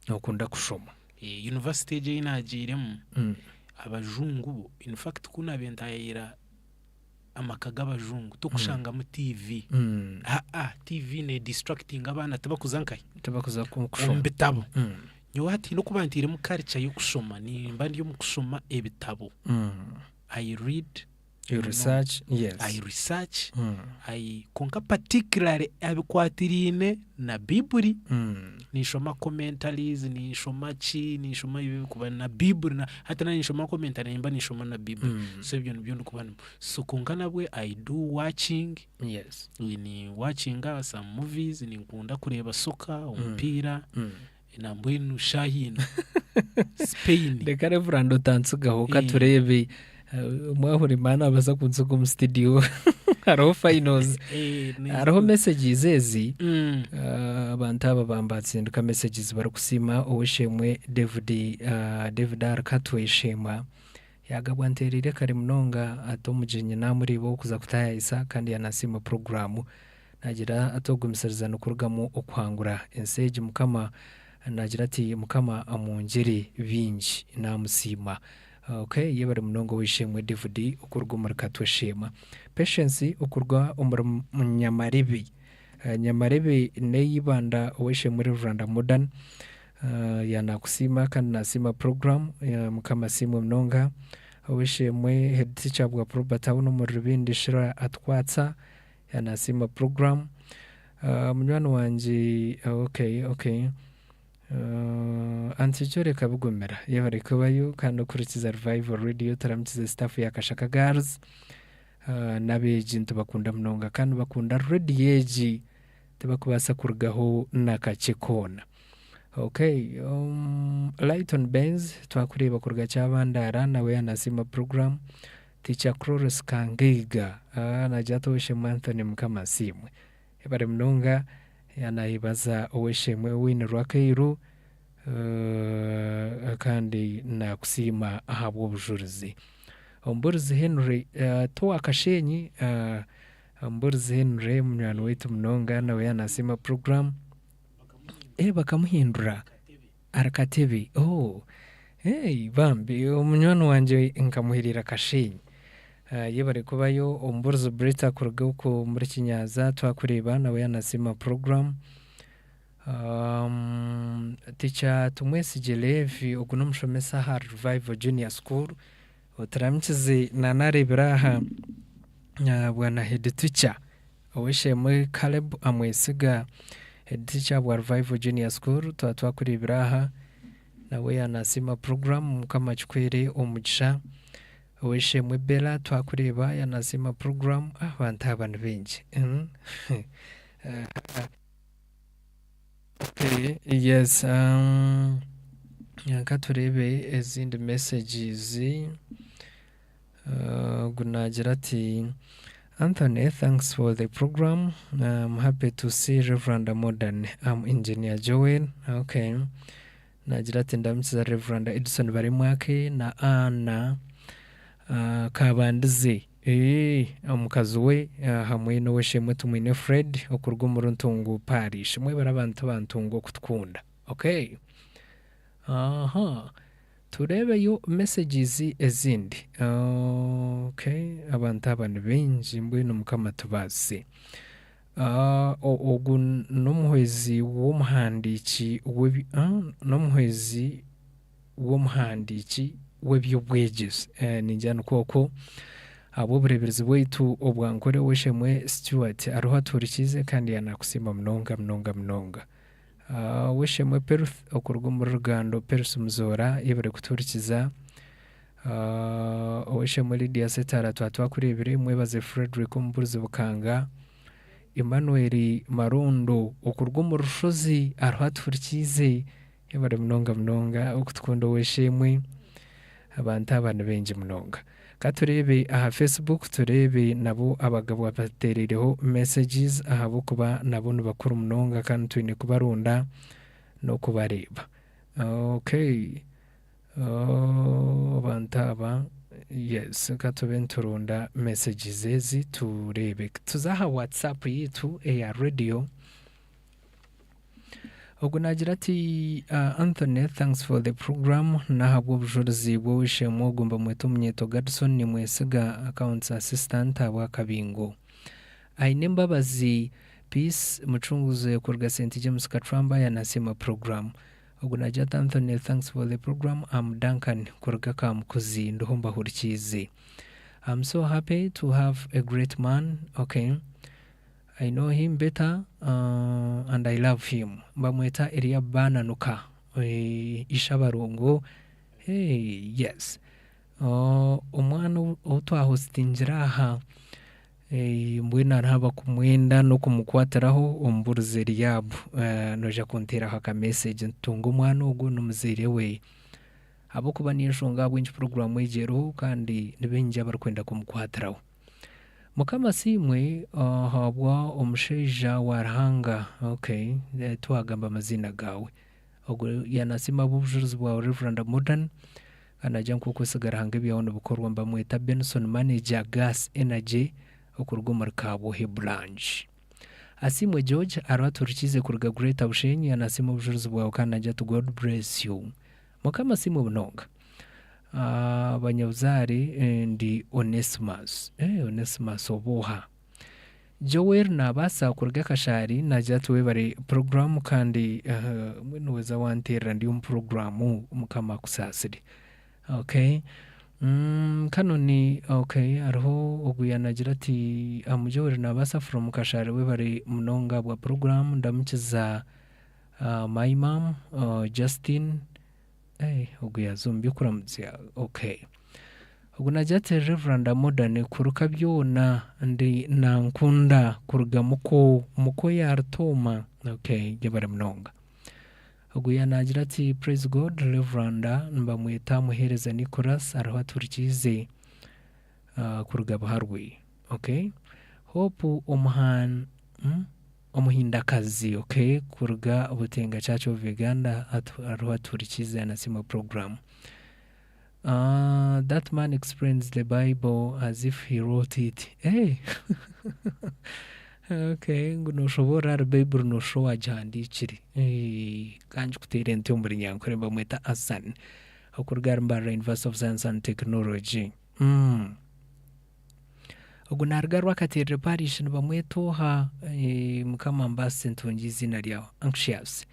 Nookunda kushoma.
University egi ei naagiiremu, abajungu bo in fact ku naabaire ntaayaayira amaka g'abajungu tokushangamu TV. Aa TV needisituractinga abaana tibakuza nkahi?
Tibakuza kushoma.
Omu bitabo. Nyowe hati haine oku banteiremu culture y'okushoma, nimba ndi omu kushoma ebitabo. I read.
You research, yes.
I research, I kwonka particularly abikwatiraine na Baiburi, ninshoma commentaries, ninshoma ki, ninshoma ebi ebirikuba na Baiburi na hati naaba ninshoma commentary nimba ninshoma na Baiburi. So ebyo nibyo ndikuba ndimu. So kwonka nabwe I do watching,
Yes.
ni watchinga some movies, ninkunda kureeba soccer, omupiira, Nambwenu shaaha ina Spain.
Reka Reverand otantsigaho katureebe omwahuri mani nabaasa kuntsiga omu studio hariho finals hariho messages ezi abantu aba bambatsindika messages barikusiima ow'eishe-emwe David David R Katweshema Yaagabwa nteereire kare munonga ati omugyenyi naamureeba ow'okuza kutaayayisa kandi yaanasiima puroguraamu. Naagira ati okugumisiriza nikurugamu okuhangura ensi egi Mukama naagira ati Mukama amwongyere bingi. Naamusiima. Ok yebare munonga ow'eishe-emwe David okuruga omuri Katwe Sheema. Patience okuruga omuri Nyamaribi. Nyamaribi n'eibanda ow'eishe-emwe Rev. Modern Ya nakusiima kandi nasiima program mukama asiimwe munonga. Ow'eishe-emwe head teacher bwa Proba town omuri Rubindi Shira Atwatsa ya nasiima program. Munywani wangye okay okay Auntie Joy reka bigumira yebare kubayo kandi okurikiza Revival Radio turamukize staff ya Kashaka Girls n'abeegi nitubakunda munonga kandi bakunda radio egi. Tibakubaasa kurugaho na kakye koona. Okay, Lighton Benz twakureeba kuruga Kyabandaara nawe yaanasiima puroguraamu. Teacher Cloris Kangaiga naagira ati Ow'eishe-emwe Anthony Mukama asiimwe. Yebare munonga, naayebaza ow'eishe-emwe Winnie Rwakairu kandi naakusiima ahabw'obujurizi. Omuburizi Henry ti owa Kashenyi, Omuburizi Henry munywani waitu munonga nawe yaaba nasiima puroguraamu. Eh bakamuhindura ahari Katebe ooh hey bambi munywani wangye nkamuhirira Kashenyi. Yebare kubayo Omuburizi Brita kuruga okwo omuri Kinyaza twakureeba nawe yaaba nasiima puroguraamu. Teacher Tumwesigye Levi ogu n'omushomesa aha Revival Junior School Oturamukize nanareebire aha bwana head teacher ow'eishe-emwe Caleb Amwesiga head teacher bwa Revival Junior School twaba twakureebire aha nawe yanasiima program mukama akikuhere omugisha. Ow'eishe-emwe Bella twakureeba yanasiima program abantu aba nibaingi. Okay, yes, reka tureebe ezindi messages. Ogu naagira ati Anthony, thanks for the program. I'm happy to see Reverend Modern. I'm Engineer Joel. Okay. Naagira ati ndamukiza Reverend Edison Barimwake na Anna Kabandize. Eeh omukazi we hamwe n'ow'eishe-emwe Tumwine Fred okuruga omuri Ntungu Parish. Mwebare abantu ba Ntungu okutukunda. Okay. Aha. Tureebeyo messages ezindi. Okay, abantu aba ni baingi mbwenu Mukama atubaasise. Ogu n'omuhwezi w'omuhandiiki w'ebi n'omuhwezi w'omuhandiiki w'eby'obwegyese. Ningira nikwo okwo ahabw'obureeberezi bwaitu obwa Nkore Ow'eishe-emwe Stuart ariho atuhurikiize kandi yaanakusiima munonga munonga munonga. Ow'eishe-emwe Peruth okuruga omuri Rugando Perusi Muzoora yebare kutuhurikiza. Ow'eishe-emwe Lydia Setaara twaba twakureebire, Mwebaze Fredrick Omuburizi Bukanga, Emmanuel Marondo okuruga omu Rushozi ariho atuhurikiize. Yebare munonga munonga okutukunda ow'eishe-emwe. Abantu aba ni baingi munonga. Ka tureebe aha Facebook tureebe nabo abagabo abateereireho messages ahabw'okuba nabo ni bakuru munonga kandi twine kubaronda n'okubareeba. Okay. Oh, abantu aba yes ka tube nituronda messages ezi tureebe. Tuze aha WhatsApp yaitu eya radio. Ogu naagira ati Anthony thanks for the program n'ahabw'obujurizi bw'ow'eishe-emwe ogu nibamweta Omunyeeto Gadson Nimwesiga accounts assistant ahabw'akabingo. Aine embabazi Peace Mucunguzi kuruga St James Kacwamba yanasiima program. Ogu naagira ati Anthony thanks for the program am Duncan kuruga Kamukuzi ndiho mbahurikiize. Am so happy to have a great man okay. I know him better and I love him bamweta Eliab Bananuka Ishabarongo hey yes omwana ou twahositingire aha mbwenu hariho abakumwenda n'okumukwatiraho omuburizi Eliab noija kunteeraho aka message nitutunga omwana ogwo n'omuzaire we ahabw'okuba niyo nshonga ahabw'enki puroguraamu egi eriho kandi ni baingi abarikwenda kumukwatiraho. Mukama asiimwe ahabwa omushaija wa Ruhanga ok tiwagamba amaziina gaawe ogwo yanasiima ahabwobujurizi bwawe Rev Modern kandi nagira ngu okwesiga Ruhanga ebyawe nibikorwa nibamweta Benson manager gas energy okuruga omuri Kabwohe branch. Asiimwe George ariho aturikiize kuruga Greater Bushenyi yanasiima obujurizi bwawe kandi nagira ati God bless you. Mukama asiimwe munonga. Abanyabuzaare ndi Onesimus. Onesimus oba oha? Joel naabaasa kuruga Kashaari naagira ati webare puroguraamu kandi mbwenu weza wanteerera ndi omu puroguraamu Mukama akusaasire. Okay. Kanoni okay hariho ogu yaanagira ati Joel naabaasa from Kashaari webare munonga ahabwa puroguraamu ndamukiza My mum Justine eh ogu yaaza omu by'okuramutsya okay. Ogu naagira ati Rev. Modern kuruka byona ndi nankunda kuruga muko muko ya Rutooma okay yebare munonga. Ogu yaanaagira ati Praise God Rev. Nibamweta Muheereza Nicholas ariho aturikiize kuruga Buharwe okay. Hope Omuhan Omuhindakazi ok kuruga Butenga Church of Uganda ariho atuhurikiize anasiima program. That man explains the bible as if he wrote it. Hey! ok ngu noshoboorora ahari baiburi noshusha owagihandiikire. Ka ngikuteere nti omu runyankore nibamweta Asan okuruga ahari Mbarara University of Science and Technology. Ogu naruga Rwakaterere parish nibamweta oha? Mukama ambaasise ntungye eiziina ryawe. Anxious.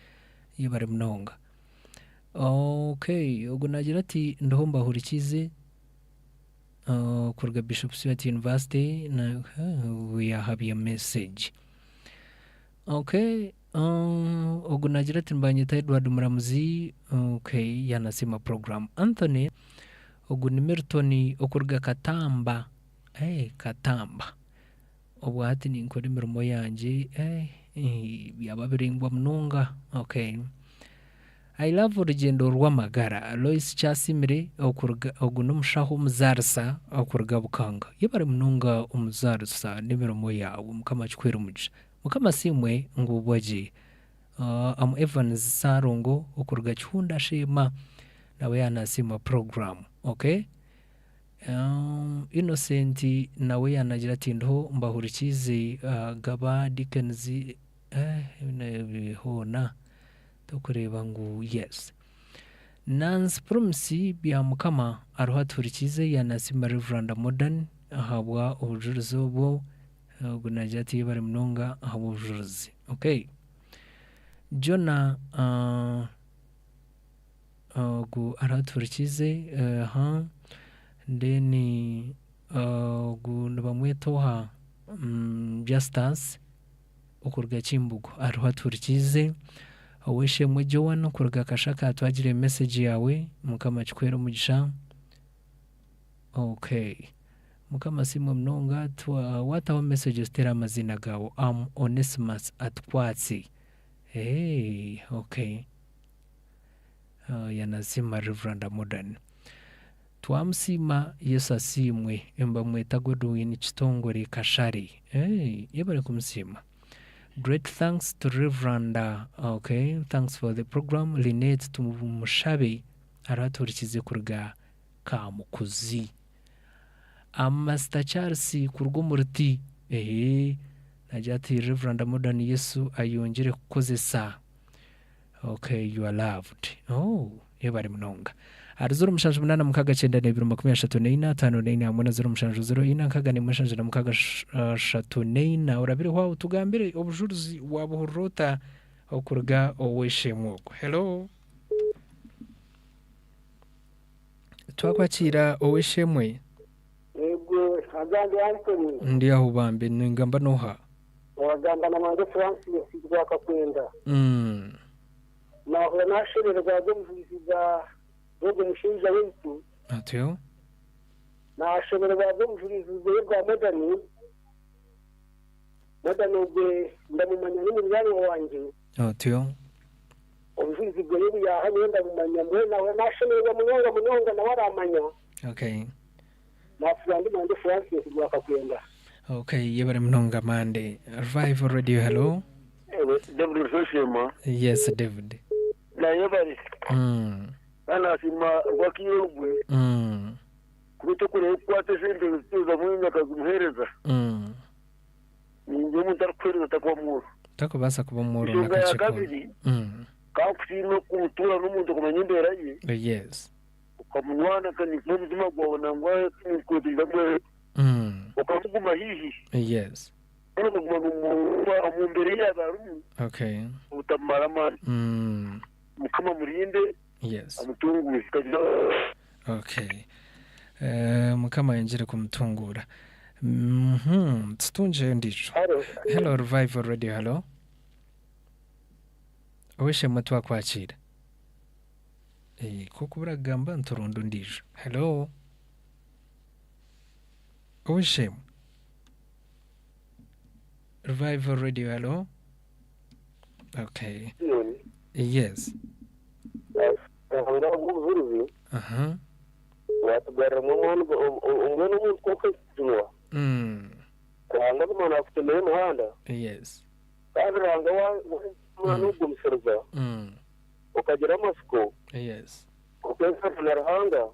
Yebare munonga. Okay, ogu nagira ati ndiho mbahurikize kuruga Bishop Stuart University we yahabya message. Okay, ogu nagira ati nibanyeta Edward Muramuzi, okay yanasiima program. Anthony, ogu ni Milton okuruga Katamba, eh Katamba, obwa hati ninkora emirimo yangye eh byaba biraingwa munonga, okay. I love orugyendo rw'amagara. Lois Kyasimire okuruga ogu n'omushaho omuzaarisa okuruga Bukanga. Yebare munonga omuzaarisa n'emirimo yaawe Mukama akikuhere omugisha. Mukama asiimwe ngu obwa gye. Am Evans Ssalongo okuruga Kihunda Sheema nawe yaaba nasiima program. Okay. Innocent nawe yanagira ati ndiho mbahurikiize Gaba Dickens eh hoona tokureeba ngu yes. Nancy Promise Byamukama ariho atuhurikiize yanasiima Rev. Modern ahabwa obujurizi obwo ogu nagira ati yebare munonga ahabw'obujurizi. Okay. Jonah ogu ariho atuhurikiize aha then ogu nibamweta oha Justus okuruga Kimbugu ariho atuhurikiize, Ow'eishe-emwe Joan kuruga Kashaka twagire message yaawe Mukama akikuhere omugisha. Okay Mukama asiimwe munonga waataho message oteere amaziina gaawe am Onesimus Atukwatsi eeh okay. Yanasiima Rev. Modern. Twamusiima Yesu asiimwe. Nibamweta Godwin Kitongore Kashari. Hey, yebare kumusiima. Great thanks to Rev. Okay, thanks for the program. Lynette Tumushabe ariho atuhurikize kuruga Kamukuzi. Amasita Charles kuruga omu Ruti. Ehe, nagira ati Rev. Modern Yesu ayongyere kukozesa. Okay, you are loved. Oh, yebare munonga. Ahari 0786 92 34 54 hamwe na 0704 6 34 orabireho aho tugambire obujurizi wabuhurira ota okuruga ow'eishe-emwe ogwo. Hello. Twakwakiira ow'eishe-emwe.
Yego, agambye Anthony.
Ndi aho bambi ningamba n'oha?
Wagamba na Mwanje Francis Rwakakwenda. Naahurira naashemererwa ahabw'obujulizi bwa bw'ogwo mushaija waitu.
Atyo.
Naashemererwa ahabw'obujulizi bwe bwa Modern. Modern ogwe ndamumanya n'omuryango wangye.
Otyo.
Obujulizi bwe obu yaaha nyowe ndabumanya mbwenu naahurira naashemererwa munonga munonga nawe araamanya.
Okay.
Naafurira ndi Mwanje Francis Rwakakwenda.
Okay, yebare munonga Mande. Revival Radio, hello.
David Rushema.
Yes, David.
Nayebare. Kandi nasiima Rwakiire orugwe. Kuba tokureeba kukwata esente zituuza mwingi akazimuheereza. Ningira omuntu arikukuheereza takuba mworo.
Takubaasa kuba mworo
Enshonga ya
n'akakye koona.
kabiri, kankusiime kutuura n'omuntu okamanya embeera ye.
Yes.
Okamunywana kandi nikwo omutima gwawe nangwa nikwetegyereza ngu okamuguma haihi.
Yes.
Kandi okaguma nomuba omu mbeera ei yaabaire arimu.
Okay.
Obutamumara amaani. Mukama amurinde.
Yes.
Amutunguure.
Okay. Mukama ayongyere kumutunguura. Tutungye endiijo. Hello Revival Radio, hello. Ow'eishe-emwe twakwakiira. Eh, ku orikugamba nituronda ondiijo. Hello. Ow'eishe-emwe. Revival Radio, hello. Okay. Yes.
Ruhanga ahabw'obujurizi
Aha.
watugaruramu omwani mbwenu omuntu ku orikwejunwa Ruhanga buzima nakutemera emihanda
Yes.
kandi Ruhanga wakugumisiriza okagira amatsiko
Yes.
okeesiga na Ruhanga,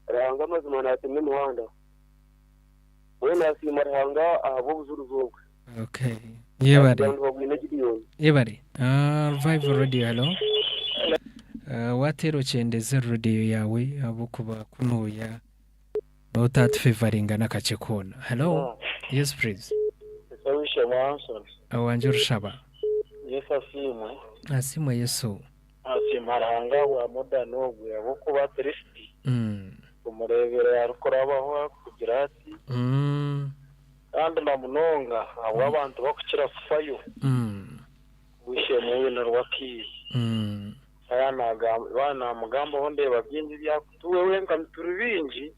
Ruhanga amazima naatema emihanda. Mbwenu nasiima Ruhanga ahabw'obujurizi obwe.
Okay. Yebare.
Abantu bagwine Gideon.
Yebare. Revival Radio, hello. Wateera okyendeze radio yaawe ahabw'okuba kunuuya notatufevaringa n'akakye koona. Hello. Yes, please.
Ese w'eishe-emwe Hanson.
Owangye orushaba.
Yesu asiimwe.
Asiimwe Yesu.
Nasiima Ruhanga ahabwa Modern ogwe ahabw'okuba at least tumureebire arikurabaho arikugira ati kandi na munonga ahabw'abantu barikukira kufayo ow'eishe-emwe oine rwakiire. Yaaba naamugambaho ndeeba bingi ebi arikutuha we wenka turi bingi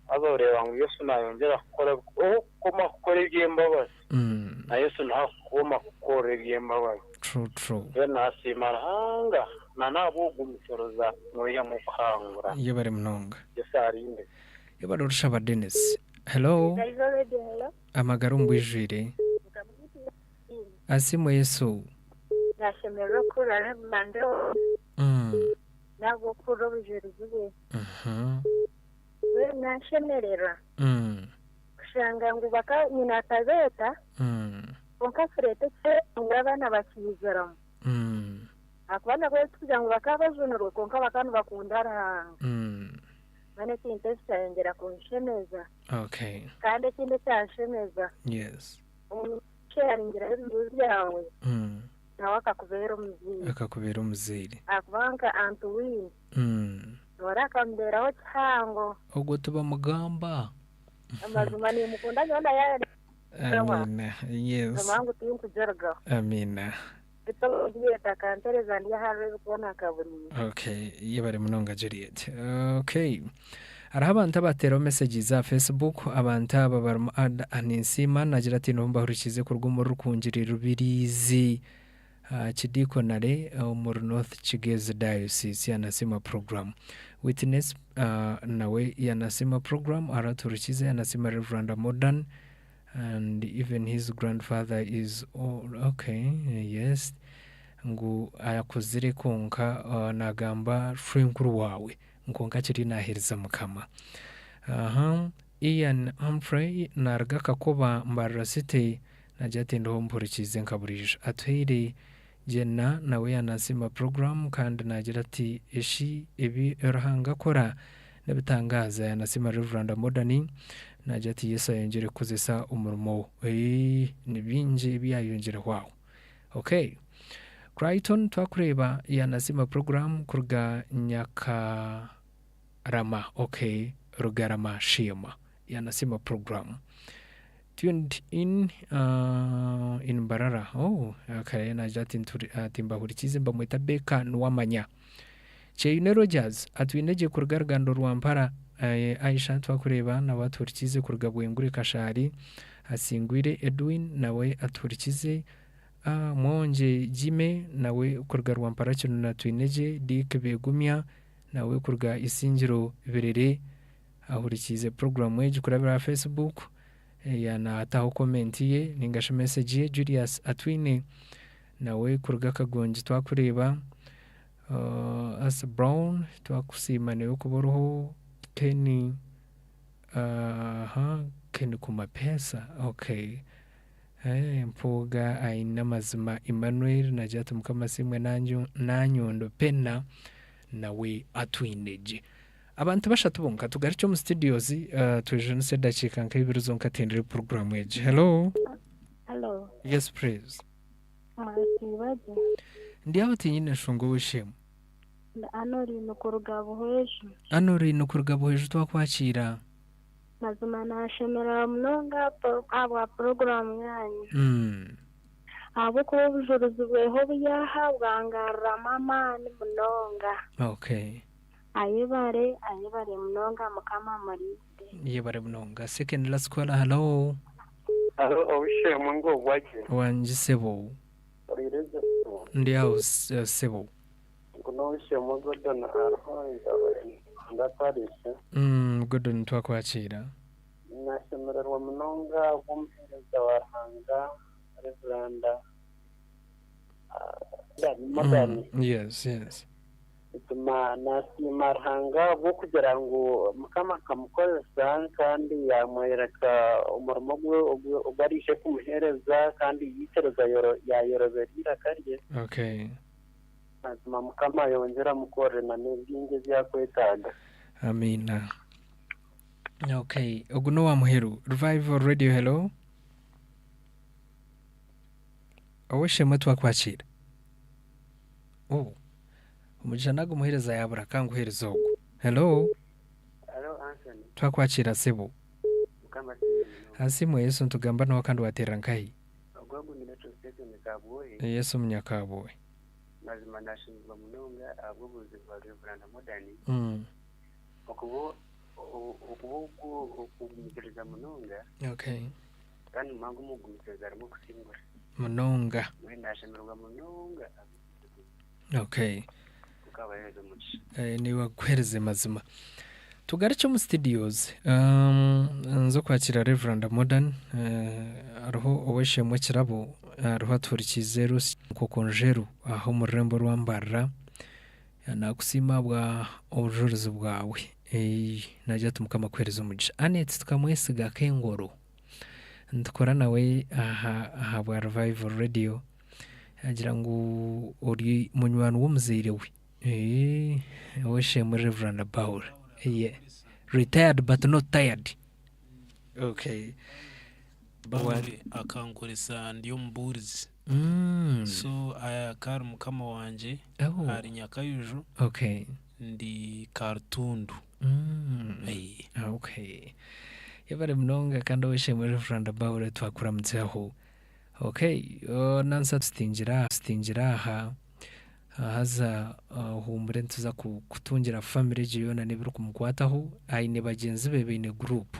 haza oreeba ngu Yesu naayongyera kukora ou orikukoma kukora eby'embabazi na Yesu niho arikukoma kukukorera eby'embabazi.
True, true.
Mbwenu nasiima Ruhanga na n'ahabw'okugumisiriza noihamu okuhangura.
Yebare munonga.
Yesu arinde.
Yebare orushaba Denis. Hello. Amagara omu bwijwire. Asiimwe Yesu.
Nashemererwa kuhurira Rev. N'ahabw'okuhurira obujurizi bwe. Mbwenu naashemererwa kushanga ngu baka nyina akabeeta kwonka kureeta ekiteeso ngu abaana bakiiziramu. Ahakuba nabwo tikugira ngu bakaba bajunirwe kwonka bakaba nibakunda Ruhanga. Mbwenu ekintu eki kyayongyera kunshemeza.
Okay.
Kandi ekindi ekyanshemeza,
Yes.
omuntu kusheyaringiraho ebizibu byawe, nawe akakubeera omuzaire.
Akakubeera omuzaire.
Ahakuba nka Aunt Winnie, Noora akamubeeraho kihango.
Ogwo tibamugamba.
Amazima nimukunda nyowe na yaaya
Amiina. Yes.
Ngu tinkugirugaho.
Amiina.
Beitu Juliet akampereza ndi aha Rwebikoona akaburiire.
Okay, yebare munonga Juliet. Okay. Hariho abantu abateeraho messages aha Facebook, abantu aba barimu Ada Aninsiima nagira ati nibo mbahurikiize kuruga omuri Rukungiri Rubirizi. Kidiikonare omuri North Kigezi Diocese yanasiima program. Witness nawe yanasiima program aratuhurikiize yanasiima Rev. Modern and even his grandfather is okay yes ngu akuzire kwonka nagamba shwenkuru waawe kwonka akiri naheereza Mukama. Aha Ian Humphrey naruga Kakoba Mbarara City Nagira ati, Ndiho mpurikiize nka buriijo. Atuhaire Jenna nawe yaanasiima puroguraamu kandi naagira ati, Eshi ebi Ruhanga akora n'ebitangaaza. Yaanasiima Rev. Modern naagira ati, Yesu ayongyere kukozesa omurimo we. Ni bingi ebi yaayongyereho aho. Okay. Crichton twakureeba yaanasiima puroguraamu kuruga Nyakarama. Okay, Rugarama Sheema. Yaanasiima puroguraamu. Tuned in in Mbarara oh okay nagira ati nturi ati mbahurikize mbamweta Baker Nuwamanya. Kyeyune Rogers atwine gye kuruga Rugando Rwampara eh, Aisha twakureeba nawe atuhurikize kuruga Bwengure Kashaari Asingwire Edwin nawe atuhurikize ah, Mwongye Jimmy nawe kuruga Rwampara Kinuna atwine gye Dick Begumya nawe kuruga Isingiro Birere Ahurikiize puroguraamu egi kurabira aha Facebook, yaanataho komenti ye nainga shi mesegi ye. Julius Atwine nawe kuruga Kagongi twakureeba. As Brown twakusiima naiwe kuba oriho. Kenny aha Kenny Kumapesa okay. Mpuuga aine amazima Emmanuel naagira ati Mukama asiimwe Nanyondo Penna nawe atwine gye. Abantu bashatu bonka tugarukye omu studios twejunise edakiika nka ibiri zonka tendire puroguramu egi. Hello.
Hello.
Yes please.
Mwasiiba gye?
Ndi aho tinyine nshonga ow'eishe-emwe.
Ndi Anoline kuruga Buhweju.
Anoline kuruga Buhweju twakwakiira.
Mazima nashemererwa munonga ahabwa puroguramu yaanyu. Ahabw'okuba obujurizi bweho obu yaaha bwangaruramu amaani munonga.
Okay.
Ayebare ayebare munonga mukama amurinde.
Yebare munonga. Second last caller hello.
Haro ow'eishe-emwe ngu obwagye.
Wangi sebo.
Oriire gye sebo.
Ndi aho sebo.
Ngu n'ow'eishe-emwe Gordon ariho nda parish.
Gordon twakwakiira.
Nashemererwa munonga ahabw'omuheereza wa Ruhanga Reveranda Morgan.
Yes, yes.
Buzima nasiima Ruhanga ahabw'okugira ngu Mukama akamukozesa kandi yaamworeka omurimo gwe ogu araije kumuheereza kandi yaikiriza yaayorobera eiraka rye.
Okay.
Mazima Mukama ayongyere amukorere na n'ebingi ebi akwetaaga.
Amiina. Okay, ogu n'owa muheru. Revival Radio, hello. Ow'eishe-emwe twakwakiira. Oh, omugisha nagumuheereza yaabura ka nguheereze ogu. Hello.
Hello Anthony.
Twakwakiira sebo.
Mukama asiimwe munonga.
Asiimwe Yesu nitugamba noha kandi wateerera nkahi?
Ogu agumire Trustephen Kabwohe.
Yesu Omunyakabwohe.
Mazima nashemererwa munonga ahabw'obuhabuzi bwa Rev. Modern okuba okuba okugumisiriza munonga
Okay.
kandi muhango omu kugumisiriza harimu okusingura.
Munonga.
Mbwenu nashemererwa munonga ahabw'obuhabuzi bwe.
Okay.
Mukama abahereze omugisha.
Eh, niiwe akuhereze mazima. Tugarukye omu studios nze okwakira Rev. Modern hariho ow'eishe-emwe Kirabo ariho atuhurikiize Ruth Nkokonjeru aha omu rurembo rwa Mbarara. Naakusiima ahabwa obujurizi bwawe. Naagira ati Mukama akuheereze omugisha. Annet tukamwesiga ak'engoro. Nitukora nawe aha ahabwa Revival Radio. Yaagira ngu ori munywani w'omuzaire we. Ow'eishe-emwe Rev. Paul. Retired but not tired. Okay.
Bambi akankoresa ndi omubuurizi. So akaba ari mukama wangye
Oh.
ahari Nyakaijo
Okay.
ndi Karutundu.
Okay. Yebare munonga kandi ow'eishe-emwe Rev. Paul twakuramutsaho. Okay, oh, nansa tusitingira tusitingira aha haza ohuumure nituza kutungira family egyo yoona n'ebirikumukwataho aine bagyenzi be baine group.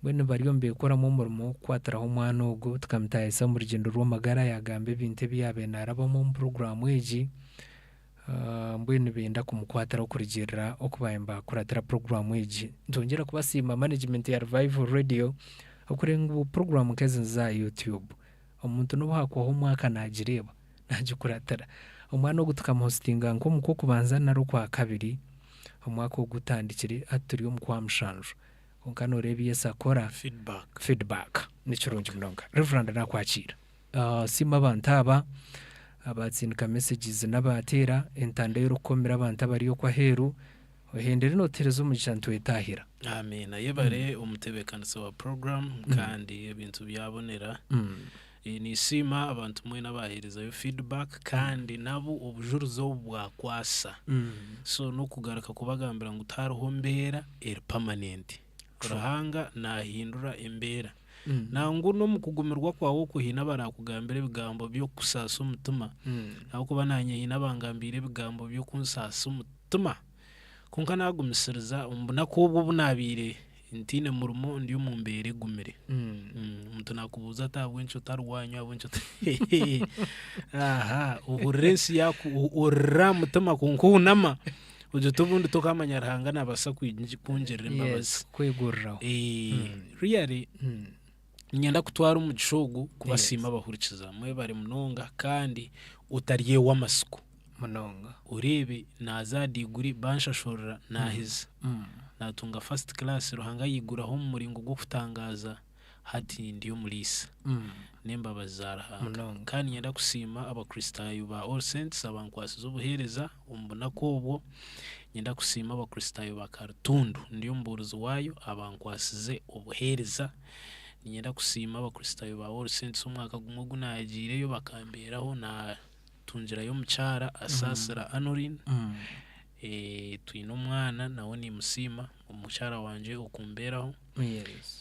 Mbwenu bariyo nibeekoramu omurimo gw'okukwatiraho omwana ogwo tukamutaahisa omu rugyendo rw'amagara yaagamba ebintu ebi yaabaire naarabamu omu puroguraamu egi. Mbwenu nibenda kumukwatiraho kurugiirira oku baabaire nibakuratira puroguraamu egi. Nitwongyera kubasiima management ya Revival Radio okureeba ngu puroguraamu nk'ezi niziza aha YouTube. Omuntu n'obu haakuhwaho omwaka naagireeba, naagikuratira. Omwana ogu tukamuhositinga nk'omu kw'okubanza nari okwakabiri omwaka ogu gutandikire hati turi omu kwamushanju. Kwonka nooreeba ebi Yesu akora,
Feedback.
feedback. Ni kirungi munonga. Reverand naakwakiira. Siima abantu aba abatsindika messages n'abateera entanda ei orikukomera abantu abari okwo aheeru. Ohendere nootuheereza omugisha nitwetahira.
Amiina. Yebare omutebeekanisa wa program kandi ebintu byabonera. Ninsiima abantu mwena abaaheerezayo feedback kandi nabo obujurizi obu bwakwasa. So n'okugaruka kubagambira ngu tihariho mbeera eri permanent. Ruhanga naahindura embeera. Nangwa n'omu kugumirwa kwawe okwo haine abarakugambira ebigambo by'okukusaasa omutima, ahabw'okuba naanye haine abangambiire ebigambo by'okunsaasa omutima. Kwonka naagumisiriza omu bunaku obwo obu naabaire ntaine murimo ndi omu mbeera egumire. Omuntu naakubuuza ati ahabw'enki otari waanywa, ahabw'enki ota aha ohurira ensi yaaku orira aha mutima kwonka ohunama ogira oti obundi tokaamanya Ruhanga naabaasa kungirira embabazi.
Yes, kweguriraho.
Really niinyenda kutwara omugisha ogu kubasiima abahurikiza. Mwebare munonga kandi otaryewa amatsiko.
Munonga.
Oreebe naaza aha diguri banshashurira naaheza. Naatunga first class Ruhanga yaiguraho omu muringo gw'okutangaaza hati ndi omuriisa. N'embabazi za Ruhanga.
Munonga.
Kandi niinyenda kusiima Abakristaayo ba All Saints abankwasize obuheereza omu bunaku obwo. Niinyenda kusiima Abakristaayo ba Karutundu ndi omubuurizi waayo abankwasize obuheereza. Niinyenda kusiima Abakristaayo ba All Saints omwaka gumwe ogu naagiireyo bakambeeraho naatungirayo omukyara Asaasira Annoline. Twine omwana nawe niimusiima, omukyara wangye okumbeeraho.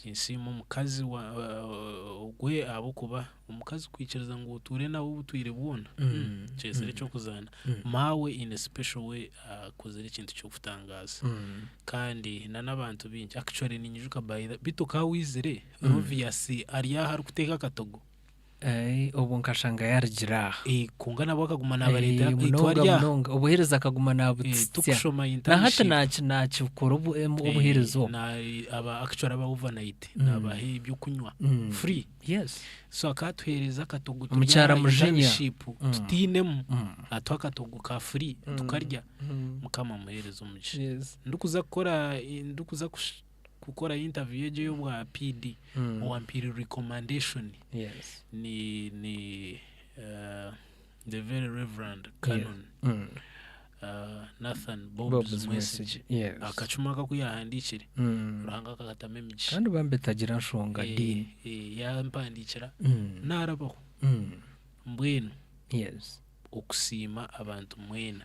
Ninsiima omukazi ogwe ahabw'okuba omukazi kwikiriza ngu otuure nawe obutwire bwona kyetsire eky'okuzaana. Maawe in a special way akozire ekintu ky'okutangaaza kandi n'abantu baingi actually ninyijuka by the beitu ka waizire Rovius ari aha arikuteeka akatogo.
Obwo nkashanga yarugira aha.
Kwonka nabwo akaguma nabareetera
Munonga munonga obuheereza akaguma nabutsitsya.
Tukushoma
Na hati
internship.
nakikora obuheereza obu.
Aba actually aba overnight nabaha ebyokunywa free.
Yes.
So akatuheereza akatogo turi
Omukyara
aha
Mujinya.
internship tutiinemu atuha akatogo ka free tukarya Mukama amuheereze omugisha.
Yes.
Ndikuza kukora ndikuza kukora interview egyo ey'obwa PD owampiire recommendation
Yes.
ni ni the very reverend Canon Nathan Bobs
Bobs
Mwesigye.
Mwesigye. Yes.
Akacuma aka aku yaahandiikire Ruhanga akakatamu emigisha.
Kandi bambi tagira nshonga Dean.
Yampandiikira naarabaho. Mbwenu
Yes.
okusiima abantu mwena.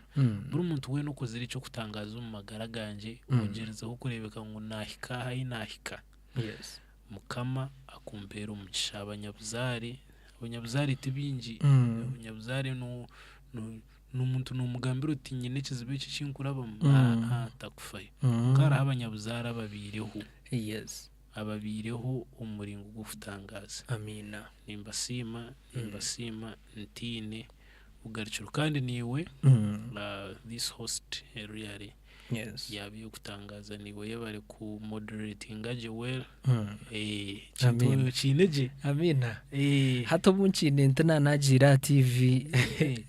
Buri muntu weena okozire eky'okutangaaza omu magara gangye, ogyerizeho kureebeka ngu naahika aha ahi naahika.
Yes.
Mukama akumpeere omugisha. Abanyabuzaare, abanyabuzaare ti baingi. Abanyabuzaare n'omuntu noomugambira oti nyine ekizibu eki eki nkurabamu, aa takufayo. Kwonka hariho abanyabuzaare ababaireho.
Yes.
Ababaireho omu muringo gw'okutangaaza.
Amiina.
Nimbasiima, nimbasiima ntaine bugarukiro. Kandi naiwe this host really.
Yes.
Yaaba ey'okutangaaza naiwe yebare ku moderatinga gye well.
Mm.
Eh, ekintu
Amiina.
okiine gye.
Amiina.
Eh.
Hati obu nkiine nti naanagiire aha TV,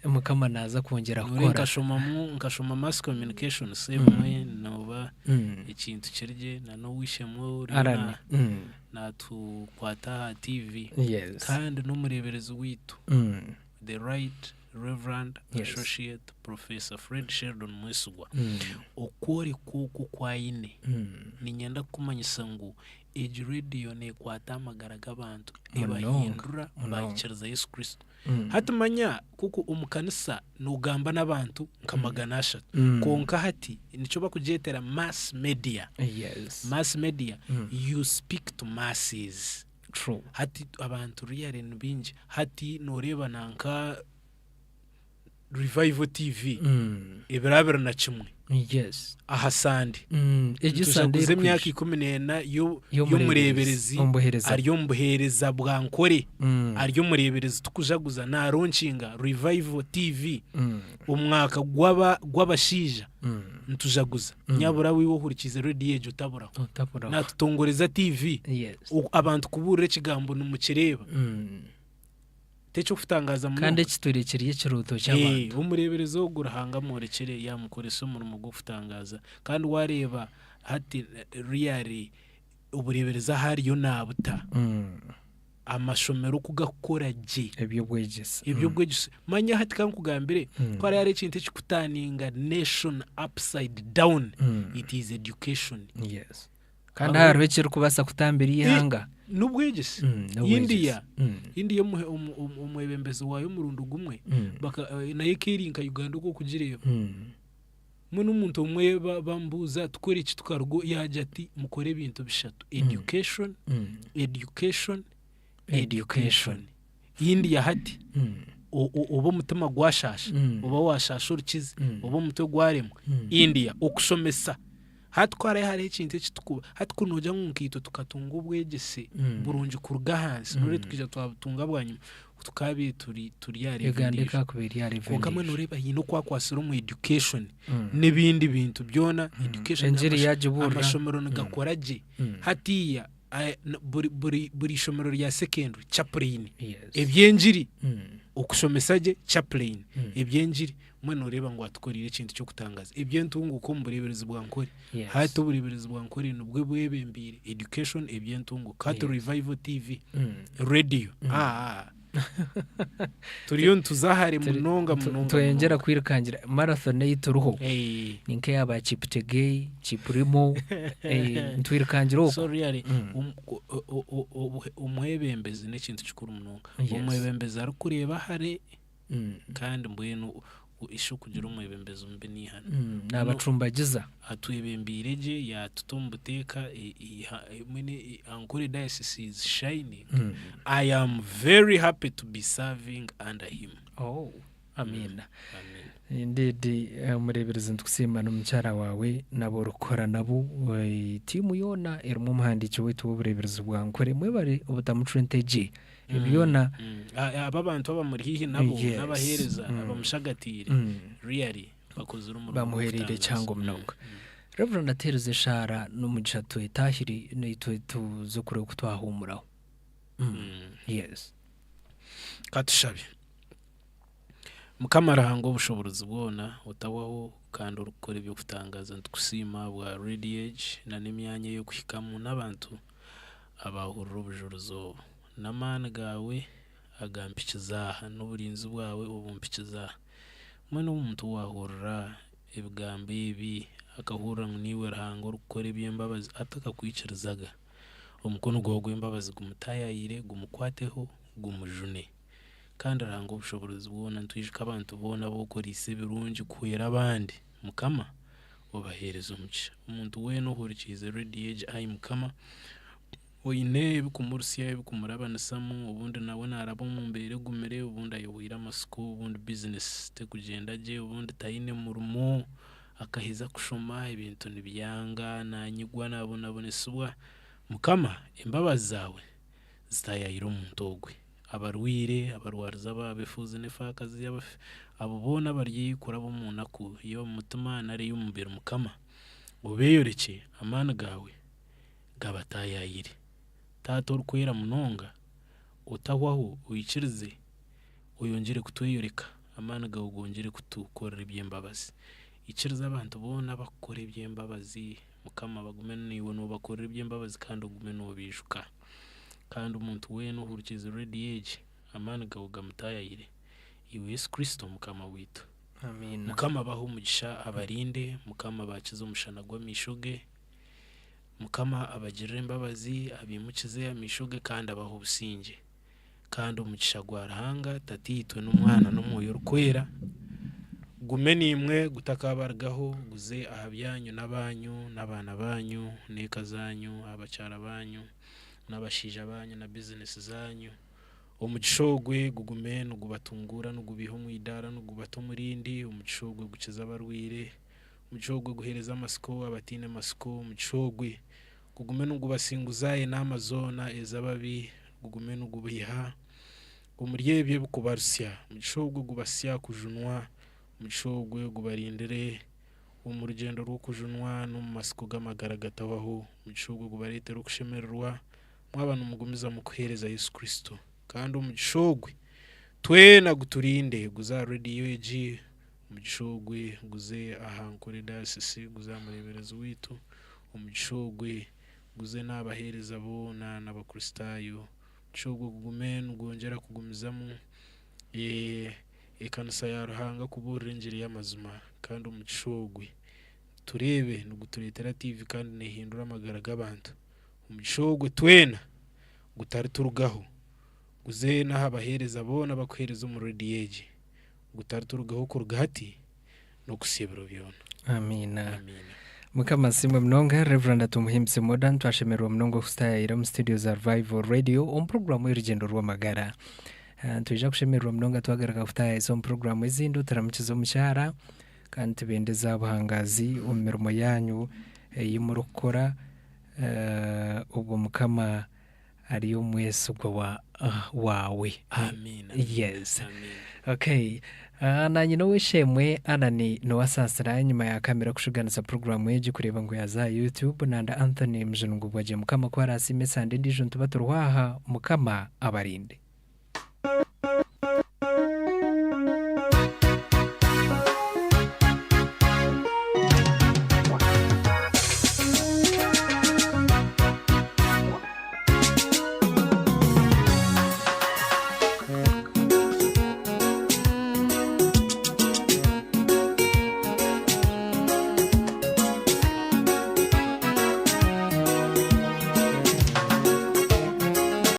Mukama naaza kwongyera
Nyowe
kukora.
nkashomamu nkashoma mass communication so ebimwe nooba
Mm.
ekintu kiri gye na n'ow'eishe-emwe oriyo
Alan.
na- naatukwata aha TV
Yes.
kandi n'omureeberezi waitu
Mm.
the right reverend
Yes.
associate professor Fred Sheldon Mwesigwa
Mm.
okworekwa oku oku aine
Mm.
niinyenda kukumanyisa ngu egi rediyo neekwata amagara g'abantu
Munonga,
ebahindura
munonga.
baikiriza Yesu Kristo
Mm.
hati manya kuku omu kanisa noogamba n'abantu nka 300
Mm.
kwonka hati nikyo bakugyetera mass media
Yes.
mass media
Mm.
you speak to masses
True.
hati abantu really ni baingi hati nooreeba nanka Revival TV
Mm.
ebiro 21
Yes.
aha Sande
Mm. Egi Sande
nitujaguza emyaka
erikwija.
14
Y'omureeberezi.
y'omureeberezi
Omu buheereza.
ari omu buheereza bwa Nkore
Mm.
ari omureeberezi tukujaguza naaronkinga Revival TV
Mm.
omwaka gw'aba gw'abashaija
Mm.
nitujaguza
Mm.
nyabura wiwe ohurikiize rediyo egyo otaburaho
Otaburaho.
naatutongoreza TV
Yes.
abantu kubuurira ekigambo nimukireeba
Mm.
T'eky'okutangaaza
Kandi
munonga.
ekitwire kiri ekirooto ky'abantu.
Eh, omureeberezi ogu Ruhanga amworekire yaamukoresa omurimo gw'okutangaaza. Kandi waareeba hati really obureeberezi ahu ariyo naabuta.
Mm.
Amashomero oku gakukora gye.
Eby'obwegyese.
Eby'obwegyese. Manya hati ka nkugambire,
Mm.
ku hariho hariho ekintu ekikutaninga nation upside down,
Mm.
it is education.
Yes. Kandi hariho ekirikubaasa kutambira eihanga.
N'obwegyese.
Mm, n'obwegyese.
India,
Mm.
India omwebembezi waayo omurundi gumwe
Mm.
baka, eh, nayo eka eri nka Uganda oku orikugireeba.
Mm.
Mbwenu omuntu omwe bamubuuza tukore ki tukaruga yaagira ati mukore ebintu bishatu education,
Mm.
education,
Education.
education. India hati
Mm.
oba omutima gwashaasha,
Mm.
oba washaasha orukizi,
Mm.
oba omutwe gwaremwa,
Mm.
India okushomesa. Hati ku hariho hariho ekintu eki tukuba, hati ku noogira ngu nkaitwe tukatunga obwegyese
Mm.
burungi kuruga ahansi,
Mm.
noreeba tukaija twabutunga bwanyima, tukaabaire turi turi aha level
Uganda
endiijo.
ekaakuba eri aha level
Kwonka mbwenu
endiijo.
noreeba haine oku akwatsire omu education
Mm.
n'ebindi bintu byona, education
Engiri yaagibuurira.
amashomero nigakora gye.
Mm.
Hatiiya buri buri buri ishomero rya secondary chaplain,
Yes.
eby'engiri
Mm.
okushomesa gye chaplain,
Mm.
eby'engiri mbwenu nooreeba ngu atukoreire ekintu ky'okutangaaza. Eby'entunguuka omu bureeberezi bwa Nkore.
Yes.
Hati obureeberezi bwa Nkore nibwo bwebembeire education eby'entunguuka. Hati
Yes.
Revival TV,
Mm.
radio,
Mm.
ah, ah. Turiyo nituza hare munonga munonga
Tweyongyera
munonga.
kwirukangira marathon ei turiho
Eh.
ni nk'eya Cheptegei, Kiplimo, eh, nitwirukangira okwo.
So really,
Mm.
omwebembezi n'ekintu kikuru munonga.
Yes.
Omwebembezi arikureeba hare
Mm.
kandi mbwenu ishe okugira omwebembezi omubi n'eihano.
Mm, naabacumbagiza.
Atwebembeire gye yaatuta omu buteeka mbwenu Ankole Diocese is shining.
Mm.
I am very happy to be serving under him.
Oh, amiina.
Amen.
Indeed, omureeberezi nitukusiima n'omukyara waawe n'abu orikukora nabo, eh, tiimu yoona erimu omuhandiiki waitu w'obureeberezi bwa Nkore mwebare obutamucwa entegye. Byona
Mm. Aba abantu abamuri haihi nabo
Yes.
n'abaheereza
Mm.
abamushagatiire
Mm.
really bakozire omurimo
bamuhereire
gw'okutangaza.
ekihango munonga. Reverend ateereza eshaara n'omugisha twetahire naitwe tuze kureba oku twahuumuraho. Mm.
Mm.
Yes.
Katushabe. Mukama Ruhanga obushoboorozi bwona otabaho kandi orikukora eby'okutangaaza nitukusiima ahabwa Radio Age na n'emyanya ey'okuhikamu n'abantu abahurira obujurizi obu. N'amaani gaawe agampikiza aha n'oburinzi bwawe obumpikiza aha. Mbwenu omuntu waahurira ebigambo ebi akahurira ngu niiwe Ruhanga orikukora eby'embabazi atakakwikirizaga, omukono gwawe gw'embabazi gumutaayayire gumukwateho gumujune. Kandi Ruhanga obushoboorozi bwona nitwijuka abantu boona abu okoriise ebirungi kuhwera abandi. Mukama obaheereze omugisha. Omuntu weena ohurikiize Radio egi ai Mukama oine ebikumurusya ebikumurabanisamu obundi nawe naaraba omu mbeera egumire obundi ayohweire amasiko obundi bizinesi tekugyenda gye obundi taine murimo akaheza kushoma ebintu nibyanga nanyigwa nabonabonesibwa. Mukama embabazi zaawe zitaayayire omuntu ogwe. Abarwaire, abarwarize abaabo efuuzi n'efaakazi, Abo boona abari kuraba omu naku y'omu mutima nari ey'omubiri Mukama, obeeyorekye amaani gaawe gabataayaayire. Taata orikwera munonga, otahwaho, oikirize oyongyere kutweyoreka, amaani gaawe gongyere kutukorera eby'embabazi. Ikiriza abantu boona abakukora eby'embabazi Mukama bagume naiwe noobakorera eby'embabazi kandi ogume noobiijuka. Kandi omuntu weena ohurikiize rediyo egi, amaani gaawe gamutaayayire. Iwe Yesu Kristo Mukama waitu.
Amiina.
Mukama abahe omugisha abarinde, Mukama abakize omushana gw'amaisho ge, Mukama abagirire embabazi, abaimukize amaisho ge kandi abahe obusingye. Kandi omugisha gwa Ruhanga Tataitwe n'Omwana n'Omwoyo Orikwera gume naimwe gutakabarugaho, guze aha byanyu n'abaanyu n'abaana baanyu n'eka zaanyu, aha bakyara baanyu n'abashaija baanyu na bizinesi zaanyu. Omugisha ogwe gugume nigubatunguura nigubaiha omu idaara nigubata omu rindi, omugisha ogwe gukiza abarwaire, omugisha ogwe guheereza amatsiko abataine matsiko, omugisha ogwe gugume nigubasinguza enaama zoona ez'ababi, gugume nigubaiha omuri ebyo ebikubarusya, omugisha ogwe gubasya kujunwa, omugisha ogwe gubarindire omu rugyendo rw'okujunwa n'omu matsiko g'amagara agatahwaho, omugisha ogwe gubareetere okushemererwa mwaba nimugumizamu kuheereza Yesu Kristo. Kandi omugisha ogwe twena guturinde guze aha rediyo egi, omugisha ogwe guze aha Nkore Dayosisi, guze aha mureeberezi waitu, omugisha ogwe guze n'aha baheereza boona n'Abakristaayo. Omugisha ogwe gugume nigwongyera kugumizamu ekanisa ya Ruhanga kubuurira engiri y'amazima. Kandi omugisha ogwe tureebe nigutureetera tiivi kandi neehindura amagara g'abantu. Omugisha ogwo twena gutariturugaho, guze n'aha baheereza boona abarikuheereza omu rediyo egi, gutariturugaho kuruga hati n'okuhitsya ebiro byona.
Amiina. Amiina. Mukama asiimwe munonga Rev. Tumuhimbise Modern twashemererwa munonga okutaayaayira omu studio za Revival Radio omu puroguraamu y'orugyendo rw'amagara. Ah, Nitwija kushemererwa munonga twagaruka kutaayaayisa omu puroguraamu ezindi oturamukize omukyara kandi tubendeze obuhangaazi omu mirimo yaanyu ei murikukora. Obwo mukama ari omwesigwa wa waawe.
Amiina.
Yes.
Amiina.
Okay. Nanye n'ow'eishe-emwe Anani niwe asaasira enyima ya kamera kushuganisa puroguraamu egi kureeba ngu yaaza aha YouTube nanda Anthony Mujuni ngu bwagye Mukama ku araasiime esande endiijo nituba turiho aha. Mukama abarinde.